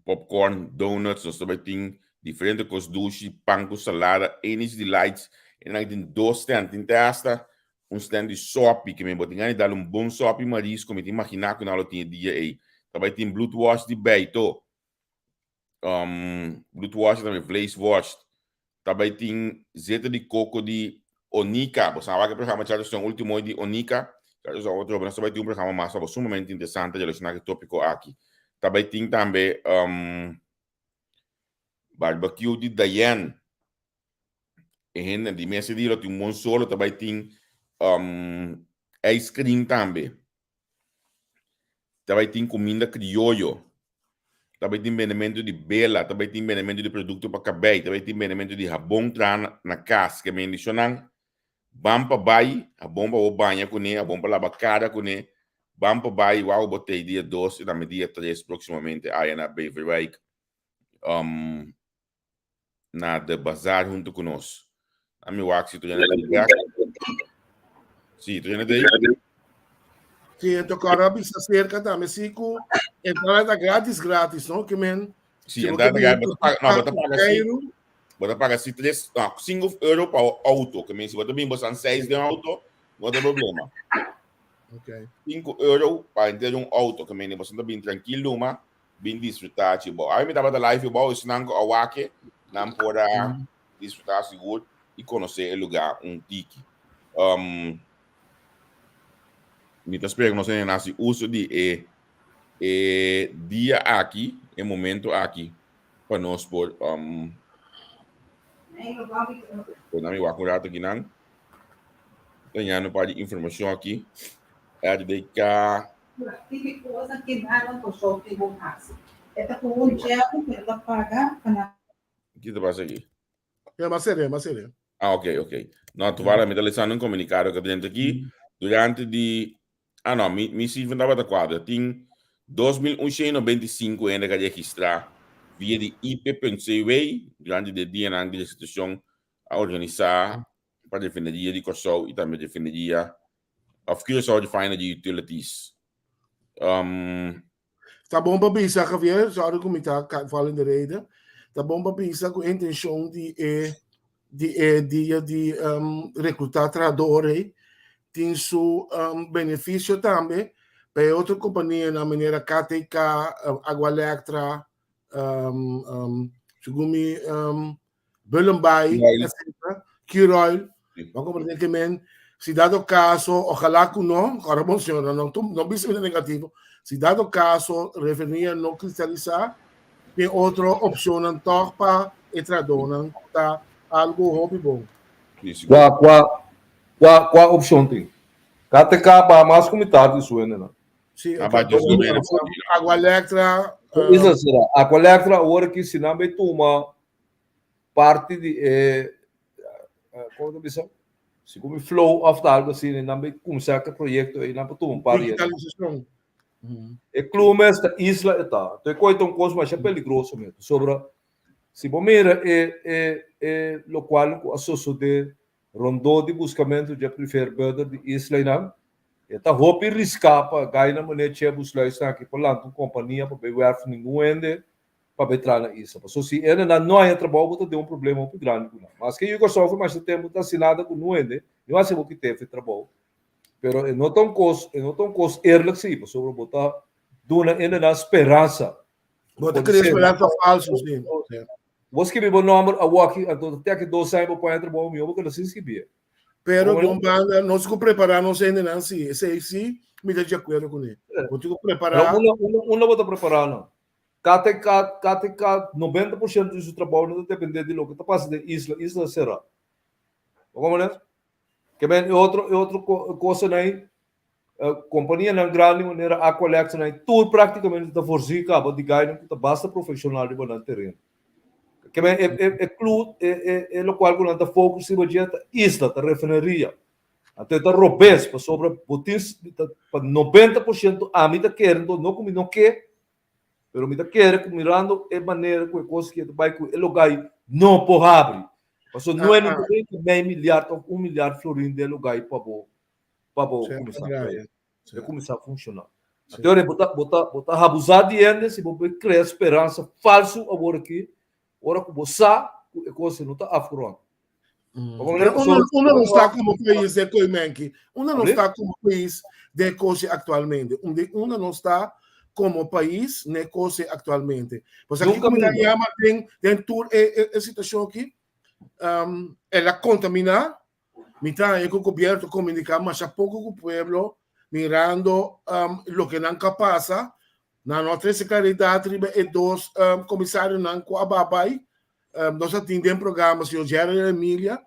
popcorn, donuts, nos ta bai tin diferente kos dushi, pan ku salada, Annie's Delights, e nan tin dos stand, tin te hasta un stand di sopi, ke men bo tin gana di dal un bon sopi marisco, mi ta imagina ku nan lo tin e dia ei. Ta bai tin bloedworst di Beito, um, bloedworst tambe vleesworst. Ta bai tin zeta di coco di Onika. Bo sabe que programa Charleston último di Onika. Charleston otro, nos ta bai tin un programa mas abo sumamente interesante relacionado ku tópiko aki. Ta bai tin tambe um, barbecue di Diane. E hende di mesa di lo tin un bon solo, ta bai tin um, ice cream tambe. Ta bai tin kuminda krioyo, ta bai tin bendementu di bela, ta bai tin bendementu di produkto pa kabei, ta bai tin bendementu di habon traha na kas. Ke bendishonnan ban pa bai, habon pa bo baña kuné, habon pa laba kara kuné, ban pa bai wou bo tei dia dos i tambe dia tres próksimamente aya na Beverwijk. Um, na de bazaar hunto ku nos. Ami wak si Tojana ta bek. Si, Tojana ta aí? Si, ento kora bisa cerca tambe si ku entrada ta gratis gratis, no? Ke men Si, entrada ta gratis, bota paga, no, bota paga si, bota paga si tres, no, 5 euro pa auto, ke men si bota bin bosan 6 den auto, no ta problema. Okay. 5 euro pa entrar un auto, ke men bosan ta bin tranquilo, ma bin disfrutá chi bo. Awe mi tabata live bo, esnan ku a wak nan por a disfrutá sigur i konosé e lugá un tiki. Um, mi ta spera ku nos hende hasi uso di e e dia aki, e momento aki, pa nos por um, por na mi wak un rato akinan. Tañando un par di informashon aki. RDK Ki ta pasa aki? Ja, mas serio, mas serio. Ah, ok, ok. No, toevallig mi ta lesando un comunicado que drenta aki. Durante di... Ah, no, mi, mi cifra tabata cuadra. Tin 2195 hende que registra via di IP.cw durante di dianan di registracion a organisa pa refineria di Kòrsou i tambe refineria of Curaçao Refinery Utilities. Um, Ta bon pa bisa, Javier, sorry ku mi ta val in de rede. Ta bon pa bisa ku intenshon di e di e dia di um, reclutar trahador ei tin su um, beneficio tambe pa e otro kompanianan manera KTK, Agua Electra, um, um, segun mi um, Bullenbaai, etc. Curoil, Bo comprende que men, si dado caso, ojalá que no, ahora bon señora, no, no bisa negativo, si dado caso, refineria no cristaliza, tin otro opcionnan toch pa e trahadornan ta algo hopi bon. Kua, kua, kua, kua opcion tin? KTK ba mas ku mitad di su hendenan. Sí, Agua Electra. Isa será. Agua Electra awor aki si nan bai tuma parti di e como ta bisa si como flow of algo asina nan bai cuminsa cu e proyecto ey nan por tuma un par di Digitalisacion. E club mes ta isla e ta. Enton e coy ta un cos masha peligroso mes pasobra si bo mira e e e locual cu a sosode rondó di buscamento dje priver burger di isla eynan e ta hopi risca pa gaynan manera che busluisnan aki por lanta un compania pa bay werf ningun hende pa bay traha na isla. Pasobra si hende nan no haña trabou bo ta den un problema hopi grandi ku nan. Maske yu Kòrsou for masha tempu ta hasi nada ku nu hende, no hasi hopi tefe trabou, pero e no ta un kos, e no ta un kos eerlijk si, pasobra bo ta duna hende nan speransa. Bo ta krea speransa falso si. Bo skibi bo nòmber awoki, anto te aki dos aña bo por haña trabou, mihó bo keda sin skibié. Pero di un banda nos ku prepará nos hendenan si, esei si mi ta di akuerdo kuné. Bo tin ku prepará. Unda, unda, unda bo ta prepará nan? KTK, KTK, 90% di su trabou no ta dependé di loke ta pasa den isla, isla ta será. Bo komprende? Ke men e otro e otro kosanan ei, kompanianan grandi manera Aqualex nan ei tur praktikamente ta voorzien kaba di gainan ku ta basta profeshonal riba nan tereno. Ke men e e e klu e e e lokual ku nan ta focus riba dje ta isla, ta refineria. Anto e ta robes pasobra bo tin pa 90% ami ta kere anto no ku mi no ke Pero mi ta kere ku mirando e manera ku e kos ki ta bai ku e lugá no por habri. Pasobra no e no ta bin ku mei miliard òf un miliard florin den e lugá pa bo pa bo kuminsá e kuminsá funshoná. Anto bo ta bo ta bo ta habusá di hende si bo por krea speransa falsu awor aki ora ku bo sa ku e kos no ta afgerond. Pero uno, uno no está como país de Koimenki. Uno no está como país de cose actualmente. Uno no está como país ne cose actualmente. Pues aquí como llama den, den tour e, e, e situación aquí, um, el a contaminar, mitad el gobierno comunica más a poco con pueblo, mirando um, lo que nan pasa, nan no trece claridad riba e dos um, comisarionan cu a babay. Um, nos a tin den programa señor Jerry Emilia.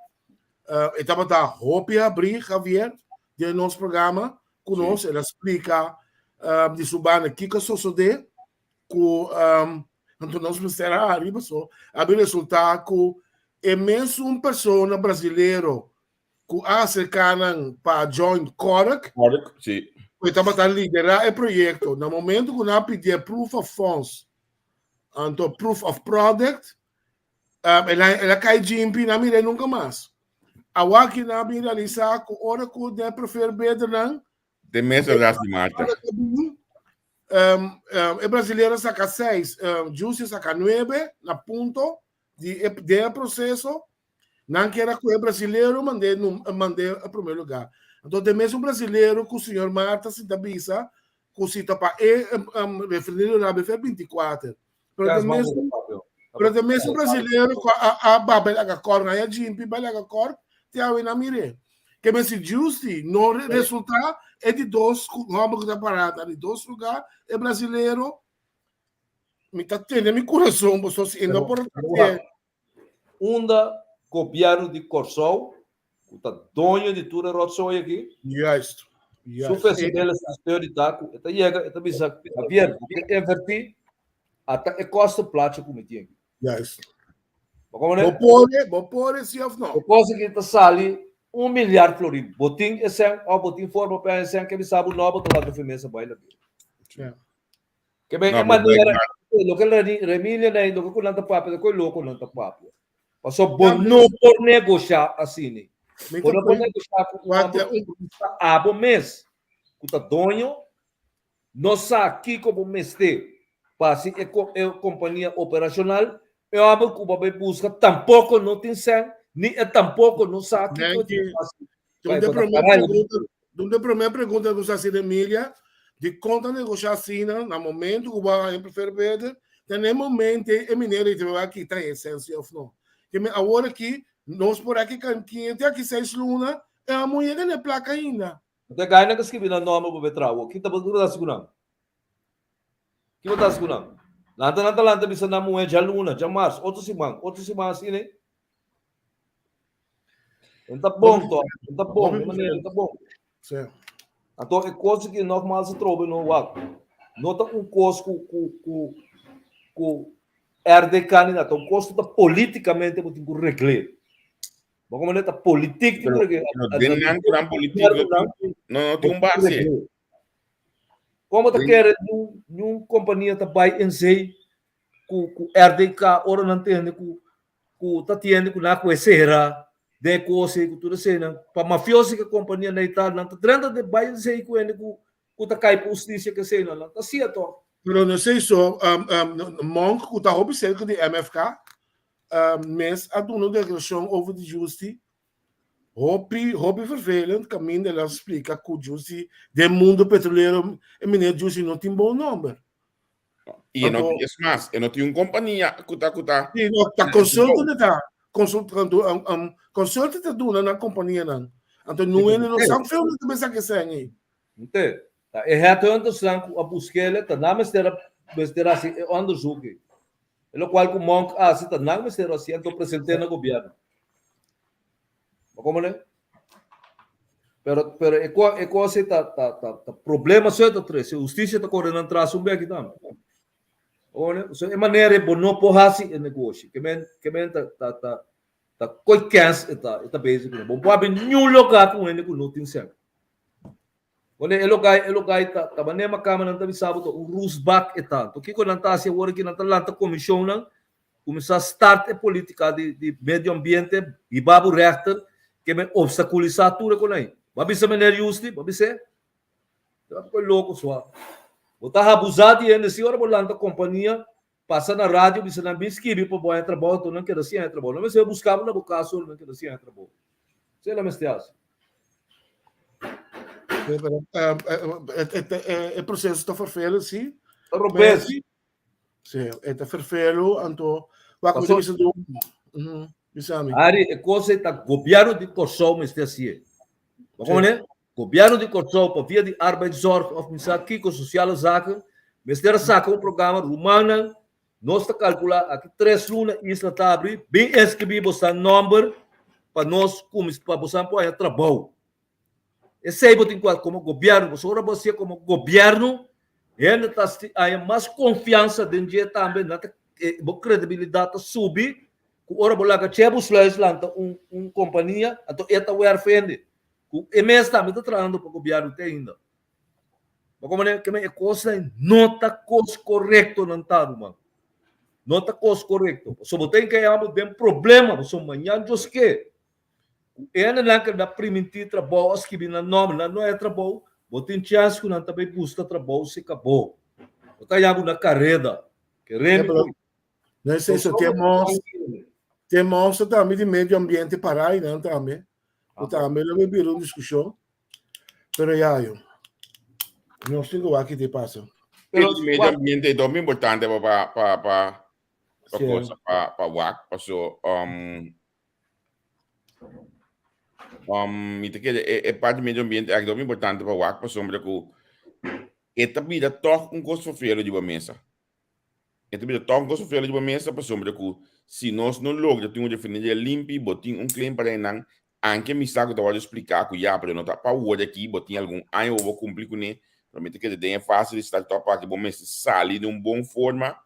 Uh, e tabata hopi abri, Javier, den nos programa cu nos. El a splica um, di su banda kiko a sosode cu um, anto nos mester a hari paso a bin resulta cu e mesun persona brasilero ku a aserká nan pa join Kork. Kork, si. Ku e tabata liderá e proyekto. Na momento ku nan a pidi e proof of funds, anto proof of product, um, el a, el a kai djimpi, nan mir'é nunka mas. Awaki nan a bin realisá ku ora ku den preferred bidder nan, Den mes ras di Marta. Um, um, e brasilero saka 6, um, Juicy saka 9 na punto di e, den e proceso. Nan kier a coge brasilero mand'é num, mand'é a primer lugar. Anto den mes un brasilero cu señor Marta sinta bisa cu si ta pa e um, refinerio na BF 24. Pero den mes pero den mes un brasilero cu a, a ba bay laga kor, nan ya jimpi bay laga kor, te awe nan mir'é. Ke men si Giusti no resulta e di dos homber cu ta pará ta di dos lugar, e brasilero mi ta tene mi corazon pasobra si e no por Pero, Unda gobièrnu di Kòrsou, ku ta doño di tur e ròtsooi aki, Juist. su Juist. fesebeles ta speo di ta ku e ta yega e ta bisa, Javier, bo ke invertí, ata e kòsto placha ku mi tin aki. Juist. Bo komprende? Bo pone, bo pone si òf no? E kos aki ta sali un milyar florin. Bo tin e sèn òf bo tin forma pa haña e sèn, ke bisa bo no, bo ta laga firmesa bai laga. Ja. Ke ben No, e bo manera bai loke Remilia na loke ku nan ta papia ta koi loko nan ta papia. Paso bo Ja, no por negosha asina. Mi Bo ta no por poi negosha ku un wak hòmber un ku ta abo mes ku ta doño no sa kiko bo mester pa hasi e e kompania operashonal e hòmber ku bo bai buska tampoko no tin sèn ni e tampoko no sa kiko e tin Nenki, ku hasi Toen pa e de por ta primeira parai. pergunta, toen de primeira pergunta que você Emilia, de conta negociar assim, na momento que o em prefer beter, tem nem momento e mineiro e vai aqui tá essência of não. Que me agora aqui, nós por aqui canquinha, tem aqui seis luna, é a mulher que nem placa ainda. Até gai na escrevi na nome bo betrawo. Kita bo ta segurando. Ki bo ta segurando? Lanta lanta lanta bisa na mujer ja luna, ja mars, otro siman, otro siman assim, né? Não tá bom, to. Não tá bom, de maneira, não tá bom. Sim. Anto e kos ku nogmaals atrobe no wak. No ta un kos ku ku ku ku RDK ni nada, ta un kos ku ta politikamente bo tin ku regl'é. Bo komo ta politiek tin ku regl'é. Pero den nan ku nan politiek no tin no no tin un base. Komo ta kere niun niun kompania ta bai en zee ku ku RDK ora nan tende ku ku ta tiende ku nan ku e sera den e kos ei ku tur eseinan pa mafioso ke kompania nei ta nan ta drenta den bai esei ku hende ku ku ta kai pa hustisia ke eseinan nan ta sia tòg. Pero no esei so, Monk ku ta hopi serka di MFK mes a duna un deklarashon over di Justi hopi hopi vervelend kaminda el a splika ku Justi den mundo petrolero e meneer Justi no tin bon nomber. I e no tin, es mas, e no tin un kompania ku ta ku ta. Sí, no, ta consultant ta. Consult, consultant ta duna na kompanianan. Anto nu hende no sa veel ta bisa ke sèn ei. Nte, ta e headhuntersnan ku a busk'el ta nan mester a mester hasi e onderzoek ei. E lokual ku Monk a hasi ta nan mester hasi anto present'é na gobièrnu. Bo komprende? Pero, pero e ko, e kos ta, ta, ta, ta problema so ta trese. Hustisia ta kore nan tras un beki tambe. Bo So e manera bo no por hasi e negoshi. Ke men, ke men ta, ta, ta, ta koi kens e ta, e ta bezig kuné. Bo no por habri niun loka ku hende ku no tin sèn. Wanneer e lokai, e lokai ta, ta manera makama nan ta bisa bo ta un roestbak e ta. Anto kiko nan ta hasi awor aki? Nan ta lanta komishonnan, kuminsá start e politika di, di medio ambiente, hiba bo rechter, ke men obstakulisá tur e konai. Bo a bisa meneer Justi? Bo a bis'é? Bo ta koe loko sua. Bo ta habusá di hende si ora bo lanta kompania, pasa na radio bisa nan bin skibi pa bo haña trabou, anto nan keda sin haña trabou. Nan mester buska bo na bo kas ora nan keda sin haña trabou. Esei nan mester hasi. E proseso ta fervelo, si. Ta robes. Si, e ta fervelo, anto wak mi ta bisa du. Bisa mi. Ari, e kos ei ta gobièrnu di Kòrsou mester hasié. Bo komprendé? Gobièrnu di Kòrsou pa via di Arbeidszorg òf mi sa kiko, Sociale Zaken, mester a saka un programa, rumannan, nos ta kalkulá aki tres luna isla ta abri, bin inskribí bosan nòmber pa nos kuminsá, pa bosan por haña trabou. Esei bo tin ku hasi komo gobièrnu, pasobra ora bo hasié komo gobièrnu, hende ta haña mas konfiansa den dje tambe, nan ta, bo kredibilidat ta subi ku ora bo laga Chebu Sluis lanta un un kompania, anto e ta wèrf hende. Ku e mes tambe ta trahando pa gobièrnu te ainda. Bo komprende ke men e kosnan no ta kos korekto nan ta ruman. No ta kos korekto. Pasobra bo ta enkaya bo den problema pasobra mañan Dios ke ku e hendenan ke na primintí trabou a skibi nan nòmber nan no haya trabou, bo tin chèns ku nan ta bai buska trabou si ka bo. Bo ta haya bo na kareda. Ke remi ku No es eso, temos, temos tambe di medio ambiente para y nan tambe. O tambe lo bira un discusión. Pero ya yo. No sé qué aquí te pasa. Pero medio ambiente es muy importante pa pa pa pa pa cosa pa pa wak paso um um mi te kere e, e parte medio ambiente aki muy importante pa wak pasobra ku e ta bira toch un kos vervelend riba mesa. E ta bira tòg un kos ferfelu riba mesa pasobra ku si nos no logra tin un refineria limpi, bo tin un claim para einan, anke mi sa ku ta wòrdu spliká ku ya, pero no ta pa awor aki, bo tin algun aña bo bo kumpli kuné, pero mi ta kere den e fase di start-up aki bo mester sali den un bon forma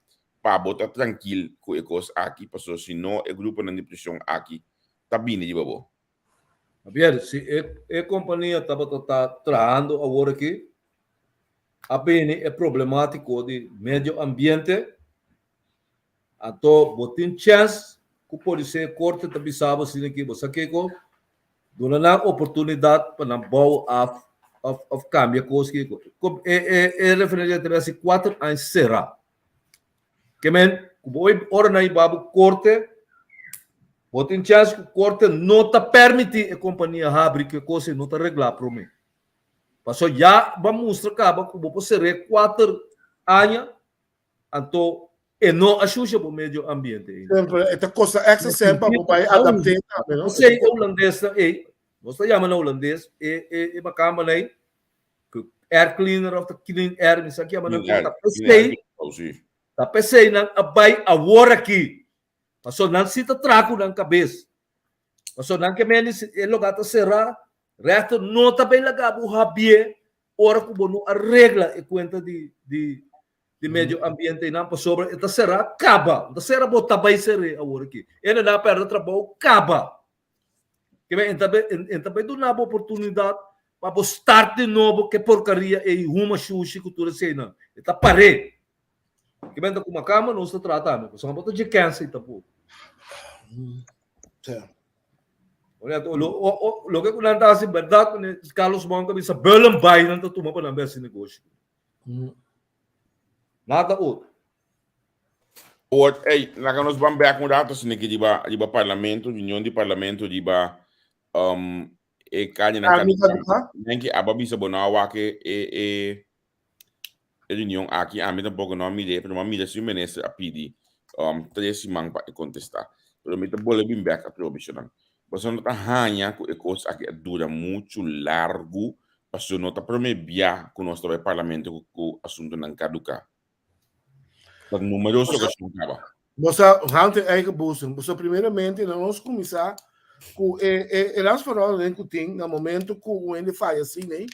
pa bo ta trankil ku e kos aki, pasobra si no e gruponan di preshon aki ta bini riba bo. Javier, si e kompania tabata ta trahando awor aki, a bini e problemátiko di medio ambiente, anto bo tin chèns ku podisé korte ta bisa bo asina ki bo sa kiko, duna nan oportunidat pa nan bou af òf òf kambia kos kiko. E e e refineria ta bini hasi kuater aña será. Ke men ku bo ora nan hiba bo korte, bo tin chèns ku korte no ta pèrmití e kompania habri ku e kos ei no ta reglá promé. Paso ya bo a mustra kaba ku bo por ser'é kuater aña, anto e no a shusha bo medio ambiente ainda. Semper e ta kosta èkstra sèn pa bo bai adapt'é tambe, no? Esei e hulandesnan ei, nos ta yama na hulandes e e e makambanan ei, ku air cleaner òf ta clean air, mi sa ki yama nan Clean air, ta clean air, p'esei, sí. ta p'esei nan a bai awor aki. Pasobra nan si ta traha ku nan kabes. Pasobra nan ke mende si e loga ta será, rechter no ta bay laga bo habié ora ku bo no a regla e kuenta di di di medio ambiente einan pasobra e ta será kaba. No ta sera bo ta bay ser'é awor aki. Hende nan a pèrdè trabou kaba. Ke men e ta bay e ta bay duna bo oportunidat pa bo start di nobo ke porkaria ei huma shushi ku tur eseinan. E ta par'é. Ke men ta kuma kama nos ta traha tambe. Pasobra bo ta dje kèns ei tampoko. Loke ku nan ta hasi bèrdat Carlos Monk a bisa beulen bai nan ta tuma pa nan bai hasi negoshi. Nada otro. Ort, ey, laga nos ban bek un rato asina aki riba riba parlamento, reunion di parlamento riba um, e kañanan Carne caduca. Nenki aba bisa bo no a wak e e e e reunion aki, ami tampoco no a mir'é, pero mi a mira si un minister a pidi um, tres siman pa e contesta. Pero mi ta bolbe bin bek atrobe shonan. Pasobra no ta haña ku e kos aki a dura muchu largu, pasobra no ta promé bia ku nos ta bai parlamento ku ku asuntunan kaduká. Ta numeroso okashon kaba. Bo sa hand in eigen boezem. Bo sa primeramente na nos kuminsá. Ku e e e landsverordening ku tin na momento ku un hende faya asina ei,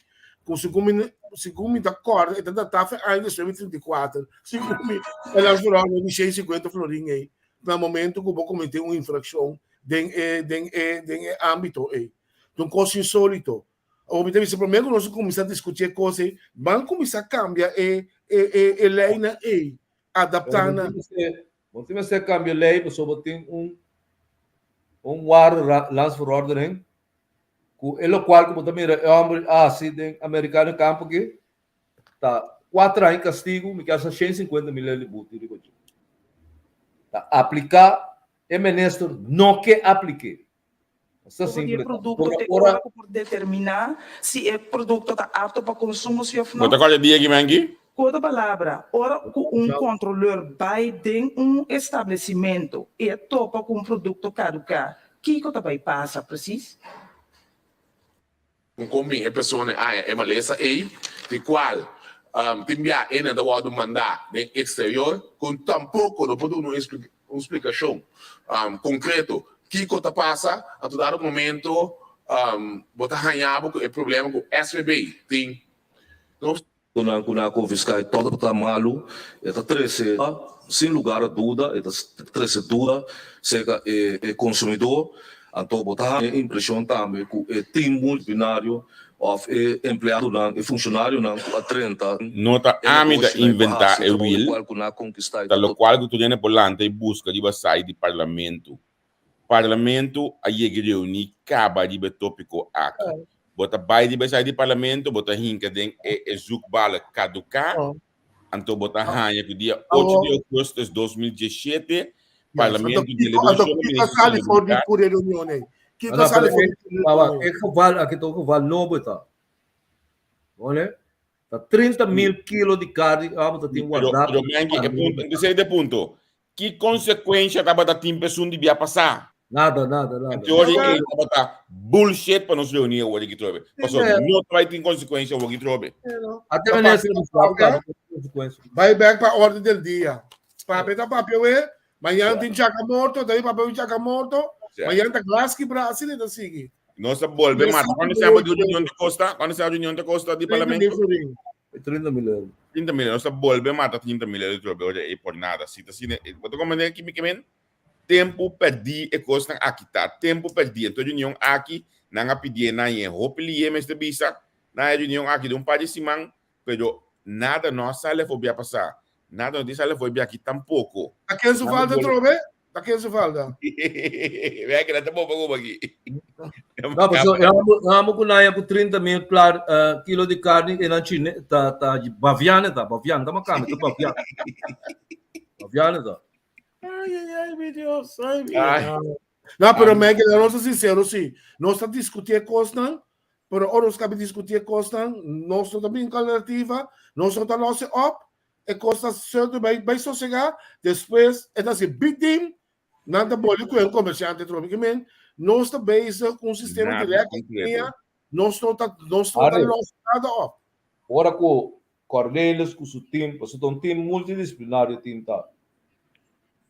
ku segun mi segun mi ta kòrda e ta datá fe aña 2034, segun mi e landsverordening di 150 florin ei na momento ku bo kometé un infrakshon den e den e den e ámbito ei. Ta un kos insólito. Awor mi ta bisa promé ku nos kuminsá diskutí e kos ei, ban kuminsá kambia e e e e leinan ei, adaptá nan. Bo tin mester kambia lei pasobra bo tin un un ware landsverordening ku e lokual ku bo ta mira e hòmber a hasi den Amerikano kampo aki ta kuater aña kastigu mi kier sa shen sinkuenta mil lei di buti riba dje. Ta apliká e minister no ke aplik'é. Esta Komo di e simple. produkto Ora te ora ora ku por determiná si e produkto ta apto pa konsumo si òf Bo no. ta kòrda dia aki, Menki? Ku otro palabra, ora ku un kontrolor bai den un establesimentu i e topa ku un produkto kaduká, kiko ta bai pasa presis? Un kon bin e persona e haña e malesa ei, di kual tin bia e nan ta wòrdu mandá den eksterior, ku tampoko no por duna un splikashon konkreto kiko ta pasa. Anto dado momento bo ta haña bo ku e problema ku SVB tin. Ku nan ku nan a konfiská e tòg ta malu, e ta trese sin lugar a duda, e ta trese duda serka e konsumidó. Anto bo ta haña e impreshon tambe ku e tim multidisciplinario òf e empleadonan, e funshonarionan ku a drenta No ta e ami ta negoshinan i ku a inventá hasi e e trabou wiel, lokual ku nan a konkistá i ta ta lokual ku tur hende por lanta i buska riba site di Parlamento. Parlamento a yega reuní kaba riba e tópiko aki. Bo ta bai riba esaki di Parlamento, bo ta hinka den e e zoekbalk kaduká, anto bo ta haña ku dia ocho di ougùstùs 2017 Parlamento Anto deliberashon kiko a sali for di tur e reunion ei? Kiko a sali for di tur e reunion ei? E geval aki ta un geval nobo ta. Bone? Ta 30 mil kilo di karni abo ta tin wardá. Pero Mengi, e punto, esei ta e punto. Ki konsekuensha tabata tin pa esun di bia pasá? Nada, nada, nada. En teoria ei tabata bullshit pa nos reuní awor aki trobe. Pasobra no ta bai tin konsekuensha awor aki trobe. Ate minister di Estado ta tin konsekuensha. Bai bek pa orde del dia. Papia ta papia we, mañan tin chaka morto, dai papia un chaka morto, mañan ta glas kibrá, asina ta sigui. Nos ta bolbe mata. Cuando se llama di reunión de costa? Cuando se llama reunión de costa di parlamento? 30 mil euro. 30 mil euro. Nos ta bolbe mata 30 mil euro trobe ora e por nada. Si ta asina, bo ta comprende ki mi ke men? Tempo perdí e kosnan aki ta. Tempo perdí. Enton reunión aki nan a pidié nan yen hopi lié mester bisa na e reunión aki den un par di siman, pero nada no a sali afó bia pasá. Nada no tin sali afó e bia aki tampoko. Ta ken su falta trobe? Ta ken su falta? Vea que ta boba como aquí. No, pero e amo, amo ku naya ku 30 mil klar, uh, kilo di carne e nan chine ta ta baviane ta, baviane, ta makame, ta baviane. Baviane ta. Ay, ay, ay, mi Dios, ay, mi ay. No, pero me que nos sincero, sí. Nos ta discutir cosnan, pero ora nos cabe discutir cosnan, nos no ta bin alternativa, nos no ta losse op, E kos ta sèltu bai bai sosegá, despues e ta hasi bidim, nan ta boli ku e komersiante trobe. Ke men, nos ta bezig ku un sistema Nada di rèk konkreto. nos no ta nos no ta Harry. los nada op. Ora ku Cornelis ku su tim, pasobra ta un tim multidisiplinario tim ta,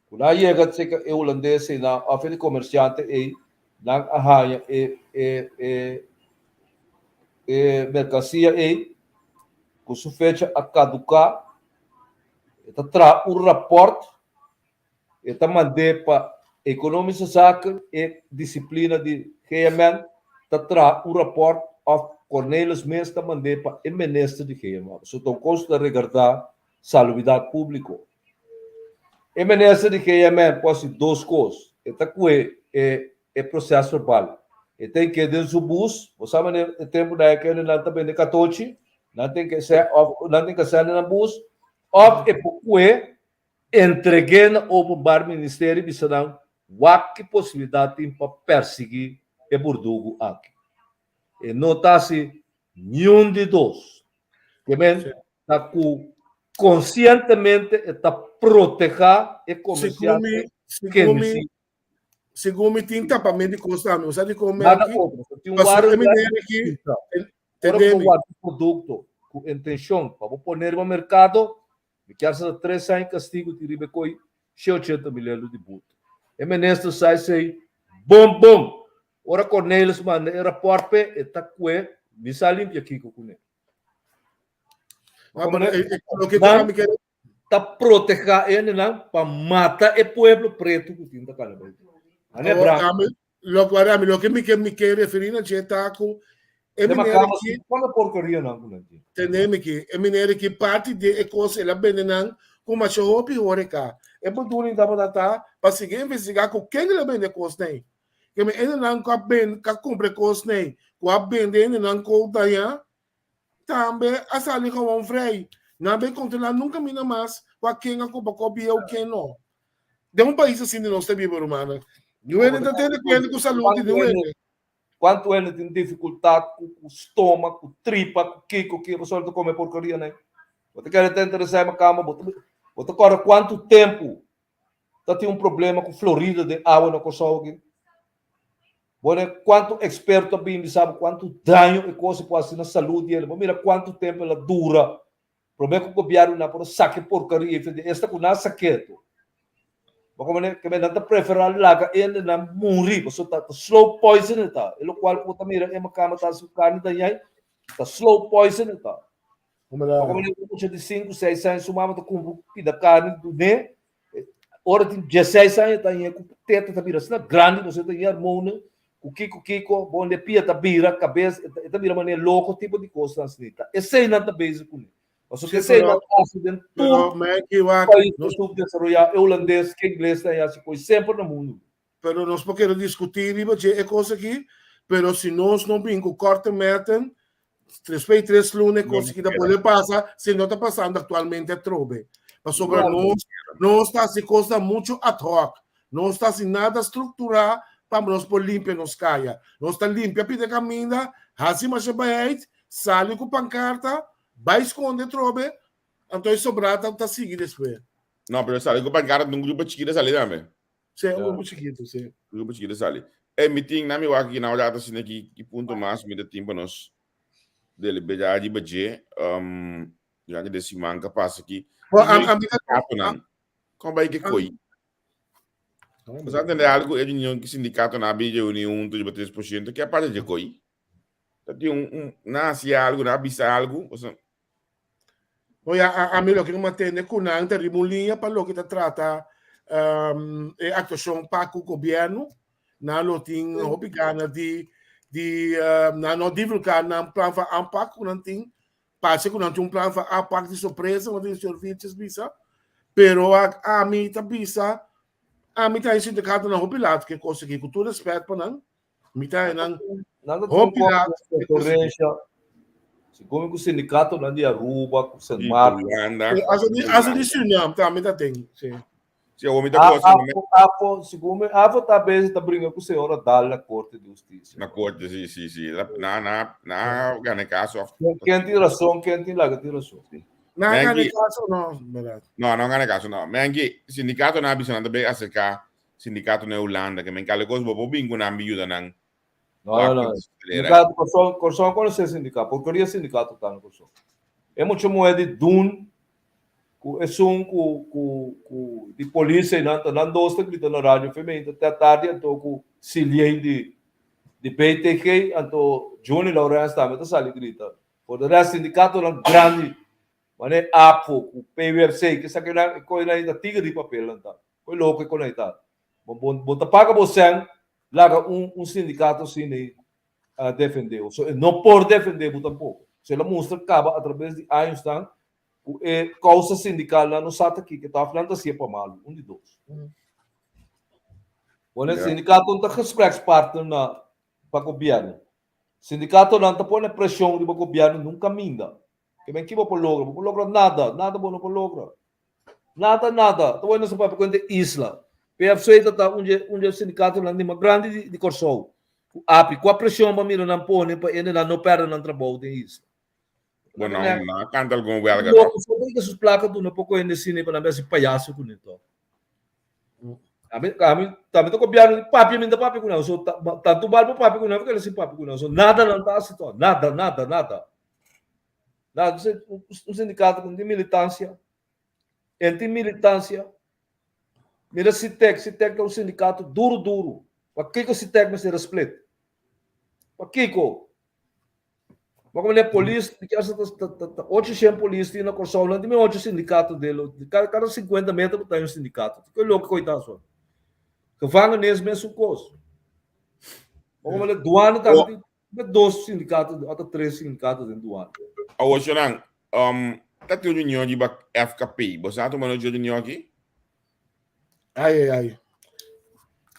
ku nan a yega serka e hulandes einan òf e komersiante ei, nan a haña e e e e merkansia ei ku su fecha a kaduká, e ta traha un rapòrt, e ta mand'é pa Economische Zaken, e disiplina di GMN ta traha un rapòrt òf Cornelis mes ta mand'é pa e minister di GMN. Pasobra ta un kos ku ta regardá salubridat públiko. E minister di GMN por hasi dos kos, e ta kue e e proces verbal. E ten ke den su bus, bo sa manera e tempu nan e kende nan ta bende katochi, nan ten ke sè of nan ten ke sende nan bus, of e por kue entreg'é na Openbaar Ministerie bisa nan wak ki posibilidat tin pa persiguí e burdugu aki. E no ta hasi niun di dos. Ke men ta ku konsientemente e ta protehá e komersiante Segun mi, Segun mi tin tapamento di kos tambe. Bo sa di kon Nada Melky? otro. So tin un Pasobra ware e meneer aki, Ora ku bo tende mi. warda un produkto ku intenshon pa bo pone riba merkado, mi kier sa ta tres aña kastigu tin riba e koi 180 mil euro di but. E minister sa esei bon bon. Ora Cornelis manda e rapòrt p'e, e ta kue, mi sa limpia kiko kuné. Ah, pero, eh, eh, loke ta Nan mi kere ta protehá hendenan pa mata e pueblo pretu ku tin ta kana bai. Ane Awor, branku. ami, loke ami, loke mi ke mi ke referí na dje ta ku e De meneer makamba aki, kome porkeria nan ku nan tin. tende mi ki, e meneer aki parti di e kos el a bende nan ku masha hopi horeka. E bedoeling tabata ta pa sigui investigá ku ken el a bende e kosnan ei. Ke mi hendenan ku a bende, ku a kumpra e kosnan ei, ku a bende hendenan ku dañá, Tambe a sali gewoon vrij. Nan bay controla nunca mina mas cua ken a cuba cua bieu ken no. Den un pais asina nos ta biba rumannan. Niun hende ta tene cuenta cu salud di niun hende. Cuanto hende tin dificultad cu cu stoma, cu tripa, cu kico, kico, pasobra ta come porcaria nan. Bo ta kere ta interesa e macamba, bo ta bo ta corda cuanto tempo ta tin un problema cu Florida den awa na Corsou aki. Bo ne kuantu eksperto a bin bisa bo kuantu daño e kos por hasi na salud di hende. Bo mira kuantu tempu el a dura promé ku gobièrnu nan por a saka e porkaria ei. Esta ku nan a sak'é to. Bo komprende? Ke nan ta preferá laga hendenan muri pasobra ta slow poison e ta. E lokual ku bo ta mira e makamba ta hasi ku karni dañai ta slow poison e ta. Bo komprende? Un mucha di sinku, seis aña su mama ta kumpra un pida karni dun'é. Ora tin dieseis aña ta haña ku teta ta bira asina grandi pasobra e ta haña hormona ku kiko kiko bo unda e pia ta bira kabes e ta bira manera loko tipo di kosnan asina ta eseinan ta bezig kuné pasobra eseinan ta hasi den tur pais ku subdesaroyá e hulandes ku e ingles ta haña hasi kos semper na mundu. Pero nos por keda diskutí riba dje e kos aki, pero si nos no bin ku korte meten, despues di tres luna e kos aki ta bolbe pasa, si no ta pasando aktualmente atrobe. Pasobra nos nos ta hasi kosnan muchu ad hoc, nos ta hasi nada strukturá pa nos por limpia nos kaya. Nos ta limpia pida kaminda, hasi masha baheit, sali ku pankarta, bai skonde atrobe, anto e sobrá ta sigui despues. No, pero sali ku pankarta den un grupo chikito sali tambe. Sí, un grupo chiquito, sí. Un grupo chiquito sali. E mi tin na mi wak aki na un rato asina ki ki punto mas mi ta tin pa nos deliberar riba dje. Um, durante de siman ka pasa aki. Bo, a, a mi ta... Sindikatonan. Kon bai ke koi? Bo sa tende algo e reunion ki sindikatonan a bin reuni hunto riba 3%? Ke a pasa dje koi? Ta tin un, un, nan hasi algo, nan a bisa algo? Osa, Oya, a, ami loke mi a tende ku nan ta riba un liña pa loke ta trata um, e aktuashon pa ku gobièrnu. Nan lo tin hopi gana di, di uh, nan no divulgá nan plan van aanpak ku nan tin. Parse ku nan tin un plan van aanpak di sorpresa, wat de señor Vilches bisa. Pero a, ami ta bisa, ami ta in sindikatonan hopi laat ke kos aki, ku tur respèt pa nan. Mi ta nan Nan ta hopi tin laat konferensha. Segun ku sindikatonan di Aruba, ku Sint Maarten. Hulanda. Aso di aso di Surinam tambe ta ten. Sí. Sí, awor mi ta kosa Afo, afo, segun mi, afo ta bezig ta bringa ku señora Daal na Korte di Hustisia. Na korte, sí, sí, sí. Na, na, na gana e kaso of. Ken tin rason, ken tin laga tin rason. Na gana Menki. e kaso no, berdad. No, no gana e kaso no. Menki, sindikatonan a bisa nan ta bay aserká Sindicato na Hulanda ke men kale kos bo por bin ku nan bin yuda nan. No, no, no. Sindicato Kòrsou, Kòrsou konosé sindicato, porkeria sindicato ta na Kòrsou. E mucha muhé di dun ku esun ku ku ku di polis einan ta nan dos ta grita na radio femein ta te atardi anto ku Siliei di di BTG anto Juni Laurens tambe ta sali grita. For de rest sindicatonan grandi manera APFO ku PUFC kesakinan e koinan ta tiger di papelnan ta. Koe loko e konekta. Bo, bo, bo ta paga bo sèn, laga un, un sindikato asina ei a defendé bo. So e no por defendé bo tampoko. So el a mustra kaba atrabes di añosnan ku e kousa sindikalnan no sa ta kiko ta òf nan ta hasié pa malu, un di dos. Bueno, e sindikato no ta gesprekspartner na pa gobièrnu. Sindikatonan ta pone preshon riba gobièrnu nunka minda. Ke men ki bo por logra? Bo por logra nada, nada bo no por logra. Nada, nada. Ta wou nos a papia ku hende isla. PFC ta ta un dje un dje sindikatonan di mas grandi di di Kòrsou. Ku api, kua preshon bo a mira nan pone pa hendenan no pèrdè nan trabou den isla? Bo nan nan a kanta algun wèlga Bo tòg? bo ta sus plaka duna poko hende asina pa nan bai hasi payaso kuné tòg. Ami ami tambe ta gobièrnu di papia mi ta papia ku nan so tantu bal bo papia ku nan porque el sin papia ku nan so nada nan ta hasi tòg nada nada nada. Nada un sindikato ku no tin militansia En tin militancia. Mira Sitec, Sitec ta un sindicato duro duro. Pakiko Sitec mester a split? Pakiko? Bo komo ne polis, mi kier sa ta ta ta ocho shen polis tin na Kòrsou, nan tin mi ocho sindikato de lo, kada kada sinkuenta meter bo ta un sindikato. Ke loke ku e ta so? Gevangenis mesun kos. Bo komo ne duana tambe tin mi dos sindikato ota tres sindikato den duana. Awor shonan, um, ta tin reunion riba FKP. Bo sa tuma nota dje reunion aki? Ai, ai, ai.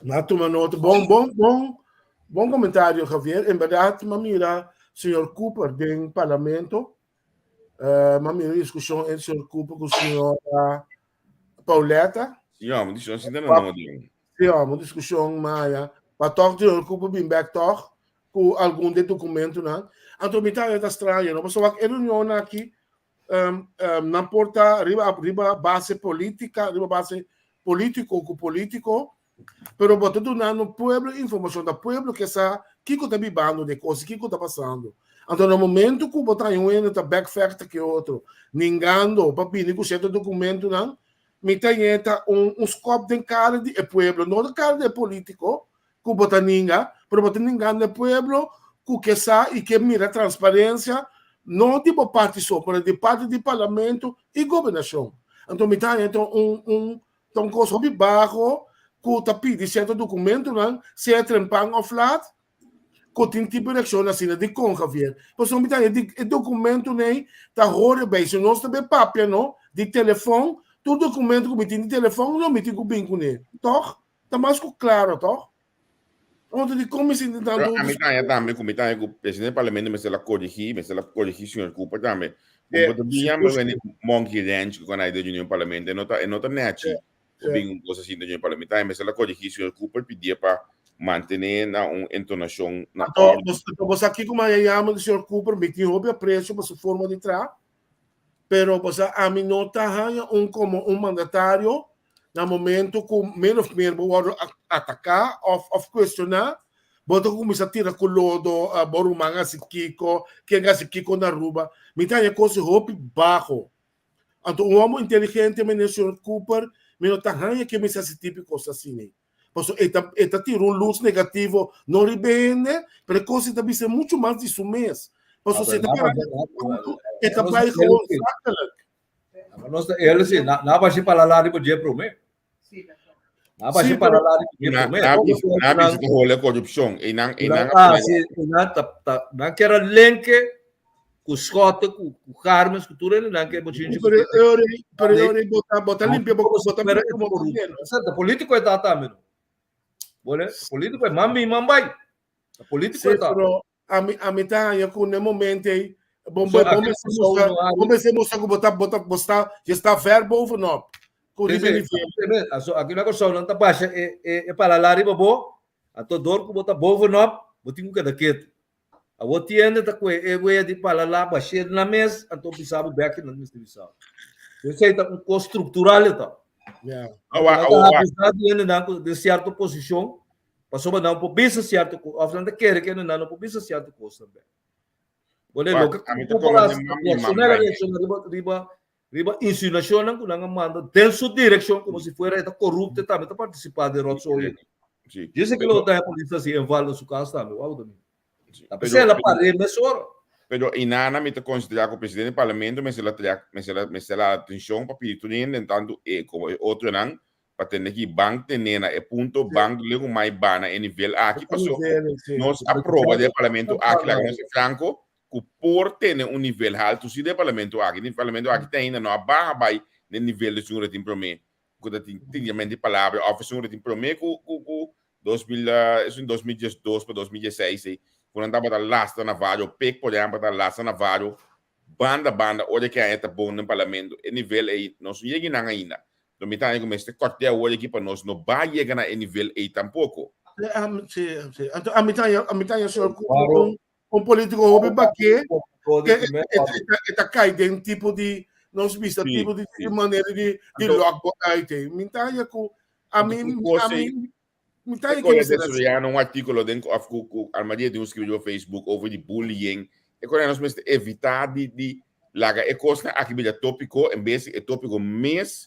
Na tuma nota. Bon, bon, bon, bon comentario, Javier. En verdad, ma mira señor Cooper den parlamento. Uh, ma mira discusión entre señor Cooper con señora Pauletta. Sí, hombre, discusión sin tener no, digo. Sí, hombre, discusión maya. Pa toch señor Cooper bin back toch ku algún de documento nan. Anto mi ta eta extraño, no? Pasobra e reunión aki um, um, nan por ta riba, riba base política, riba base político ku político, pero bo ta dunando pueblo información, ta pueblo ke sa kiko ta bibando de kos, kiko ta pasando. Anto na momento ku bo ta un hende ta backfacta ke otro, ningando pa bini ku cierto documentonan, mi ta yeta un, un skop den cara di e pueblo, no den cara di e político, ku bo ta ninga, pero bo ta ningando e pueblo ku ke sa i ke mira transparensia, no di bo parti so, pero di parti di parlamento i gobernashon. Anto mi ta haña ta un un ta un kos hopi baho ku ta pidi sierto dokumentonan, sea trempan òf lat, ku tin tipo di reakshon asina. Dikon, Javier? Pasobra mi ta haña di e dokumentonan ei ta hore bei. Si nos ta bai papia no di telefòn, tur dokumento ku mi tin di telefòn lo mi tin ku bin kuné, tòg? Ta mas ku klaro, toch? Want di kon mi sinti tantu. Pero ami ta tambe ku mi ta ku presidente di parlamento mester la korigí, mester la korigí señor Cooper tambe. Ku bo ta biña mi wende monkey wrench ku kanai den union parlamento, e no ta e no ta nechi ku bin un kos asina den union parlamento. Mi ta mester la korigí señor Cooper pidié pa mantené na un entonashon na Anto, orde. bo bo sa kiko mi a yama di señor Cooper, mi tin hopi apresio pa su forma di traha, Pero bo sa ami no ta haña un komo un mandatario na momento ku min of meer bo wòrdu ataká òf òf kuestioná, bo ta kuminsá tira ku lodo, bo ruman a hasi kiko, ken a hasi kiko na Aruba. Mi ta haña kos hopi baho. Anto un hòmber inteligente manera señor Cooper, mi no ta haña ke mester hasi tipo di kos asina. Pasobra e ta e ta tira un lus negativo no riba e hende, pero e kos ei ta bisa muchu mas di su mes. Pasobra si e ta para punto, e ta bai gewoon zakelijk. Maar nos ta eerlijk si, na na bashi para la riba dje prome. Na bashi Sí, para pero la riba dje Na prome. na bisa na bisa ta hole korupshon. Einan einan Ah, si, nan ta ta nan kier a lenke ku Schotte, ku ku Harmens, ku tur hendenan ke bochinchi Pero eu pero eu bota bota limpia bota Pero limpia como corrupto. Certo, político é tá também. Bole, político é mami mambai. Político Sí, é tá. pero a mi a mi ta haña ku ne momento ei bom So, bom aqui bom só mostra no bom mester mostra ku bota bota bosta je sta ver bovenop ku riba nivel. Aso aqui na Kòrsou nan ta basha e e e palala riba bo, anto dor ku bo ta bovenop, bo tin ku keda ketu. Awor tiende ta kue e wea di pala la bashé na mes, anto bisa bo bek nan mester bisa. Esei ta un kos struktural e ta. Yeah. Awa, Nan ta awa. abusá di hendenan ku den sierto posishon, pasobra nan por bisa sierto kos, òf nan ta kere ku hendenan no por bisa sierto kosnan bek. Bo lei Wak, loke ami ta ku por komprende hasi, mami reakshoná, mambai. reakshoná riba, riba, riba insinuashonnan ku nan a manda den su direkshon komo si fuera e ta korupto, e tambe ta partisipá den ròtzooi. Sí. Dice que Pero, lo ta polis así en valdo su casa tambe, wou también. sí. Ta Pero, pensé la pero, pared mesora. pero inana mi ta considera ku presidente di parlamento mester la trek, mester la, mester la atencion pa pidi tur hende, en tanto e como e otronan, pa tende ki ban tene na e punto, Sí. ban lego mai ba na e nivel aki, E paso nivel, sí. nos aproba den parlamento aki, laga nos ser franco, ku por tene un nivel haltu si den parlamento aki. Den parlamento aki te ainda no a baha bai den nivel di esun retin prome. ku ta tin tin di palabra òf esun ku ta tin promé ku ku ku 2000 esun 2012 pa 2016 ei ku nan tabata lastra Navarro pek por ehèmpel ta lastra Navarro banda banda ora ke aña ta bon den parlamento e nivel ei nos no yega einan ainda lo mi ta haña ku mester kòrt'é awor aki pa nos no ba yega na e nivel ei tampoko. Sí, sí. Anto ami ta haña ami ta haña señor Cooper un Un político hopi baké que e ta kai den tipo di nos bisa tipo di manera di di lok bo uit. Mi ta haya ku a mi a mi mi ta haya ku desaroyando un artíkulo den of ku ku Armadillo tin un skribi riba Facebook over di bullying. E kos nos mester evitá di di laga e kosnan aki bira tópiko en bes di e tópiko mes.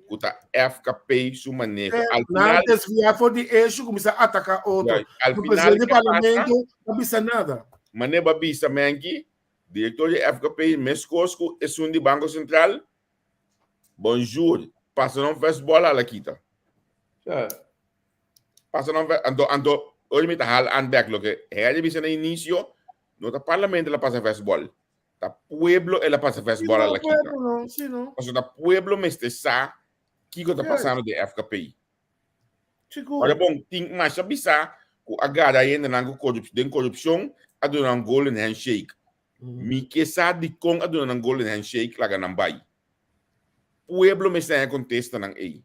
ku ta FKP su maneho. Eh, Al nan final, desviá for di issue, kuminsá ataká otro. Juist, al O final, presidente do ke pasa? parlamento no bisa nada. Mane ba bisa Menki, direktor di FKP, meskos ku esun di Banko Sentral, bonjour, pasa nan fastball ala kita. Ja. Pasa nan anto anto ora mi ta hal aan bek loke Harry bisa na inicio, no ta parlamento la pasa fastball. Ta pueblo el a pasa Sí, fastball no, ala kita. pueblo no, sí, no. Pasobra ta pueblo mester sa kiko ta Yes. pasando den FKP. Sigur. Ora bon, tin masha bisa ku a gara hendenan ku korup den korupshon a duna nan golden handshake. Mi ke sa dikon a duna nan golden handshake laga nan bai. Pueblo mester haña kontestanan ei.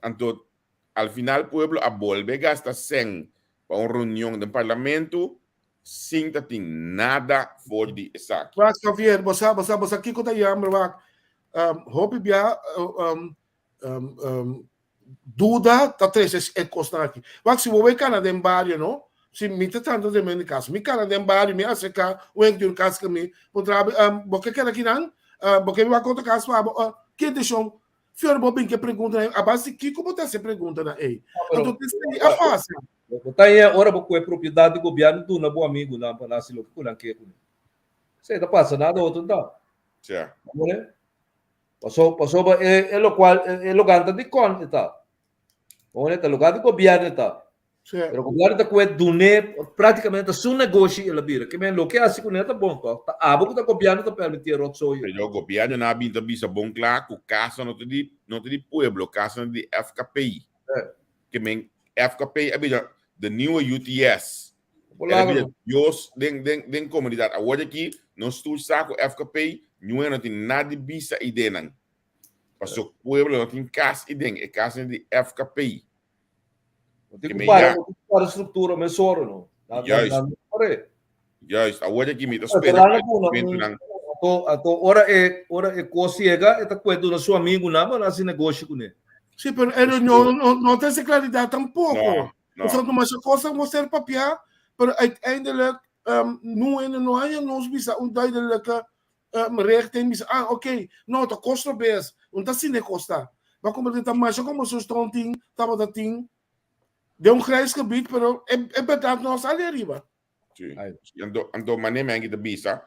Anto al final pueblo a bolbe gasta sèn pa un reunion den parlamento sin ta tin nada for di esaki. Wak Javier, bo sa, bo sa, bo sa kiko ta jammer wak. Um, hopi bia um, um, um, duda ta trece e kosnan aki. Wak si bo bai kana den bario no, si mi ta tanto den mi kas, mi kana den bario, mi acerca un hende di un kas ku mi, puntra mi, um, bo ke keda kinan? Uh, bo ke biba ku otro kas pa bo? Uh, ki intenshon? Fior bo bin ke pregunta na a base di kiko bo ta hasi e pregunta na ei? Anto esei a fácil. Bo ta haña ora bo kohe propiedat di gobièrnu duna bo amigunan pa nan hasi loke ku nan ke kuné. Esei ta pasa, nada otro ta. Sea. Bo Paso, pasobra e, e lokual, e, e logan ta di kon e ta. Bo ta lugar di gobièrnu e ta. Sí. Pero gobièrnu ta kue dun'é práktikamente ta su negoshi el a bira. Ke men loke hasi kuné ta bon tòg. Ta abo ku ta gobièrnu ta permití e rotzooi. Pero gobièrnu nan a bin ta bisa bon kla ku kasa no ta di no ta di pueblo, kasa ta di FKP. Eh. Ke men FKP a bira the nieuwe UTS. Bo El a laga bira no. Dios den den den komunidat. Awor aki nos tur sa ku FKP ñue no tin nada di bisa idenan. Paso pueblo no tin kas iden, e kas ta di FKP. No tin ku para, no tin ku para struktura mesora no. Na, Juist. na, na pare. Juist, awor aki mi ta Pero spera na duna dokumentonan. Ato, ato ora e, ora e kos yega, e ta kue duna su amigunan pa nan hasi negoshi kuné. Sí, pero e reunion no, no ta ese claridad tampoco. No, no. Pasobra ta masha cosa ku ser papiá, pero uiteindelijk um, nu en no haña nos bisa un duidelijke um, richting bisa, ah, oké, no, ta kos robes, no ta asina e kos ta. Ma como ta masha como suston tin, tabata tin den un grijs gebied, pero e, e berdad no a sali ariba. Sí. Ai. Sí, Anto, anto mane men ta bisa,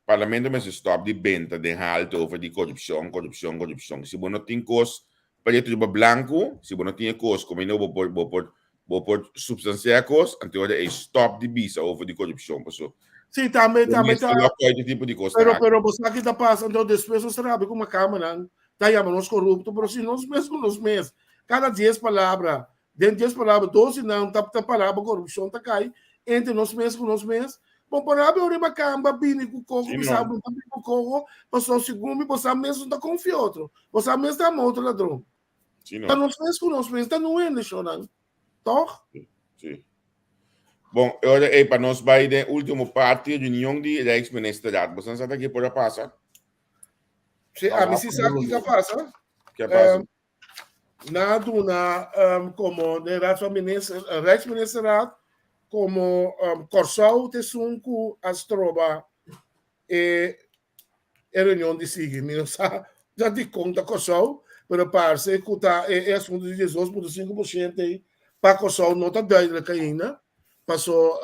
parlamento mester stop di benta den halte over di corrupcion, corrupcion, corrupcion. Si bo no tin kos preto riba blanco, si bo no tin e kos como no bo por, bo por, bo por substancia e kos, anto ora ei stop di bisa over di corrupcion. Paso, Sí, tambe, bo tambe mester ta, no koy di tipo di kos pero, aki. pero bo sa ki ta pasa, anto despues nos ta rabia ku makamanan, ta yama nos korupto, pero si nos mes ku nos mes, kada dies palabra, Den dies palabra, dos di nan ta ta palabra korupshon ta kai entre nos mes ku nos mes. Bo por habi ora riba kamba bini ku koko, Sí, bisa no. bo ta bini ku koko, pasobra segun mi bo sa mes no ta konfia otro. Bo sa mes ta ama otro ladron. Sí, no. Ta nos mes ku nos mes ta nu hende shownan. Tòg? Sí. Bon, e ora ei pa nos bai den último parti, reunion di Rijksministerraad. Bo sa sa ki por a pasa? Sí, ami si sa kiko a pasa. Ke a pasa? Nan a duna komo den Raad van Minister, Rijksministerraad komo Kòrsou ta esun ku a stroba e e reunion di sigui. Mi no sa ta dikon ta Kòrsou, pero parse ku ta e asuntu di 2.5% ei pa Kòrsou no ta duidelijk ainda, paso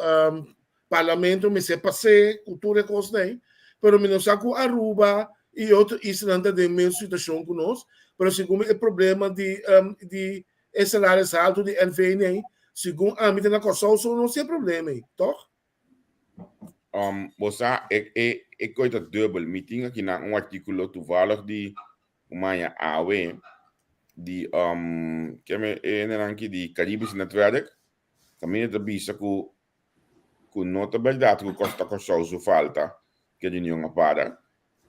Parlamento mester pas'é ku tur e kosnan ei, pero mi no sa ku Aruba i otro islanan ta den mes situashon ku nos, pero segun e problema di di e salaris haltu di NV ei, segun ami ta na Kòrsou so nos tin e problema ei, tòg? Bo sa e e e koi ta dubbel. Mi tin akinan un artíkulo toevallig di un maña awe di keme e hendenan aki di Caribisch Netwerk kaminda ta bisa ku ku no ta bèrdat ku Costa Kòrsou su falta ku e reunion a para.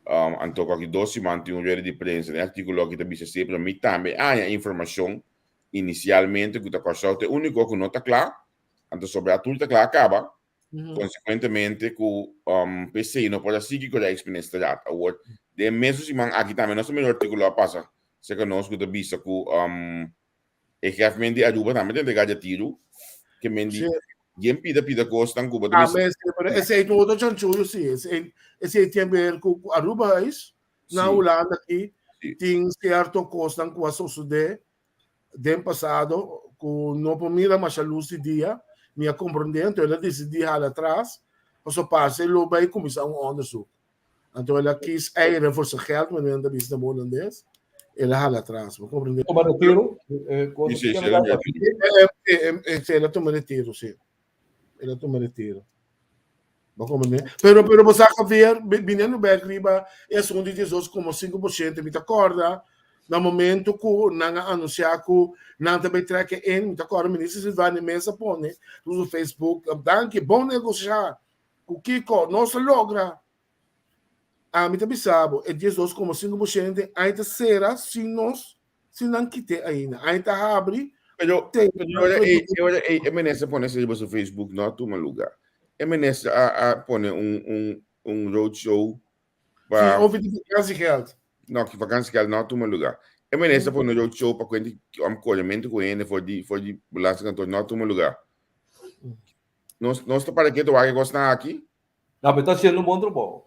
Anto ku aki dos siman tin un rueda di prensa. Den e artíkulo aki ta bisa si, pero mi tambe a haña informashon inisialmente ku ta Kòrsou ta e úniko ku no ta kla, anto sobrá tur ta kla a kaba. Konsekuentemente ku p'esei no por a sigui ku Rijksministerraad. Awor, den e mesun siman aki tambe nos ta mira un artíkulo a pasa serka nos ku ta bisa ku E chef men di Aruba tambe ta entrega dje tiru. Ke men di Sí. yen pida pida kosnan ku bo ta Ah, bisa. mes, pero esei ta otro chanchullo, sí. Esei, esei tin ver ku, ku Aruba huis, na Sí. Hulanda aki. Tin sierto kosnan ku a sosodé den pasado ku no por mira masha lus di dia. Mi a komprondé, anto el a disidí hala atras, pasobra parse lo bai kuminsá un onderzoek. Anto el a kis eieren voor zijn geld, manera nan ta bisa na bo holandes, el a hala atras. Bo komprendé? Tuma retiro? Sí, sí, sí, El a tuma retiro, sí. El a tuma retiro. Bo komprendé? Pero, pero bo sa, Javier, biniendo bek riba e asunto di 12,5%, mi ta kòrda na momento ku nan a anunsiá ku nan ta bai trèk e in, mi ta kòrda Minister Silvania mes a pone riba su Facebook, danki, bon negosiá, Ku kiko nos a logra? Ami ta bisa bo, e 12,5% ai ta sera si nos, si nan kit'é ainda. Ai ta habri Pero, te pero ora ei, e ora ei e minister pone esei riba su Facebook no a tuma luga. E minister a a pone un un un roadshow Si pa over di vakantiegeld. No, ki vakantiegeld no a tuma luga. E minister pone un roadshow pa kuenta ki korementu ku hende for di for di belastingkantoor no a tuma luga. Nos, nos ta para keto wak e kosnan aki. No, pero ta haciendo un bon trabou.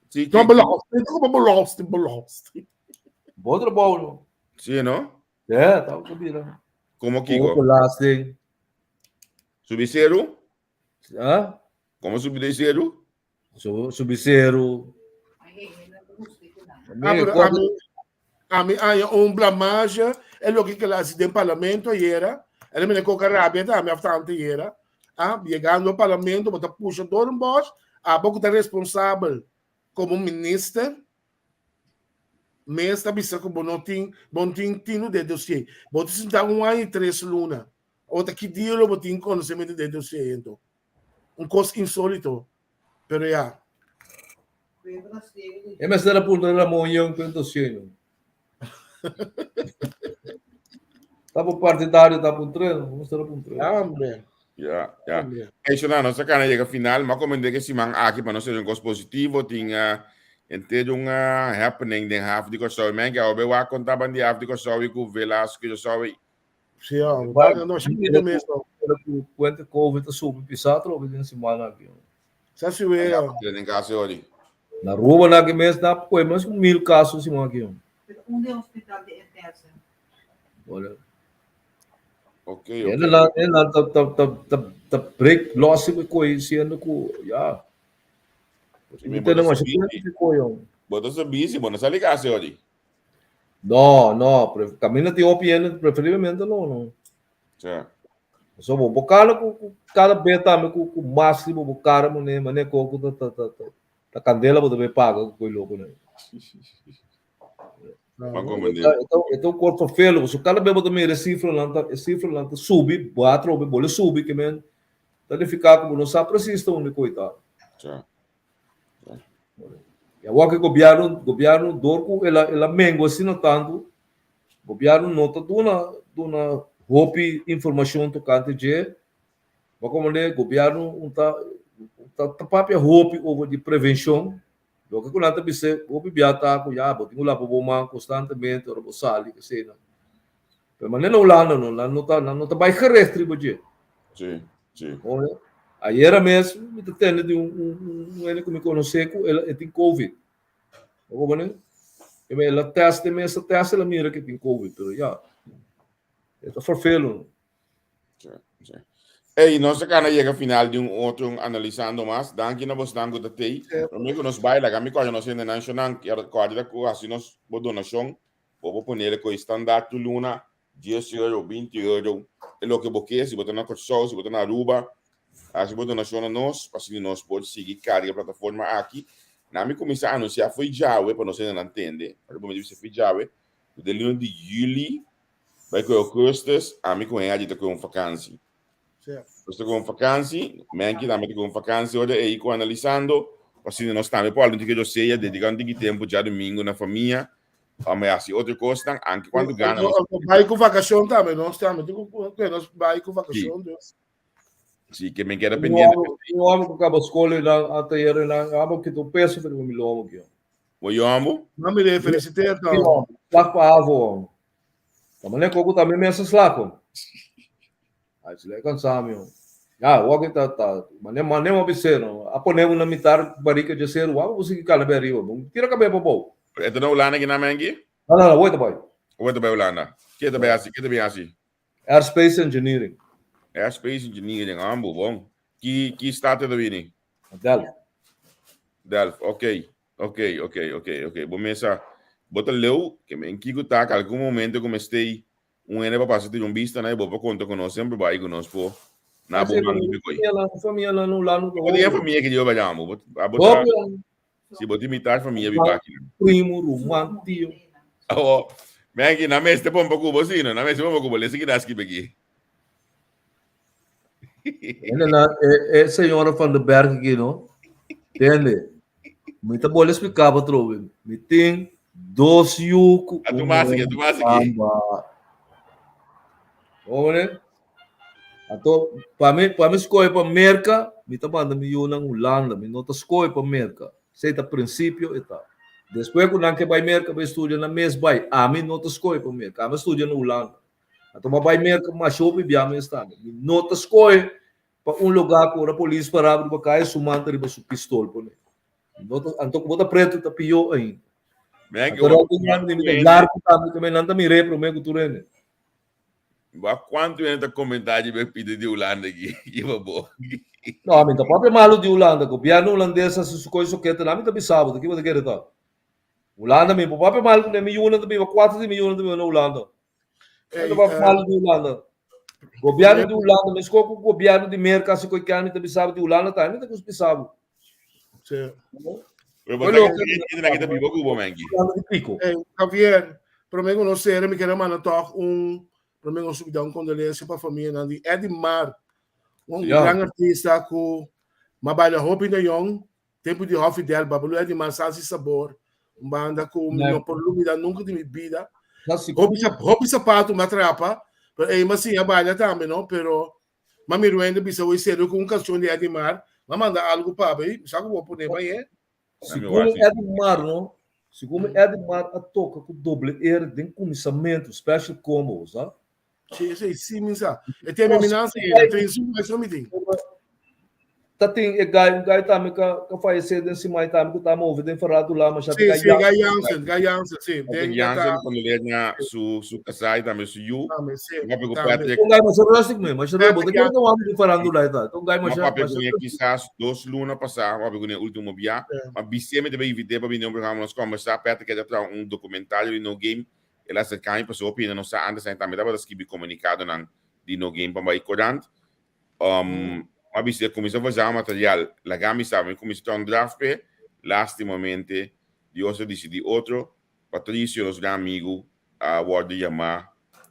Sí, No, ki, belasting, como belasting, belasting. Bon trabou, no? sí, no? Ja, ta ta bira. Como Como kiko? belasting. Subi seru? Ah? Como subi de seru? Su, subi seru. Ah, pero ami, ami haya un blamage e loke ke la hasi den parlamento ayera. El mene koka rabia tambe af tante ayera. Ah, llegando al parlamento, bo ta pusha Doornbosch, abo ku ta responsabel komo minister, mes ta bisa ku bo no tin, bo no tin tinu den dossier. Bo ta sinta un aña i tres luna. Ota ki dia lo bo tin konosementu den dossier ento? Un kos insolito, pero ya. E mester a puntra Ramon Young pa e dossier no. Ta por partidario ta puntr'é no, mester a puntr'é. Ya hombre. Ya, ya. Hombre. Eso na, nos a kana yega final, ma komende ke siman aki pa nos hacer un kos positivo, tin uh, enter un uh, happening den haf di Kòrsou. Men ke awe wak konta ban di haf di Kòrsou ku Velasco Kòrsou. Sí, hombre. Ba, no, sí, de mes, no. Pero ku kuente COVID a subi pisá atrobe den simana aki. Sa si wea. Den kaso ori. Na Aruba na aki mes na koe mas ku 1000 kaso siman aki. Pero unda e hospital di ETS? Hola. Ok, En ok. nan en nan ta ta ta ta ta break los e koe siendo ku ya. Sí, mi Te bota mas sa busy. koe. Bota sa busy, bo no sali kasi ori. No, no, caminda tin hopi hende, preferiblemente no, no. Ja. So bo bo cara ku ku cada be tambe ku ku mas riba bo cara mane mane ko ku ta ta ta ta ta candela bo ta be paga ku koi loko ne. Ma como E ta e ta e ta un kos vervelend, so cada be bo ta mira e cifranan ta e cifranan ta subi, bo atrobe bo lo subi ke men ta nifica ku bo no sa precies ta unda koi ta. Ja. E awor ku gobièrnu, gobièrnu dor ku el a el a mengua asina tantu, gobièrnu no ta duna duna hopi informashon tokante dje. Bo komprendé? Gobièrnu un ta ta ta papia hopi over di prevenshon. Loke ku nan ta bis'é hopi bia ta ku ya bo tin ku laba bo man konstantemente ora bo sali eseinan. Pero manera na Hulanda no, nan no ta nan no ta bai gerecht riba dje. Sí, sí. Oye, ayera mes mi ta tende di un un un hende ku mi konosé ku el e tin covid. Bo kompren'é? E el a tèst e mes a tèst el a mira ku e tin covid, pero ya, e ta ferfelu. Sí, sí. Ey, nos a kana yega final di un otro un analisando mas. Danki na bosnan ku ta tei. Promé ku nos bai, laga mi kòrda nos hendenan shonnan, kòrda ku hasi nos bo donashon. Bo por ponele ku e standaard tur luna, dies euro, binti euro, e loke bo ke, si bo ta na Kòrsou, si bo ta na Aruba, hasi bo donashon na nos, pa asina nos por sigui karga e plataforma aki. Na mi kuminsá anunsiá fo'i djawe, pa nos hendenan tende, ora bo mi bisa fo'i djawe, ku den luna di yüli bai ku e ougùstùs, ami ku Henry ta ku un fakansi. Nos ta ku un fakansi, Menki tambe ta ku un fakansi ora ei ku analisando, pa asina nos tambe por algun tiki rosea, dediká un tiki tempu djadumingu na famia, pa mi hasi otro kosnan, anke kuantu gana nos. Bai ku vakashon tambe, nos tambe tin ku nos bai ku vakashon dus. Si, ke men keda pendiente. Un hòmber ku kaba skol i nan a tayer i nan abo kita un peso pa riba mi lomo ki. Bo yòmbu? Mami de felisiteer to. Slag pa havo hòmber. Ta manera koko tambe mes a slag hòmber. Ai si le kansa mi hòmber. Ya, wak ta ta mane mane mo bis'é no. A pone bo na mitar barika dje seru wak bo sigui kana be ariba. Bo tira kabes pa bou. E ta na Hulanda ki nan menki? No, no, no, awor e ta bai. Awor e ta bai Hulanda. Ke ta bai hasi? Ke ta bin hasi? Airspace Engineering. Airspace Engineering, ambo, bon. Ki, ki stad e ta bini? Delft. Delft, ok. Ok, ok, ok, ok. Bo mesa, bo ta leu, ke men kiko ta, ka algun momento ku mester Un hende pa pasa tira un bista na e bo pa konta ku nos semper bai ku nos por na bo man di koi. Famia na no lano Bo tin famia ki Dios ba bo. Bo ta si bo tin mitar famia biba aki. Primo, ruman, tio. Awo, men na mester pompa ku bo si no, na mester pompa ku bo lesa ki das ki beki. Ene na e, e señora van de Berg aqui, no? Entende? Mi ta bole explicar pa trobe. Mi tin dos yuku. A tu mas aqui, a tu mas aqui. Hombre. Ato, pa mi, pa mi escoge pa Merca, mi ta manda mi yunan Hulanda, mi no ta escoge pa Merca. Esei ta principio e ta. Despues ku nan ke bai Merca bai studia nan mes bai. Ami no ta escoge pa Merca, ami a studia na Hulanda. Anto m'a bai Merca masha hopi bia mi esta. Mi no ta scohe pa un lugar cu ora polis para riba caya su man ta riba su pistol pone. Mi no ta, anto cu bo ta preto ta pio ainda. Anto ora cu nan mi ta largo tambe cu nan ta mir'é prome cu tur hende. Wak cuanto hende ta comenta riba e pida di Hulanda aki, riba bo. No, mi ta papia malo di Hulanda. Gobierno Hulandes a haci su coy sokete, nan mi ta bisa bo, ta kiba ta kere ta. Hulanda mi por papia mal ku mi yunan ta biba, kuater di mi yunan ta biba na Hulanda. Mi ta papia mal di Hulanda. Gobièrnu di Hulanda, meskos ku gobièrnu di Merka hasi koi kende mi ta bisa bo di Hulanda tambe mi ta kus bisa bo. Sí. Pero bo ta kende nan ta biba ku bo menki. Hulanda di piko. Hey, Javier, promé ku nos sera mi kere manda tòg un promé ku nos da un kondolensia pa famianan di Eddie Mar, un gran artista ku m'a baila hopi na yòn. Tempu di Hofi Del Babalu Eddie Mar Salsa y Sabor, un banda ku mi no por lubida nunka di mi bida. Hopi, hopi sapato m'a trapa, pero ei m'a siña baila tambe, no? Pero m'a mira un hende bisa hoy serio ku un kanshon di Eddie Mar, m'a manda algu pa bo, mi sa ku bo pone mañe. Segun Eddie Mar, no? Segun Eddie Mar a toka ku doble R den kuminsamentu, Special Combo, sa? Sí, sí, sí, mi sa. E tem mi nansi, e tem su mais mi tem. Ta tin e guy, un guy tambe ka ka fallece den simai tambe ku ta move den farándula, ma Sí, sí, Guy Jansen, Guy Jansen, sí. Den Jansen kondoleer na su su kasá i tambe su yu. Tambe, sí. Papia ku Tambe. Patrick. Un guy masha rustig me, masha rustig. Bo ta kere ta wak di farándula e ta. Un guy Ma masha papia masha ku kisas dos luna pasá, papia ku ne último bia. Ma bisé mi ta bai invité pa bini un programa nos kombersá. Patrick a traha un dokumentario di No Game. El a acerca mi pasobra hopi hende no sa antes tambe tabata skibi comunicadonan di No Game pa bai corant. Um, m'a bisa e cuminsa verzamel material, laga mi sa, mi cuminsa traha un draft p'e, lastimamente Dios a dicidi otro, Patricio, nos gran amigo, a wordo yama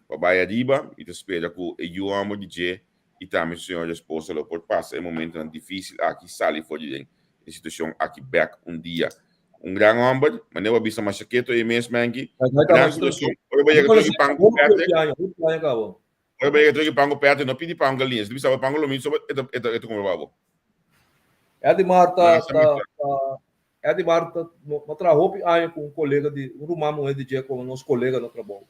pa bai ariba, mi ta spera cu e yu homber di dje y tambe su señora esposa lo por pasa e momentonan dificil aki sali for di den e situacion aki bek un dia. Un gran homber, manera bo a bisa masha keto e mes Menki, gran situacion, ora bo yega tur ki pan cu Patrick, ora bo yega tur ki pan cu Patrick, no pidi pan cu galiña, si bo bisa bo pan cu lomi so e ta e ta cumpra pa bo. Eddie Mar ta ta Eddie Mar ta no traha hopi aña cu un colega di un ruman muher di dje como nos colega na trabou.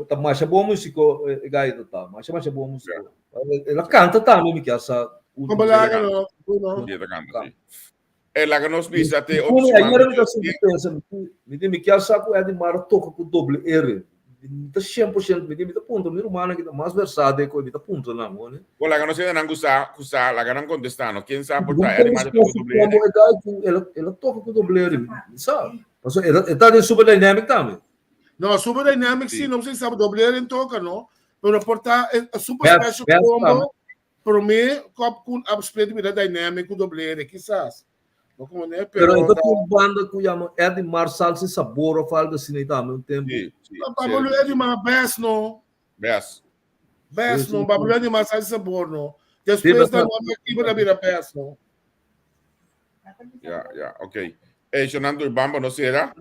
Ta masha bon musico e gaita ta, masha masha bon musico. El a canta tambe mi kier sa. Como laga no, no. Ta canta si. E laga nos bisa te otro siman. Ayer mi ta sinti pensa, mi di mi kier sa ku Eddie Mar a toka ku doble R. Mi ta 100%, mi di mi ta puntra mi rumannan ki ta mas versá den koe, mi ta puntra nan, hoor. Bon, laga nos hende nan ku sa, ku sa, laga nan kontestá no. Ken sa por ta Eddie Mar a toka ku doble R? El a toka ku doble R, mi sa. Pasobra e ta den Super Dynamic tambe. No, Super Dynamic si, no si sa doble R en toka no, pero por ta e Super Special Combo. Promé kòp ku a split bira dynamic ku doblere kisas. No komo ne, pero. Pero e ta un banda ku yama Eddie Mar Salsa y Sabor of algo asina i tambe un tempu. Sí, sí. Babalu Eddie Mar best no. Best. Best no, Babalu Eddie Mar Salsa y Sabor no. Despues ta no activo ta bira best no. Ya, ya, ok. Ey, Shonan Durbamba no sera.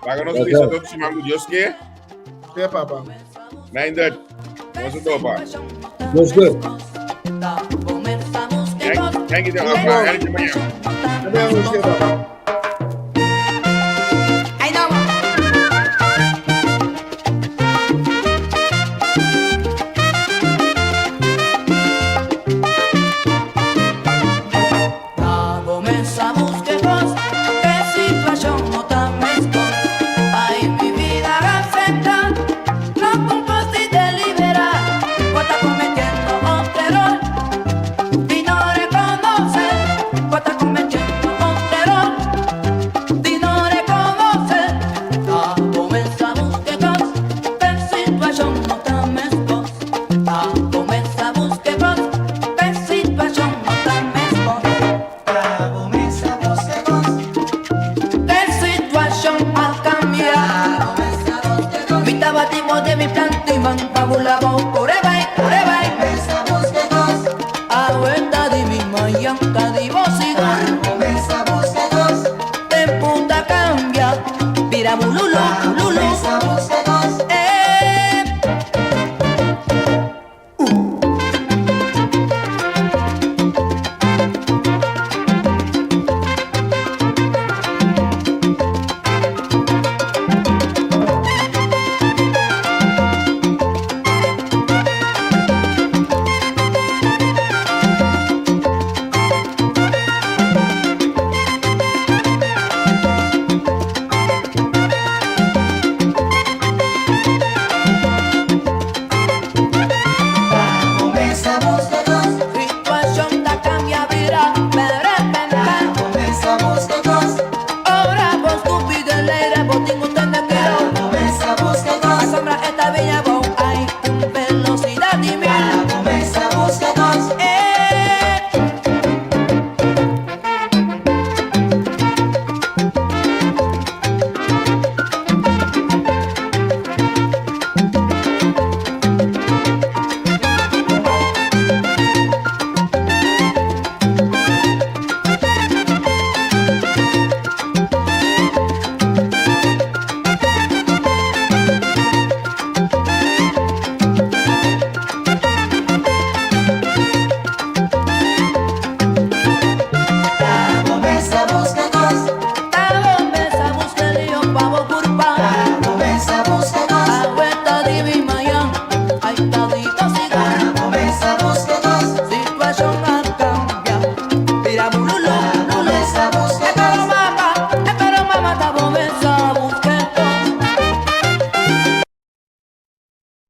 Laga nos bisa tot siman ku Dios ke. Ke, papa. Meindert, nos a topa. Nos ke. Thank you, papa. Thank you, mañana. Nos ke, papa.